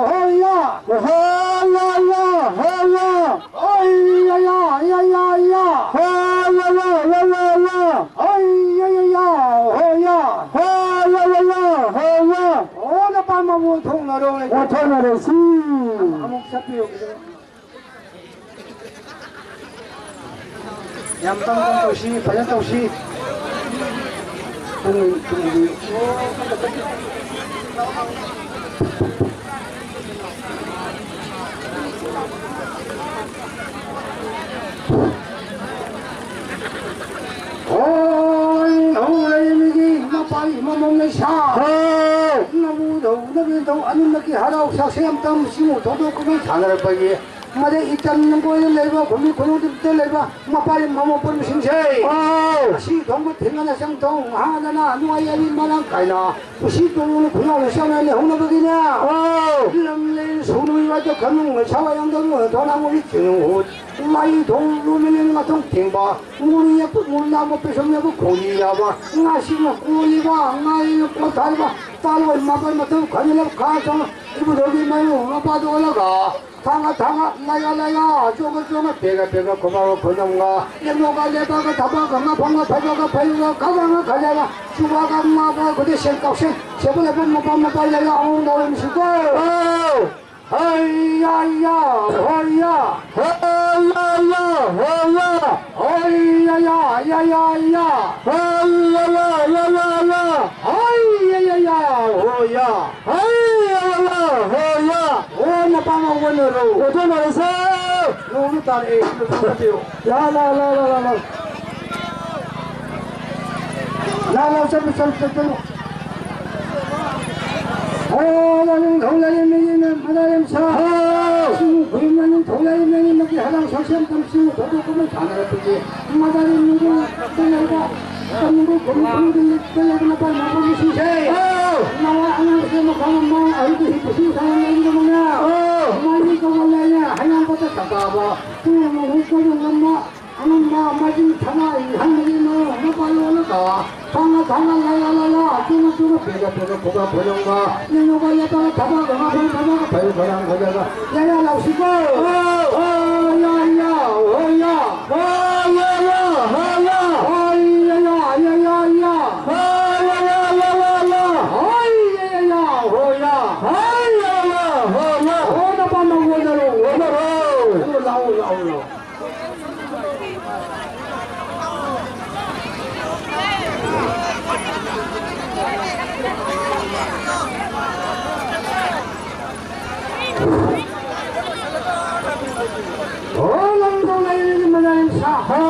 ꯍꯣꯏ ꯌꯥ꯫ ꯍꯣꯏ ꯌꯥ ꯌꯥ, ꯍꯣꯏ ꯌꯥ꯫ ꯍꯣꯏ ꯌꯥ ꯌꯥ, ꯌꯥ ꯌꯥ ꯌꯥ꯫ ꯍꯣꯏ ꯌꯥ ꯌꯥ, ꯌꯥ ꯌꯥ ꯌꯥ꯫ ꯍꯣꯏ ꯌꯥ ꯌꯥ ꯌꯥ, ꯍꯣꯏ ꯌꯥ꯫ ꯍꯣꯏ ꯌꯥ ꯌꯥ ꯌꯥ, ꯍꯣꯏ ꯌꯥ꯫ ꯑꯣ, ꯅꯄꯥ ꯃꯃꯣꯟ ꯊꯣꯛꯅꯔꯣ꯫ ꯑꯣ, ꯊꯣꯛꯅꯔꯁꯤ꯫ ꯑꯃꯨꯛ ꯆꯠꯄꯤꯌꯨ꯫ ꯌꯥꯝ ꯇꯝ ꯇꯝ ꯇꯧꯁꯤ, ꯐꯖꯅ ꯇꯧꯁꯤ꯫ ꯄꯨꯡ, ꯄꯨꯡꯗꯤ꯫ ꯍꯣꯏ꯫ ꯏꯃꯝ ꯂꯩꯁꯥ꯫ ꯍꯥꯎ꯫ ꯅꯕꯨ ꯙꯧ ꯅꯕꯤ ꯙꯧ ꯑꯅꯤꯃꯛꯀꯤ ꯍꯔꯥꯎ ꯁꯛꯁꯦꯝ ꯇꯝ ꯁꯤꯃꯨ ꯊꯧꯗꯣꯛ ꯀꯨꯝꯍꯩ ꯁꯥꯟꯅꯔꯛꯄꯒꯤ ꯃꯗꯩ ꯏꯆꯝ ꯅꯪꯀꯣꯏꯗ ꯂꯩꯕ ꯈꯨꯃꯤ ꯈꯨꯅꯨꯡꯗ ꯂꯩꯕ ꯃꯄꯥꯔꯤ ꯃꯃꯥ ꯄꯨꯟꯕꯁꯤꯡꯁꯦ꯫ ꯍꯥꯎ꯫ ꯑꯁꯤ ꯊꯣꯡꯕ ꯊꯤꯡꯒꯅ ꯆꯪ ꯊꯣꯡ ꯍꯥꯗꯅ ꯅꯨꯡꯉꯥꯏ ꯌꯥꯏꯕꯤ ꯃꯔꯥꯡ ꯀꯥꯏꯅ ꯀꯨꯁꯤ ꯇꯧꯗꯨꯅ ꯈꯨꯌꯥꯎꯅ ꯆꯪꯅ ꯂꯩꯍꯧꯅꯕꯒꯤꯅꯦ꯫ ꯍꯥꯎ꯫ ꯂꯝ ꯂꯩ ꯁꯧꯅꯨ ꯋꯥꯏꯗ ꯈꯝꯅꯨꯡ ꯁꯥꯋꯥ ꯌꯥꯝꯗ ꯊꯣꯅꯥ ꯃꯨꯔꯤ ꯆꯤꯡ ꯍꯨꯠ ꯃꯥꯏ ꯊꯣꯡ ꯂꯨꯃꯤꯅꯤꯡ ꯃꯊꯧ ꯊꯤꯡꯕ ꯃꯨꯔꯤ ꯌꯥꯄꯨ ꯃꯨꯔꯂꯥ ꯃꯄꯤꯁꯨꯝ ꯌꯥꯄꯨ ꯈꯣꯡꯂꯤ ꯌꯥꯕ ꯉꯥꯁꯤꯡꯅ ꯀꯣꯜꯂꯤꯕ ꯉꯥꯔꯤꯅ ꯀꯣꯟꯊꯥꯔꯤꯕ ꯇꯥꯂꯣꯏ ꯃꯥꯄꯜ ꯃꯊꯧ ꯈꯟꯖꯤꯜꯂꯕ ꯈꯥ ꯆꯪ ꯏꯕꯨꯙꯧꯒꯤ ꯃꯌꯨꯝ ꯃꯄꯥꯗ ꯑꯣꯜꯂꯒ ꯊꯥꯡꯒ ꯊꯥꯡꯒ ꯂꯥꯏꯒ ꯂꯥꯏꯒ ꯆꯣꯡꯉ ꯆꯣꯡꯉ ꯄꯦꯒ ꯄꯦꯒ ꯈꯨꯃꯥꯡꯒ ꯈꯨꯅꯝꯒ ꯂꯦꯝꯅꯣꯒ ꯂꯦꯞꯄꯒ ꯊꯕꯛꯒ ꯉꯥꯐꯝꯒ ꯐꯩꯕꯒ ꯐꯩꯕꯒ ꯈꯥꯕꯒ ꯈꯥꯖꯒ ꯆꯨꯕꯒ ꯉꯥꯕꯒ ꯈꯨꯗꯤ ꯁꯦꯟ ꯀꯥꯎꯁꯦꯟ ꯁꯦꯕ ꯂꯩꯕ ꯃꯄꯥ ꯃꯄꯥ ꯂꯩꯒ ꯑꯍꯣꯡ ꯂꯧꯔꯝꯁꯤꯀꯣ꯫ ꯍꯥꯎ! ꯍꯩ ꯌꯥ ꯌꯥ, ꯍꯣꯏ ꯌꯥ꯫ ꯍꯩ ꯌꯥ ꯌꯥ, ꯍꯣꯏ ꯌꯥ꯫ ꯍꯩ ꯌꯥ ꯌꯥ, ꯌꯥ ꯌꯥ ꯌꯥ꯫ ꯍꯩ ꯌꯥ ꯌꯥ, ꯌꯥ ꯌꯥ ꯌꯥ꯫ ꯍꯩ ꯌꯥ ꯌꯥ ꯌꯥ, ꯍꯣꯏ ꯌꯥ꯫ ꯍꯩ ꯌꯥ ꯌꯥ ꯌꯥ, ꯍꯣꯏ ꯌꯥ꯫ ꯑꯣ, ꯅꯄꯥ ꯑꯃ ꯑꯣꯟꯅꯔꯣ꯫ ꯑꯣꯟꯊꯣꯛꯅꯔꯁꯦ꯫ ꯅꯣꯡꯁꯨ ꯇꯥꯔꯛꯑꯦ, ꯅꯣꯡꯁꯨ ꯐꯠꯇꯦꯌꯣ꯫ ꯂꯥ, ꯂꯥ, ꯂꯥ꯫ ꯂꯥ, ꯂꯥ, ꯆꯠꯂꯨ, ꯆꯠꯂꯨ, ꯆꯠꯂꯨ, ꯆꯠꯂꯨ꯫ ꯑꯣ, ꯂꯥꯏꯅꯤꯡꯊꯧ ꯂꯥꯏꯔꯦꯝꯕꯤꯒꯤ ꯃꯗꯥ ꯌꯥꯝ ꯁꯥ꯫ ꯍꯥꯎ! ꯁꯤꯕꯨ ꯈꯨꯔꯨꯝ ꯂꯥꯏꯅꯤꯡꯊꯧ ꯂꯥꯏꯔꯦꯝꯕꯤꯒꯤ ꯃꯀꯤ ꯍꯔꯥꯎ ꯁꯛꯁꯦꯝ ꯇꯝ ꯁꯤꯕꯨ ꯊꯧꯗꯣꯛ ꯀꯨꯝꯍꯩ ꯁꯥꯟꯅꯔꯛꯄꯒꯤ ꯃꯗꯥ ꯌꯥꯝ ꯅꯨꯡꯉꯥꯏ꯫ ꯇꯦꯟꯅꯕ ꯇꯝꯅꯕ ꯈꯨꯔꯨꯝ ꯈꯨꯔꯨꯝꯗꯨꯅ ꯇꯦꯟꯅꯕ ꯅꯄꯥ ꯅꯄꯥ ꯃꯁꯤꯡꯁꯦ꯫ ꯍꯥꯎ! ꯅꯋꯥ ꯑꯉꯥꯡꯁꯦ ꯃꯈꯥ ꯃꯃꯥ ꯑꯍꯜꯒꯤ ꯍꯤꯠ ꯄꯨꯁꯤ ꯁꯥꯟꯅ ꯂꯩꯔꯝꯗꯕꯅ꯫ ꯍꯥꯎ! ꯃꯥꯒꯤ ꯀꯧꯕ ꯂꯥꯏꯅ ꯍꯌꯥꯡ ꯄꯣꯠꯇ ꯁꯛꯇꯥꯕ꯫ ꯄꯨꯡ ꯑꯃ ꯍꯨꯝ ꯀꯣꯏꯕ ꯉꯝꯕ ꯑꯉꯝꯕ ꯃꯖꯤꯡ ꯊꯅꯥ ꯏꯪꯍꯟꯕꯒꯤ ꯃꯑꯣꯡ ꯑꯃ ꯄꯥꯜꯂꯣꯅꯀꯣ꯫ ꯊꯥꯡꯅ ꯊꯥꯡꯅ ꯂꯥꯏꯌꯥ ꯂꯥꯏꯌꯥ ꯑꯆꯨꯝ ꯑꯆꯨꯝꯕ ꯄꯦꯒ ꯄꯦꯒ ꯈꯨꯒ ꯈꯨꯂꯪꯕ ꯅꯤꯡꯅꯨꯡꯒ ꯂꯦꯞꯄꯒ ꯊꯕꯛ ꯑꯃ ꯐꯩ ꯊꯕꯛ ꯐꯩ ꯈꯨꯂꯪ ꯈꯨꯂꯪꯕ ꯌꯥꯌꯥ ꯂꯥꯎꯁꯤꯀꯣ꯫ ꯍꯣ ꯌꯥ ꯌꯥ ꯍꯣ ꯌꯥ꯫ ꯍꯣ ꯌꯥ ꯌꯥ ꯍꯣ ꯌꯥ꯫ ꯍꯣ ꯌꯥ ꯌꯥ ꯌꯥ ꯌꯥ ꯌꯥ꯫ ꯍꯣ ꯌꯥ ꯌꯥ ꯌꯥ ꯌꯥ ꯌꯥ꯫ ꯍꯣ ꯌꯥ ꯌꯥ ꯌꯥ ꯍꯣ ꯌꯥ꯫ ꯍꯣ ꯌꯥ ꯌꯥ ꯍꯣ ꯌꯥ꯫ ꯍꯣ ꯅꯄꯥ ꯅꯪ ꯑꯣꯏꯖꯔꯣ ꯑꯣꯏꯖꯔꯣ꯫ ꯂꯥꯛꯑꯣ ꯂꯥꯛꯑꯣ ꯂꯥꯛꯑꯣ꯫ ꯍꯣ ꯂꯩꯔꯤꯕ ꯂꯩꯔꯤꯕ ꯃꯌꯥꯝ ꯁꯥ ꯍꯣ꯫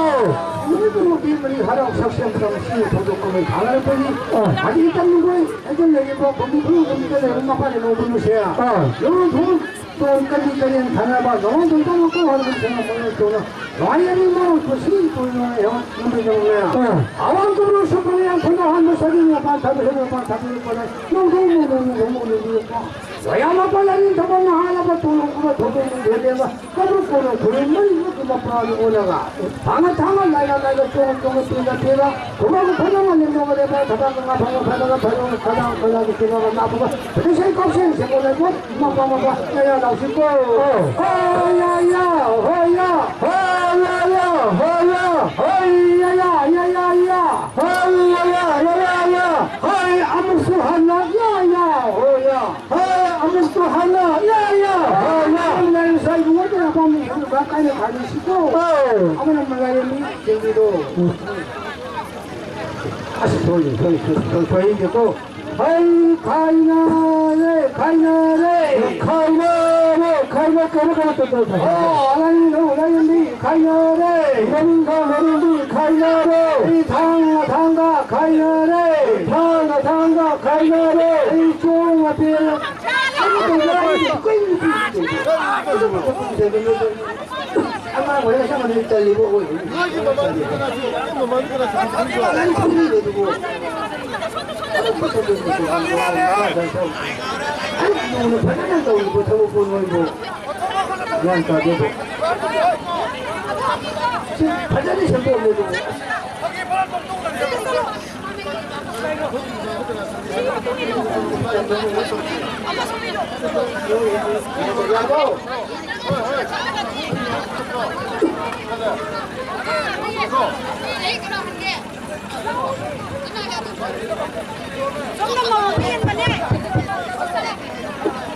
ꯅꯨꯃꯤꯠ ꯅꯨꯃꯤꯠꯀꯤ ꯃꯔꯤ ꯍꯔꯥꯎ ꯁꯛꯁꯦꯝ ꯇꯝꯁꯤ ꯊꯧꯗꯣꯛ ꯊꯥꯅꯔꯛꯄꯒꯤ ꯑꯥ꯫ ꯍꯥꯏꯗꯤ ꯏꯆꯟ ꯅꯈꯣꯏ ꯑꯩꯈꯣꯏ ꯂꯩꯔꯤꯕ ꯈꯨꯡꯒꯪ ꯈꯨꯡꯒꯪꯁꯤꯗ ꯂꯩꯔꯤꯕ ꯃꯄꯥ ꯂꯩꯕꯥꯛ ꯄꯨꯝꯕꯁꯦ ꯑꯥ꯫ ꯂꯧꯎ ꯇꯣꯟ ꯀꯔꯤ ꯀꯔꯤ ꯊꯥꯅꯕ ꯅꯉꯣꯟꯗ ꯏꯆꯟ ꯅꯈꯣꯏ ꯍꯥꯏꯕ ꯏꯆꯟ ꯅꯈꯣꯏ ꯇꯧꯅ ꯂꯣꯏꯅ ꯃꯤ ꯃꯔꯣꯟ ꯈꯨꯠꯁꯤ ꯇꯣꯏꯅ ꯌꯥꯎ ꯉꯝꯕꯤꯗꯧꯅꯦ꯫ ꯑꯥ꯫ ꯑꯋꯥꯡ ꯀꯨꯝꯅ ꯁꯨꯄ꯭ꯔꯤꯌꯥ ꯈꯨꯟꯗ ꯍꯥꯟꯕ ꯁꯒꯤ ꯃꯄꯥ ꯊꯥꯕ ꯍꯦꯟ ꯃꯄꯥ ꯊꯥꯕ ꯂꯨꯄꯥ ꯅꯣꯡ ꯅꯣꯡ ꯅꯣꯡ ꯅꯣꯡ ꯅꯣꯡ ꯅꯣꯡ ꯅꯣꯡ ꯃꯌꯥꯝ ꯃꯄꯥ ꯂꯥꯏꯅꯤꯡ ꯊꯧꯕ ꯃꯍꯥ ꯂꯥꯏꯕ ꯇꯣꯂꯣꯝ ꯈꯨꯕ ꯊꯧꯕ ꯃꯨꯟꯗꯦ ꯂꯦꯝꯕ ꯀꯕꯨ ꯀꯣꯂꯣꯝ ꯈꯨꯔꯨꯝ ꯃꯔꯤ ꯃꯨꯛꯀꯤ ꯃꯄꯥ ꯂꯣꯛꯑꯣꯂꯒ ꯊꯥꯡꯅ ꯊꯥꯡꯅ ꯂꯥꯏꯅ ꯂꯥꯏꯅ ꯆꯣꯡ ꯆꯣꯡꯅ ꯇꯨꯡꯗ ꯄꯤꯕ ꯈꯨꯃꯟ ꯈꯨꯅꯝ ꯃꯅꯤꯡ ꯅꯣꯡ ꯂꯦꯝꯕ ꯊꯕꯛ ꯉꯥ ꯐꯪ ꯐꯪ ꯐꯪ ꯐꯪ ꯈꯗꯥꯡ ꯈꯗꯥꯡꯒꯤ ꯄꯤꯕ ꯅꯥꯄꯨꯒ ꯄꯤꯊꯩ ꯀꯥꯎꯁꯦꯟ ꯁꯦꯝꯕ ꯂꯩꯄꯣꯠ ꯃꯄꯥ ꯃꯄꯥ ꯀꯌꯥ ꯂꯥꯎꯁꯤꯀꯣ꯫ ꯍꯣꯏ ꯌꯥ ꯌꯥ ꯍꯣꯏ ꯌꯥ ꯍꯣꯏ ꯌꯥ ꯌꯥ ꯍꯣꯏ ꯌꯥ ꯍꯣꯏ ꯌꯥ ꯌꯥ ꯌꯥ ꯌꯥ ꯌꯥ ꯍꯣꯏ ꯌꯥ ꯌꯥ ꯌꯥ ꯌꯥ ꯌꯥ ꯍꯣꯏ ꯑꯃꯨꯛꯁꯨ ꯍꯟꯅ ꯌꯥ ꯌꯥ ꯍꯣꯏ ꯌꯥ꯫ ꯍꯣꯏ, ꯑꯃꯨꯛꯁꯨ ꯍꯟꯅ, ꯌꯥ, ꯌꯥ, ꯍꯣꯏ, ꯌꯥ꯫ ꯑꯃꯅ ꯉꯁꯥꯏ ꯏꯕꯨꯡꯉꯣ ꯀꯌꯥ ꯄꯥꯝꯃꯤ ꯈꯪꯕ꯭ꯔꯥ? ꯀꯥꯏꯅ ꯈꯥꯏꯅꯁꯤꯀꯣ꯫ ꯑꯧ꯫ ꯑꯃꯅ ꯃꯌꯥꯏ ꯑꯅꯤ ꯌꯦꯡꯕꯤꯔꯣ꯫ ꯑꯁ, ꯁꯣꯏꯔꯦ, ꯁꯣꯏꯔꯦ, ꯁꯣꯏꯔꯦ, ꯁꯣꯏꯔꯦ, ꯁꯣꯏꯔꯦꯀꯣ꯫ ꯍꯩ, ꯈꯥꯏꯅꯔꯦ, ꯈꯥꯏꯅꯔꯦ꯫ ꯈꯥꯏꯅꯔꯦ, ꯈꯥꯏꯅ-, ꯀꯩꯅꯣ, ꯀꯩꯅꯣ, ꯀꯩꯅꯣ, ꯀꯩꯅꯣ꯫ ꯑꯣ, ꯑꯂꯥꯏ ꯅꯧ, ꯑꯂꯥꯏ ꯅꯧ꯫ ꯈꯥꯏꯅꯔꯦ꯫ ꯃꯅꯤꯡꯒ ꯃꯅꯤꯡꯗꯤ ꯈꯥꯏꯅꯔꯦ꯫ ꯑꯩ ꯊꯥꯡ ꯊꯥꯡꯒ ꯈꯥꯏꯅꯔꯦ꯫ ꯊꯥꯡꯒ ꯊꯥꯡꯒ ꯈꯥꯏꯅꯔꯦ꯫ ꯑꯩ ꯆꯣꯡ ꯑꯇꯦꯟ ꯑꯉꯥꯡ ꯑꯣꯏꯔ ꯆꯞ ꯃꯥꯟꯅꯩ ꯇꯜꯂꯤꯕ ꯑꯣꯏꯕꯅꯤ꯫ ꯅꯣꯏꯒꯤ ꯃꯃꯥꯡꯗ ꯀꯅꯥ ꯆꯠꯂꯤꯕ? ꯅꯪ ꯈꯪꯉꯤꯕꯗꯨꯕꯨ꯫ ꯑꯩ ꯅꯣꯡꯃ ꯐꯖꯅ ꯇꯧꯔꯤꯕ ꯊꯕꯛꯄꯨ ꯅꯣꯏꯕꯨ꯫ ꯒ꯭ꯌꯥꯟ ꯇꯥꯗꯦꯕꯣ꯫ ꯁꯤ ꯐꯖꯅ ꯁꯦꯝꯗꯣꯛꯑꯝꯃꯦ ꯑꯗꯨꯕꯨ꯫ ꯌꯥꯕ꯭ꯔꯣ?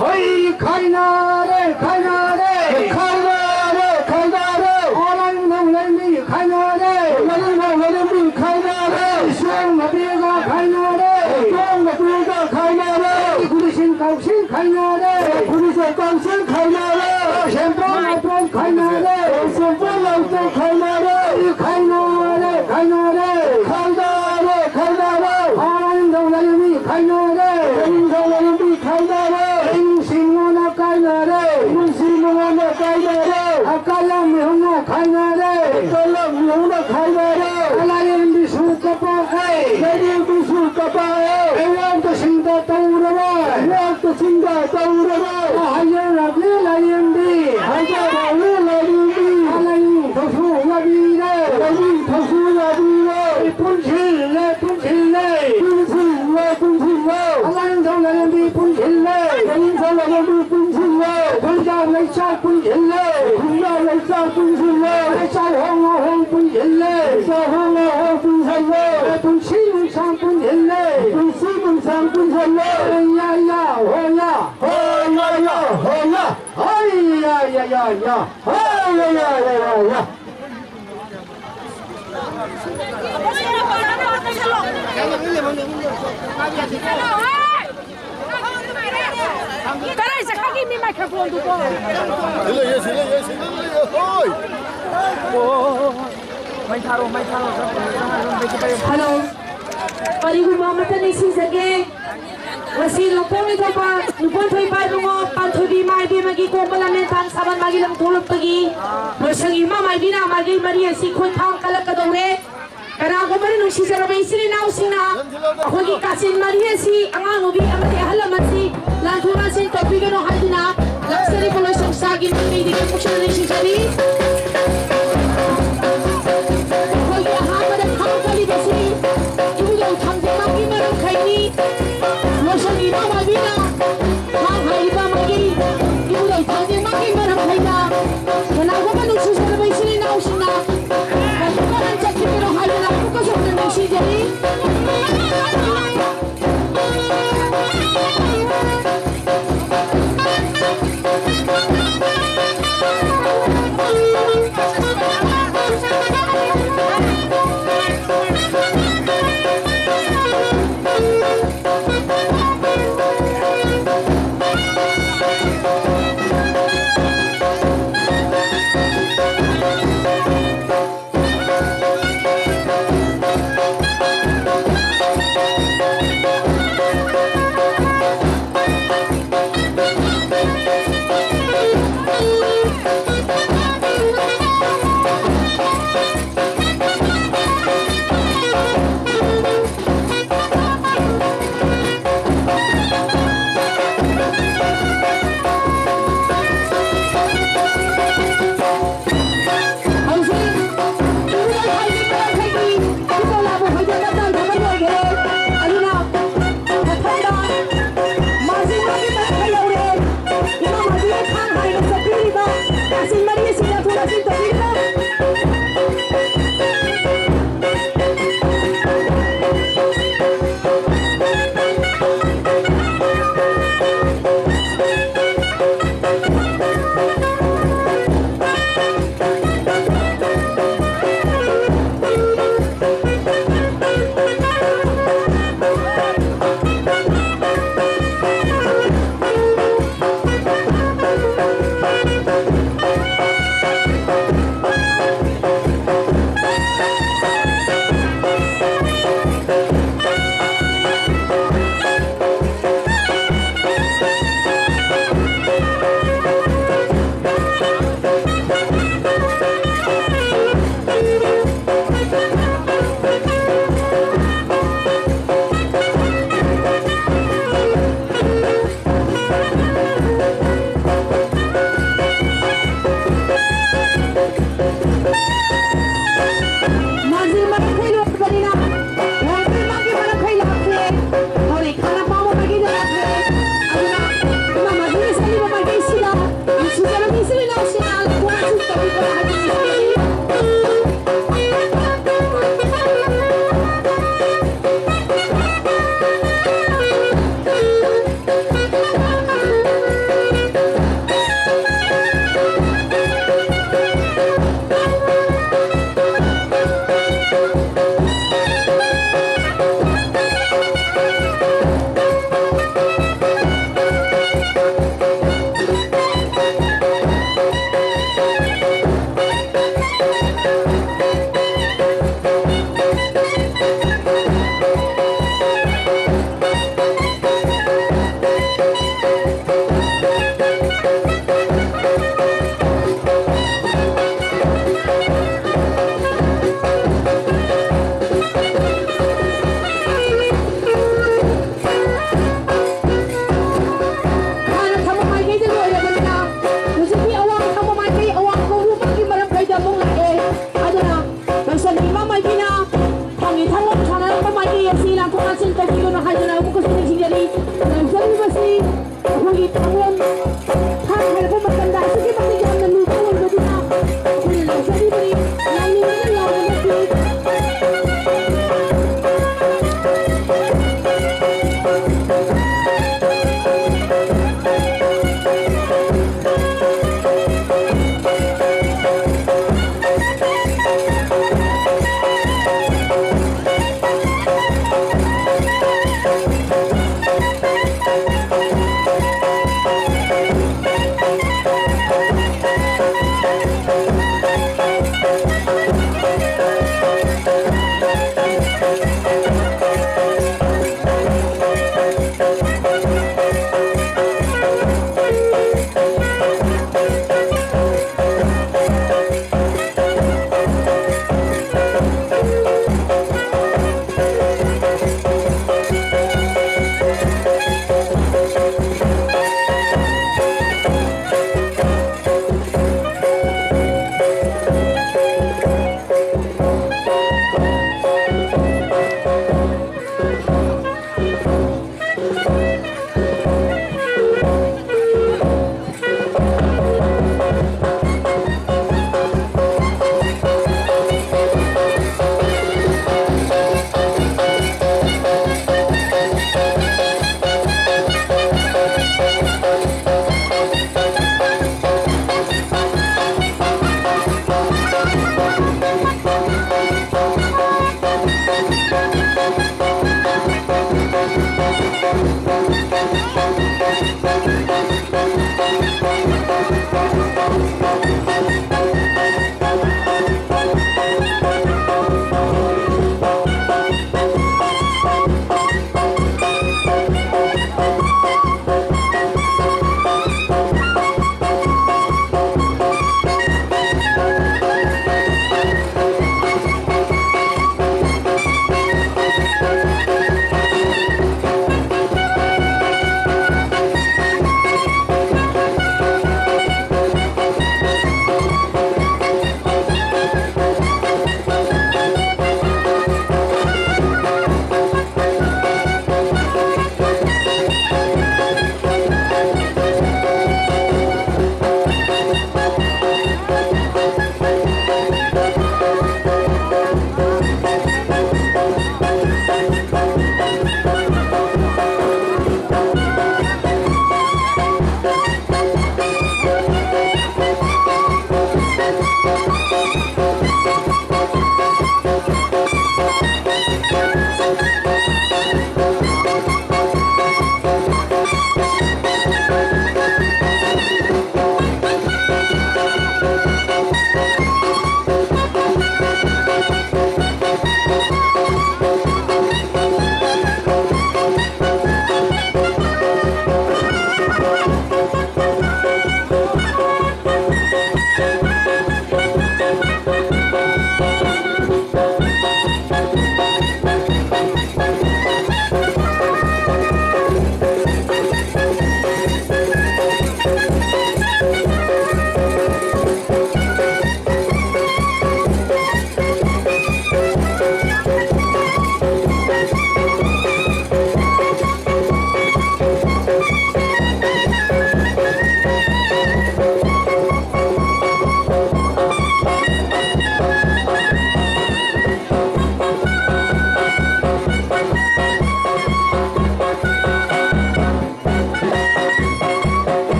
ꯍꯩ, ꯈꯥꯏꯅꯔꯦ, ꯈꯥꯏꯅꯔꯦ꯫ ꯈꯥꯏꯅꯔꯦ, ꯈꯥꯏꯅꯔꯦ꯫ ꯑꯣꯂꯥꯏ ꯅꯧꯂꯥꯏ ꯃꯤ ꯈꯥꯏꯅꯔꯦ꯫ ꯑꯣꯂꯥꯏ ꯅꯧꯂꯥꯏ ꯃꯤ ꯈꯥꯏꯅꯔꯦ꯫ ꯏꯁꯣꯔ ꯃꯄꯤꯒ ꯈꯥꯏꯅꯔꯦ꯫ ꯏꯁꯣꯔ ꯃꯄꯤꯒ ꯈꯥꯏꯅꯔꯦ꯫ ꯈꯨꯔꯤꯁꯤꯡ ꯀꯥꯎꯁꯤꯡ ꯈꯥꯏꯅꯔꯦ꯫ ꯈꯨꯔꯤꯁꯤꯡ ꯀꯥꯎꯁꯤꯡ ꯈꯥꯏꯅꯔꯦ꯫ ꯁꯦꯝꯄ꯭ꯔꯣ ꯂꯥꯏꯄ꯭ꯔꯣ ꯈꯥꯏꯅꯔꯦ꯫ ꯁꯦꯝꯄ꯭ꯔꯣ ꯂꯥꯏꯄ꯭ꯔꯣ ꯈꯥꯏꯅꯔꯦ꯫ ꯈꯥꯏꯅꯔꯦ, ꯈꯥꯏꯅꯔꯦ꯫ ꯈꯥꯏꯅꯔꯦ, ꯈꯥꯏ- ꯇꯧꯔꯕ, ꯂꯩꯕꯥꯛꯇ ꯆꯤꯡꯗ ꯇꯧꯔꯕ, ꯍꯥꯏꯖꯔꯕꯤ ꯂꯥꯏꯔꯦꯝꯕꯤ, ꯍꯥꯏꯖꯔꯕꯤ ꯂꯥꯏꯔꯦꯝꯕꯤ, ꯂꯥꯏꯅꯤꯡ ꯊꯧꯁꯨ ꯂꯝꯕꯤꯅꯦ, ꯂꯥꯏꯅꯤꯡ ꯊꯧꯁꯨ ꯂꯝꯕꯤꯅꯦ, ꯄꯨꯟꯁꯤꯜꯂꯦ, ꯄꯨꯟꯁꯤꯜꯂꯦ, ꯄꯨꯟꯁꯤꯜꯂꯦ, ꯄꯨꯟꯁꯤꯜꯂꯦ, ꯂꯥꯏꯅꯤꯡꯊꯧ ꯂꯥꯏꯔꯦꯝꯕꯤ ꯄꯨꯟꯁꯤꯜꯂꯦ, ꯂꯥꯏꯅꯤꯡꯊꯧ ꯂꯥꯏꯔꯦꯝꯕꯤ ꯄꯨꯟꯁꯤꯜꯂꯦ, ꯈꯨꯟꯖꯥꯎ ꯂꯩꯆꯥꯛ ꯄꯨꯟꯁꯤꯜꯂꯦ, ꯈꯨꯟꯖꯥꯎ ꯂꯩꯆꯥꯛ ꯄꯨꯟꯁꯤꯜꯂꯦ, ꯂꯩꯆꯥꯛ ꯍꯣꯡ ꯍꯣꯡ ꯄꯨꯟꯁꯤꯜꯂꯦ, ꯂꯩꯆꯥꯛ ꯍꯣꯡ ꯍꯣꯡ ꯄꯨꯟꯁꯤꯜꯂꯦ, ꯄꯨꯟꯁꯤ ꯅꯨꯡꯁꯥꯡ ꯄꯨꯟꯁꯤꯜꯂꯦ, ꯄꯨꯟꯁꯤ ꯅꯨꯡꯁꯥꯡ ꯄꯨꯟꯁꯤꯜꯂꯦ, ꯌꯥ ꯌꯥ ꯍꯣ ꯌꯥ, ꯍꯣ ꯌꯥ ꯌꯥ ꯍꯣ ꯌꯥ, ꯍꯣ ꯌꯥ ꯌꯥ ꯌꯥ ꯌꯥ, ꯍꯣ ꯌꯥ ꯌꯥ ꯌꯥ ꯌꯥ ꯌꯥ꯫ ꯀꯗꯥꯏ ꯆꯠꯈ꯭ꯔꯒꯦ ꯃꯤ ꯃꯥꯏꯀ꯭ꯔꯣꯐꯣꯟꯗꯨꯕꯣ? ꯁꯤ ꯂꯩꯌꯦ, ꯁꯤ ꯂꯩꯌꯦ, ꯁꯤ ꯂꯩꯌꯦ, ꯍꯣꯏ꯫ ꯃꯩ ꯊꯥꯔꯣ, ꯃꯩ ꯊꯥꯔꯣ, ꯆꯠꯈ꯭ꯔꯣ, ꯆꯠꯈ꯭ꯔꯣ, ꯆꯠꯈ꯭ꯔꯣ꯫ ꯍꯜꯂꯣ꯫ ꯀꯔꯤꯒꯨꯝꯕ ꯑꯃꯠꯇ ꯅꯤꯡꯁꯤꯡꯖꯒꯦ꯫ ꯉꯁꯤ ꯅꯣꯡꯄꯣꯛ ꯅꯤꯡꯊꯧꯄꯥ, ꯅꯣꯡꯄꯣꯛ ꯊꯣꯏꯄꯥ ꯏꯕꯨꯡꯉꯣ ꯄꯥꯟꯊꯣꯏꯕꯤ ꯏꯃꯥ ꯏꯕꯦꯝꯃꯒꯤ ꯀꯣꯡꯕ ꯂꯥꯃꯦꯟ ꯇꯥꯟ ꯁꯥꯕꯟ ꯃꯥꯒꯤ ꯂꯝ ꯊꯣꯛꯂꯛꯄꯒꯤ ꯂꯣꯏꯁꯪꯒꯤ ꯏꯃꯥ ꯃꯥꯏꯕꯤꯅ ꯃꯥꯒꯤ ꯃꯔꯤ ꯑꯁꯤ ꯈꯣꯏ ꯊꯥꯡ ꯀꯜꯂꯛꯀꯗꯧꯔꯦ꯫ ꯀꯅꯥꯒꯨꯝꯕꯅ ꯅꯨꯡꯁꯤꯖꯔꯕ ꯏꯆꯤꯜ ꯏꯅꯥꯎꯁꯤꯡꯅ ꯑꯩꯈꯣꯏꯒꯤ ꯀꯥꯆꯤꯟ ꯃꯔꯤ ꯑꯁꯤ ꯑꯉꯥꯡ ꯅꯨꯄꯤ ꯑꯃꯗꯤ ꯑꯍꯜ ꯑꯃꯁꯤ ꯂꯥꯟꯊꯣꯛ ꯂꯥꯟꯁꯤꯟ ꯇꯧꯕꯤꯒꯅꯨ ꯍꯥꯏꯗꯨꯅ ꯂꯥꯛꯆꯔꯤꯕ ꯂꯣꯏꯁꯪ ꯁꯥꯒꯤ ꯃꯥꯏꯀꯩꯗꯒꯤ ꯄꯨꯛꯆꯦꯜ ꯅꯨꯡꯁꯤꯖꯔꯤ꯫ ꯑꯩꯈꯣꯏꯒꯤ ꯑꯍꯥꯟꯕꯗ ꯊꯥꯡ ꯀꯜꯂꯤꯕꯁꯤ ꯏꯕꯨꯙꯧ ꯊꯥꯡꯖꯦꯟꯃꯥꯡꯒꯤ ꯃꯔꯝꯈꯩꯅꯤ꯫ ꯂꯣꯏꯁꯪꯒꯤ ꯏꯃꯥ ꯃꯥꯏꯕꯤꯅ ꯊꯥꯡ ꯍꯥꯏꯔꯤꯕ ꯃꯥꯒꯤ ꯏꯕꯨꯙꯧ ꯊꯥꯡꯖꯦꯟꯃꯥꯡꯒꯤ ꯃꯔꯝꯈꯩꯅ ꯀꯅꯥꯒꯨꯝꯕ ꯅꯨꯡꯁꯤꯖꯔꯕ ꯏꯆꯤꯜ ꯏꯅꯥꯎꯁꯤꯡꯅ ꯀꯔꯝꯅ ꯆꯠꯈꯤꯕꯅꯣ ꯍꯥꯏꯗꯅ ꯑꯃꯨꯛꯀꯁꯨ ꯍꯟꯅ ꯅꯤꯡꯁꯤꯡꯖꯔꯤ꯫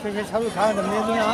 ꯁꯔꯨ ꯊꯥꯒꯗꯕꯅꯤ ꯑꯗꯨꯅ꯫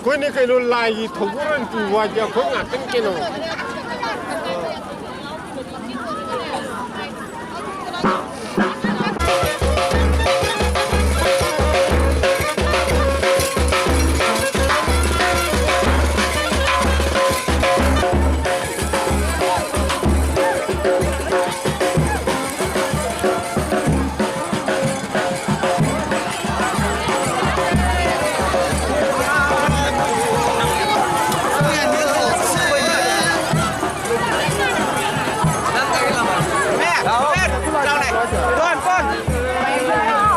ꯑꯩꯈꯣꯏꯅ ꯀꯩꯅꯣ ꯂꯥꯏꯒꯤ ꯊꯧꯒꯜ ꯑꯣꯏꯅ ꯄꯨꯕ ꯍꯥꯏꯗꯤ ꯑꯩꯈꯣꯏ ꯉꯥꯛꯇꯅꯤ ꯀꯩꯅꯣ꯫ ꯀꯩꯅꯣ? ꯅꯪ ꯍꯥꯏꯁꯤꯕꯣ? ꯆꯠꯂꯦ꯫ ꯍꯥ, ꯍꯥ, ꯍꯥ, ꯍꯥ꯫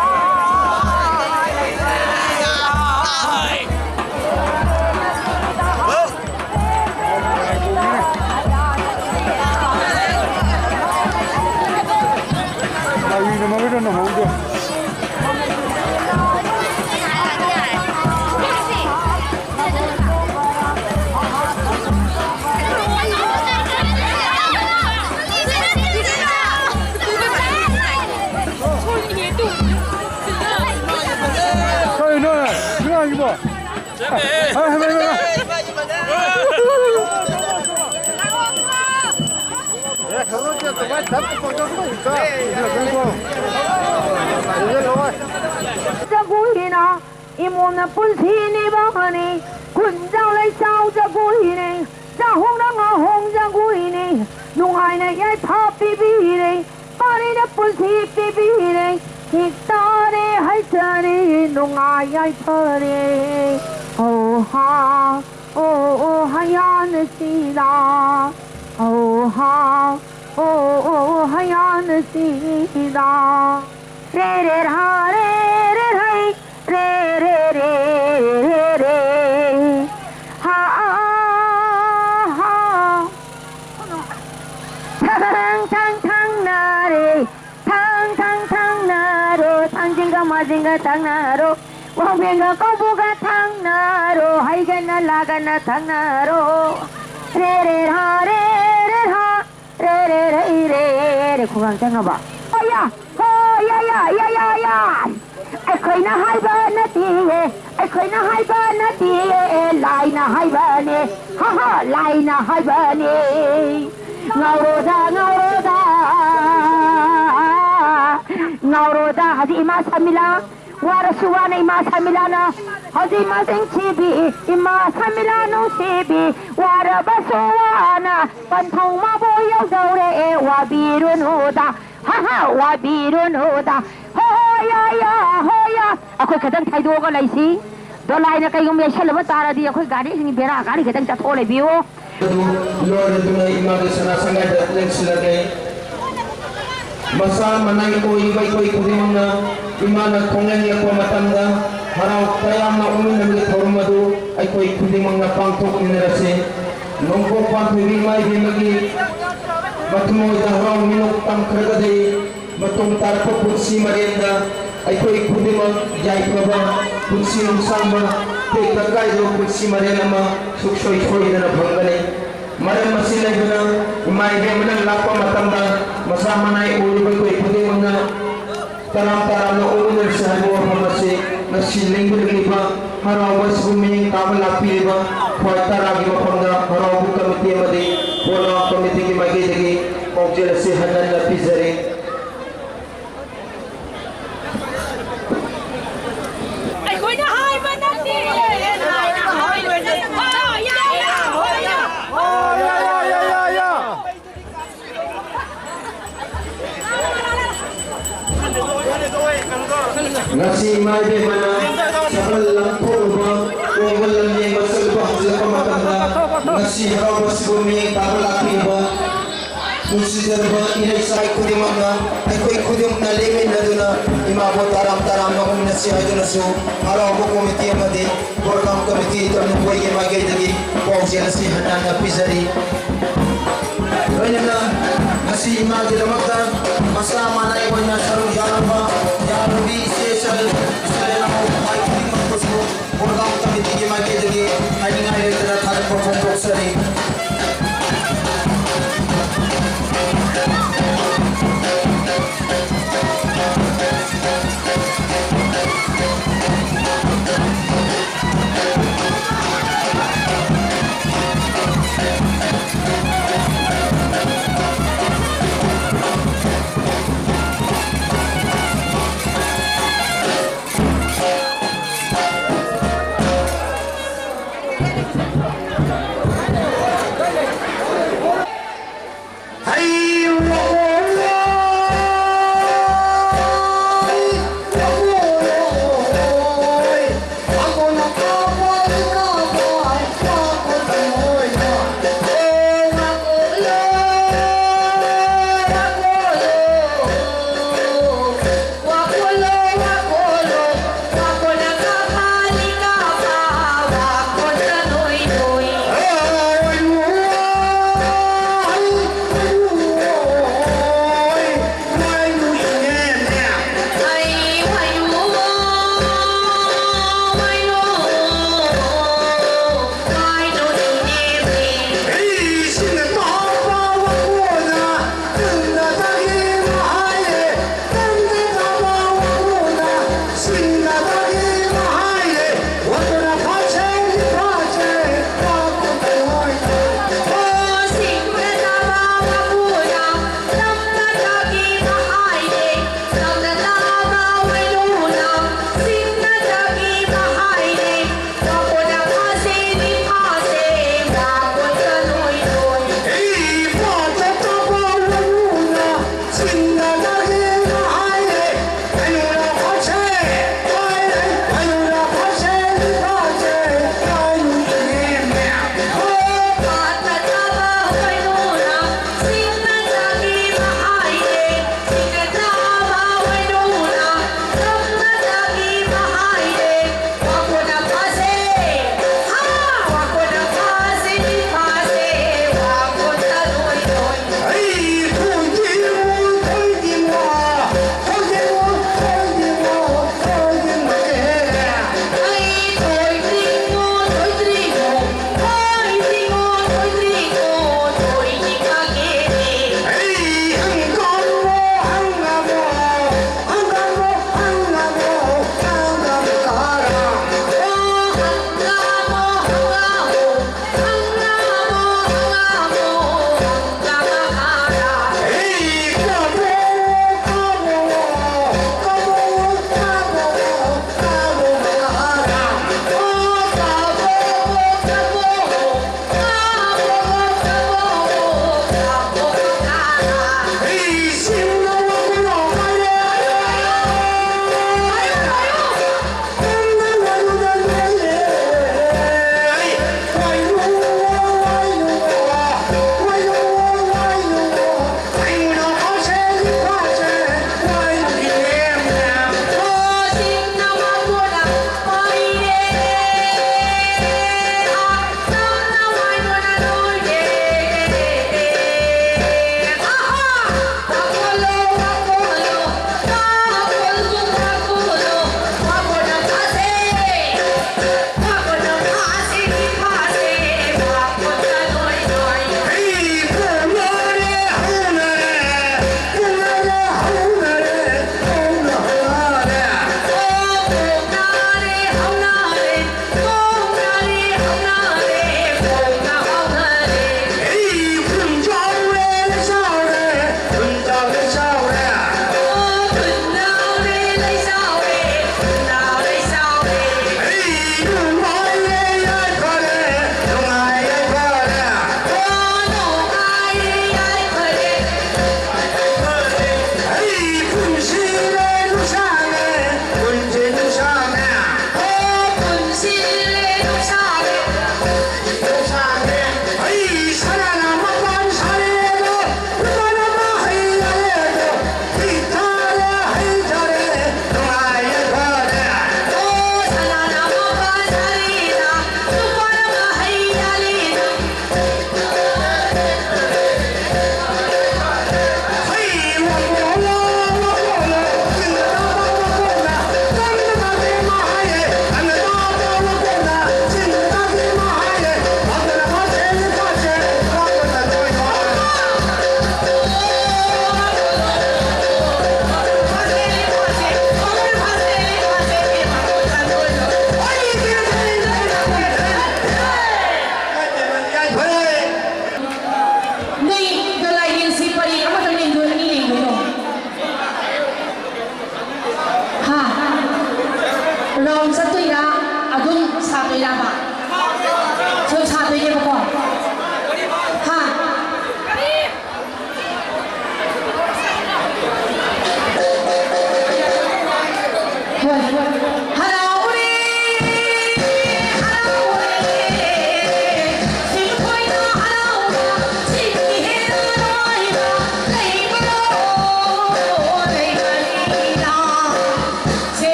ꯖꯒꯣꯏꯅ ꯏꯃꯣꯝꯅ ꯄꯨꯟꯁꯤ ꯅꯤꯕꯅꯤ, ꯈꯨꯟꯖꯥꯎ ꯂꯩꯆꯥꯎ ꯖꯒꯣꯏꯅꯤ, ꯆꯥꯍꯣꯡꯅ ꯉꯥꯍꯣꯡ ꯖꯒꯣꯏꯅꯤ, ꯅꯨꯡꯉꯥꯏꯅ ꯌꯥꯏꯐ ꯄꯤꯕꯤꯔꯦ, ꯄꯥꯔꯤꯅ ꯄꯨꯟꯁꯤ ꯄꯤꯕꯤꯔꯦ, ꯍꯤꯛ ꯇꯥꯔꯦ ꯍꯥꯏꯖꯔꯦ, ꯅꯨꯡꯉꯥꯏ ꯌꯥꯏꯐꯔꯦ꯫ ꯍꯣ ꯍꯥ, ꯑꯣ ꯑꯣ ꯍꯌꯥꯅ ꯁꯤꯔꯥ, ꯍꯣ ꯍꯥ, ꯑꯣ ꯑꯣ ꯍꯌꯥꯅ ꯁꯤꯗ ꯔꯦ ꯔꯦ ꯔꯥ ꯔꯦ ꯔꯦ ꯔꯩ ꯔꯦ ꯔꯦ ꯔꯦ ꯔꯦ ꯔꯦ ꯍꯥ ꯑꯥ ꯍꯥ ꯊꯪ ꯊꯪ ꯊꯪꯅꯔꯦ ꯊꯪ ꯊꯪ ꯊꯪꯅꯔꯣ ꯊꯥꯡꯖꯤꯡꯒ ꯃꯥꯖꯤꯡꯒ ꯊꯪꯅꯔꯣ ꯋꯥꯡꯕꯦꯟꯒ ꯀꯧꯕꯨꯒ ꯊꯪꯅꯔꯣ ꯍꯩꯒꯅ ꯂꯥꯒꯅ ꯊꯪꯅꯔꯣ ꯔꯦ ꯔꯦ ꯔꯥ ꯔꯦ ꯔꯦ ꯔꯥ ꯔꯦ ꯔꯦ ꯔꯩ ꯔꯦ ꯔꯦ ꯈꯨꯒꯥꯡ ꯆꯪꯉꯕ ꯑꯣꯌꯥ ꯍꯣ ꯌꯥ ꯌꯥ ꯌꯥ ꯌꯥ ꯌꯥ ꯑꯩꯈꯣꯏꯅ ꯍꯥꯏꯕ ꯅꯠꯇꯤꯌꯦ ꯑꯩꯈꯣꯏꯅ ꯍꯥꯏꯕ ꯅꯠꯇꯤꯌꯦ ꯂꯥꯏꯅ ꯍꯥꯏꯕꯅꯦ ꯍꯥ ꯍꯥ ꯂꯥꯏꯅ ꯍꯥꯏꯕꯅꯦ ꯉꯥꯎꯔꯣꯗ ꯉꯥꯎꯔꯣꯗ ꯉꯥꯎꯔꯣꯗ ꯍꯧꯖꯤꯛ ꯏꯃꯥ ꯁꯃꯤꯂꯥ ꯋꯥꯔꯁꯨ ꯋꯥꯅ ꯏꯃꯥ ꯁꯃꯤꯂꯥꯅ ꯍꯧꯖꯤꯛ ꯃꯁꯤꯡ ꯊꯤꯕꯤ ꯏꯃꯥ ꯁꯃꯤꯂꯥ ꯅꯨꯡꯁꯤꯕꯤ ꯋꯥꯔꯕꯁꯨ ꯋꯥꯅ ꯄꯟꯊꯧ ꯃꯥꯕꯨ ꯌꯧꯗꯧꯔꯦ ꯋꯥꯕꯤꯔꯨꯅꯨꯗ ꯍꯥ ꯍꯥ ꯋꯥꯕꯤꯔꯨꯅꯨꯗ ꯍꯣ ꯍꯣ ꯌꯥ ꯌꯥ ꯍꯣ ꯌꯥ ꯑꯩꯈꯣꯏ ꯈꯤꯇꯪ ꯊꯩꯗꯣꯛꯑꯒ ꯂꯩꯁꯤ ꯗꯣꯂꯥꯏꯅ ꯀꯩꯒꯨꯝꯕ ꯌꯩꯁꯜꯂꯕ ꯇꯥꯔꯗꯤ ꯑꯩꯈꯣꯏ ꯒꯥꯔꯤꯁꯤꯡ ꯕꯦꯔꯥ ꯀꯥꯔꯤ ꯈꯤꯇꯪ ꯆꯠꯊꯣꯛꯑ ꯂꯩꯕꯤꯌꯨ꯫ ꯑꯗꯨ ꯂꯣꯏꯔꯗꯨꯅ ꯏꯃꯥꯒꯤ ꯁꯅꯥ ꯁꯪꯒꯥꯏꯗ ꯂꯦꯡꯁꯤꯜꯂꯒꯦ꯫ ꯃꯆꯥ ꯃꯅꯥꯏ ꯑꯣꯏꯔꯤꯕ ꯑꯩꯈꯣꯏ ꯈꯨꯗꯤꯡꯃꯛꯅ ꯏꯃꯥꯅ ꯈꯣꯡꯂꯦꯡꯂꯛꯄ ꯃꯇꯝꯗ ꯍꯔꯥꯎ ꯇꯌꯥꯝꯅ ꯑꯣꯛꯃꯤꯟꯅꯕꯒꯤ ꯊꯧꯔꯝ ꯑꯗꯨ ꯑꯩꯈꯣꯏ ꯈꯨꯗꯤꯡꯃꯛꯅ ꯄꯥꯡꯊꯣꯛꯃꯤꯟꯅꯔꯁꯤ꯫ ꯅꯣꯡꯄꯣꯛ ꯄꯥꯟꯊꯣꯏꯕꯤ ꯏꯃꯥ ꯏꯕꯦꯟꯕꯒꯤ ꯃꯊꯃꯣꯏꯗ ꯍꯔꯥꯎ ꯃꯤꯅꯣꯛ ꯇꯝꯈ꯭ꯔꯒꯗꯤ ꯃꯇꯨꯡ ꯇꯥꯔꯛꯄ ꯄꯨꯟꯁꯤ ꯃꯔꯦꯜꯗ ꯑꯩꯈꯣꯏ ꯈꯨꯗꯤꯡꯃꯛ ꯌꯥꯏꯐꯕ ꯄꯨꯟꯁꯤ ꯅꯨꯡꯁꯥꯡꯕ ꯇꯦꯛꯇ ꯀꯥꯏꯗꯕ ꯄꯨꯟꯁꯤ ꯃꯔꯦꯜ ꯑꯃ ꯁꯨꯡꯁꯣꯏ ꯁꯣꯏꯗꯅ ꯐꯪꯒꯅꯤ꯫ ꯃꯔꯝ ꯑꯁꯤ ꯂꯩꯕꯅ ꯏꯃꯥ ꯏꯕꯦꯟ ꯑꯃꯅ ꯂꯥꯛꯄ ꯃꯇꯝꯗ ꯃꯆꯥ ꯃꯅꯥꯏ ꯑꯣꯏꯔꯤꯕ ꯑꯩꯈꯣꯏ ꯈꯨꯗꯤꯡꯃꯛꯅ ꯇꯔꯥꯝ ꯇꯔꯥꯝꯅ ꯑꯣꯛꯃꯤꯟꯅꯔꯁꯤ ꯍꯥꯏꯕ ꯋꯥꯐꯝ ꯑꯁꯤ ꯉꯁꯤ ꯂꯦꯡꯕꯤꯔꯛꯂꯤꯕ ꯍꯔꯥꯎꯕ ꯑꯁꯤꯕꯨ ꯃꯤꯠꯌꯦꯡ ꯇꯥꯕ ꯂꯥꯛꯄꯤꯔꯤꯕ ꯈ꯭ꯋꯥꯏ ꯇꯔꯥꯒꯤ ꯃꯐꯝꯗ ꯍꯔꯥꯎꯕ ꯀꯃꯤꯇꯤ ꯑꯃꯗꯤ ꯄ꯭ꯔꯣꯒ꯭ꯔꯥꯝ ꯀꯃꯤꯇꯤꯒꯤ ꯃꯥꯏꯀꯩꯗꯒꯤ ꯄꯥꯎꯖꯦꯜ ꯑꯁꯤ ꯍꯟꯅ ꯍꯟꯅ ꯄꯤꯖꯔꯤ꯫ ꯑꯩꯈꯣꯏꯅ ꯍꯥꯏꯕ ꯅꯠꯇꯦ꯫ ꯉꯁꯤ ꯏꯃꯥ ꯏꯕꯦꯝꯃꯅ ꯁꯕꯜ ꯂꯪꯊꯣꯛꯂꯨꯕ, ꯀꯣꯏꯕ ꯂꯝ ꯌꯦꯡꯕ ꯆꯠꯂꯨꯕ ꯍꯟꯖꯤꯜꯂꯛꯄ ꯃꯇꯝꯗ ꯉꯁꯤ ꯍꯔꯥꯎꯕꯁꯤꯕꯨ ꯃꯤꯠꯌꯦꯡ ꯇꯥꯕ ꯂꯥꯛꯄꯤꯕ ꯅꯨꯡꯁꯤꯖꯔꯕ ꯏꯔꯩꯆꯥꯏ ꯈꯨꯗꯤꯡꯃꯛꯅ, ꯑꯩꯈꯣꯏ ꯈꯨꯗꯤꯡꯃꯛꯅ ꯂꯦꯡꯃꯤꯟꯅꯗꯨꯅ ꯏꯃꯥꯕꯨ ꯇꯔꯥꯝ ꯇꯔꯥꯝꯅ ꯑꯣꯛꯃꯤꯟꯅꯁꯤ ꯍꯥꯏꯗꯨꯅꯁꯨ ꯍꯔꯥꯎꯕ ꯀꯣꯃꯤꯇꯤ ꯑꯃꯗꯤ ꯄ꯭ꯔꯣꯒ꯭ꯔꯥꯝ ꯀꯃꯤꯇꯤ ꯇꯝꯅ ꯃꯣꯏꯒꯤ ꯃꯥꯏꯀꯩꯗꯒꯤ ꯄꯥꯎꯖꯦꯜ ꯑꯁꯤ ꯍꯟꯅ ꯍꯟꯅ ꯄꯤꯖꯔꯤ꯫ ꯂꯣꯏꯅꯅ ꯉꯁꯤ ꯏꯃꯥꯒꯤꯗꯃꯛꯇ ꯃꯆꯥ ꯃꯅꯥꯏ ꯑꯣꯏꯅ ꯁꯔꯨꯛ ꯌꯥꯅꯕ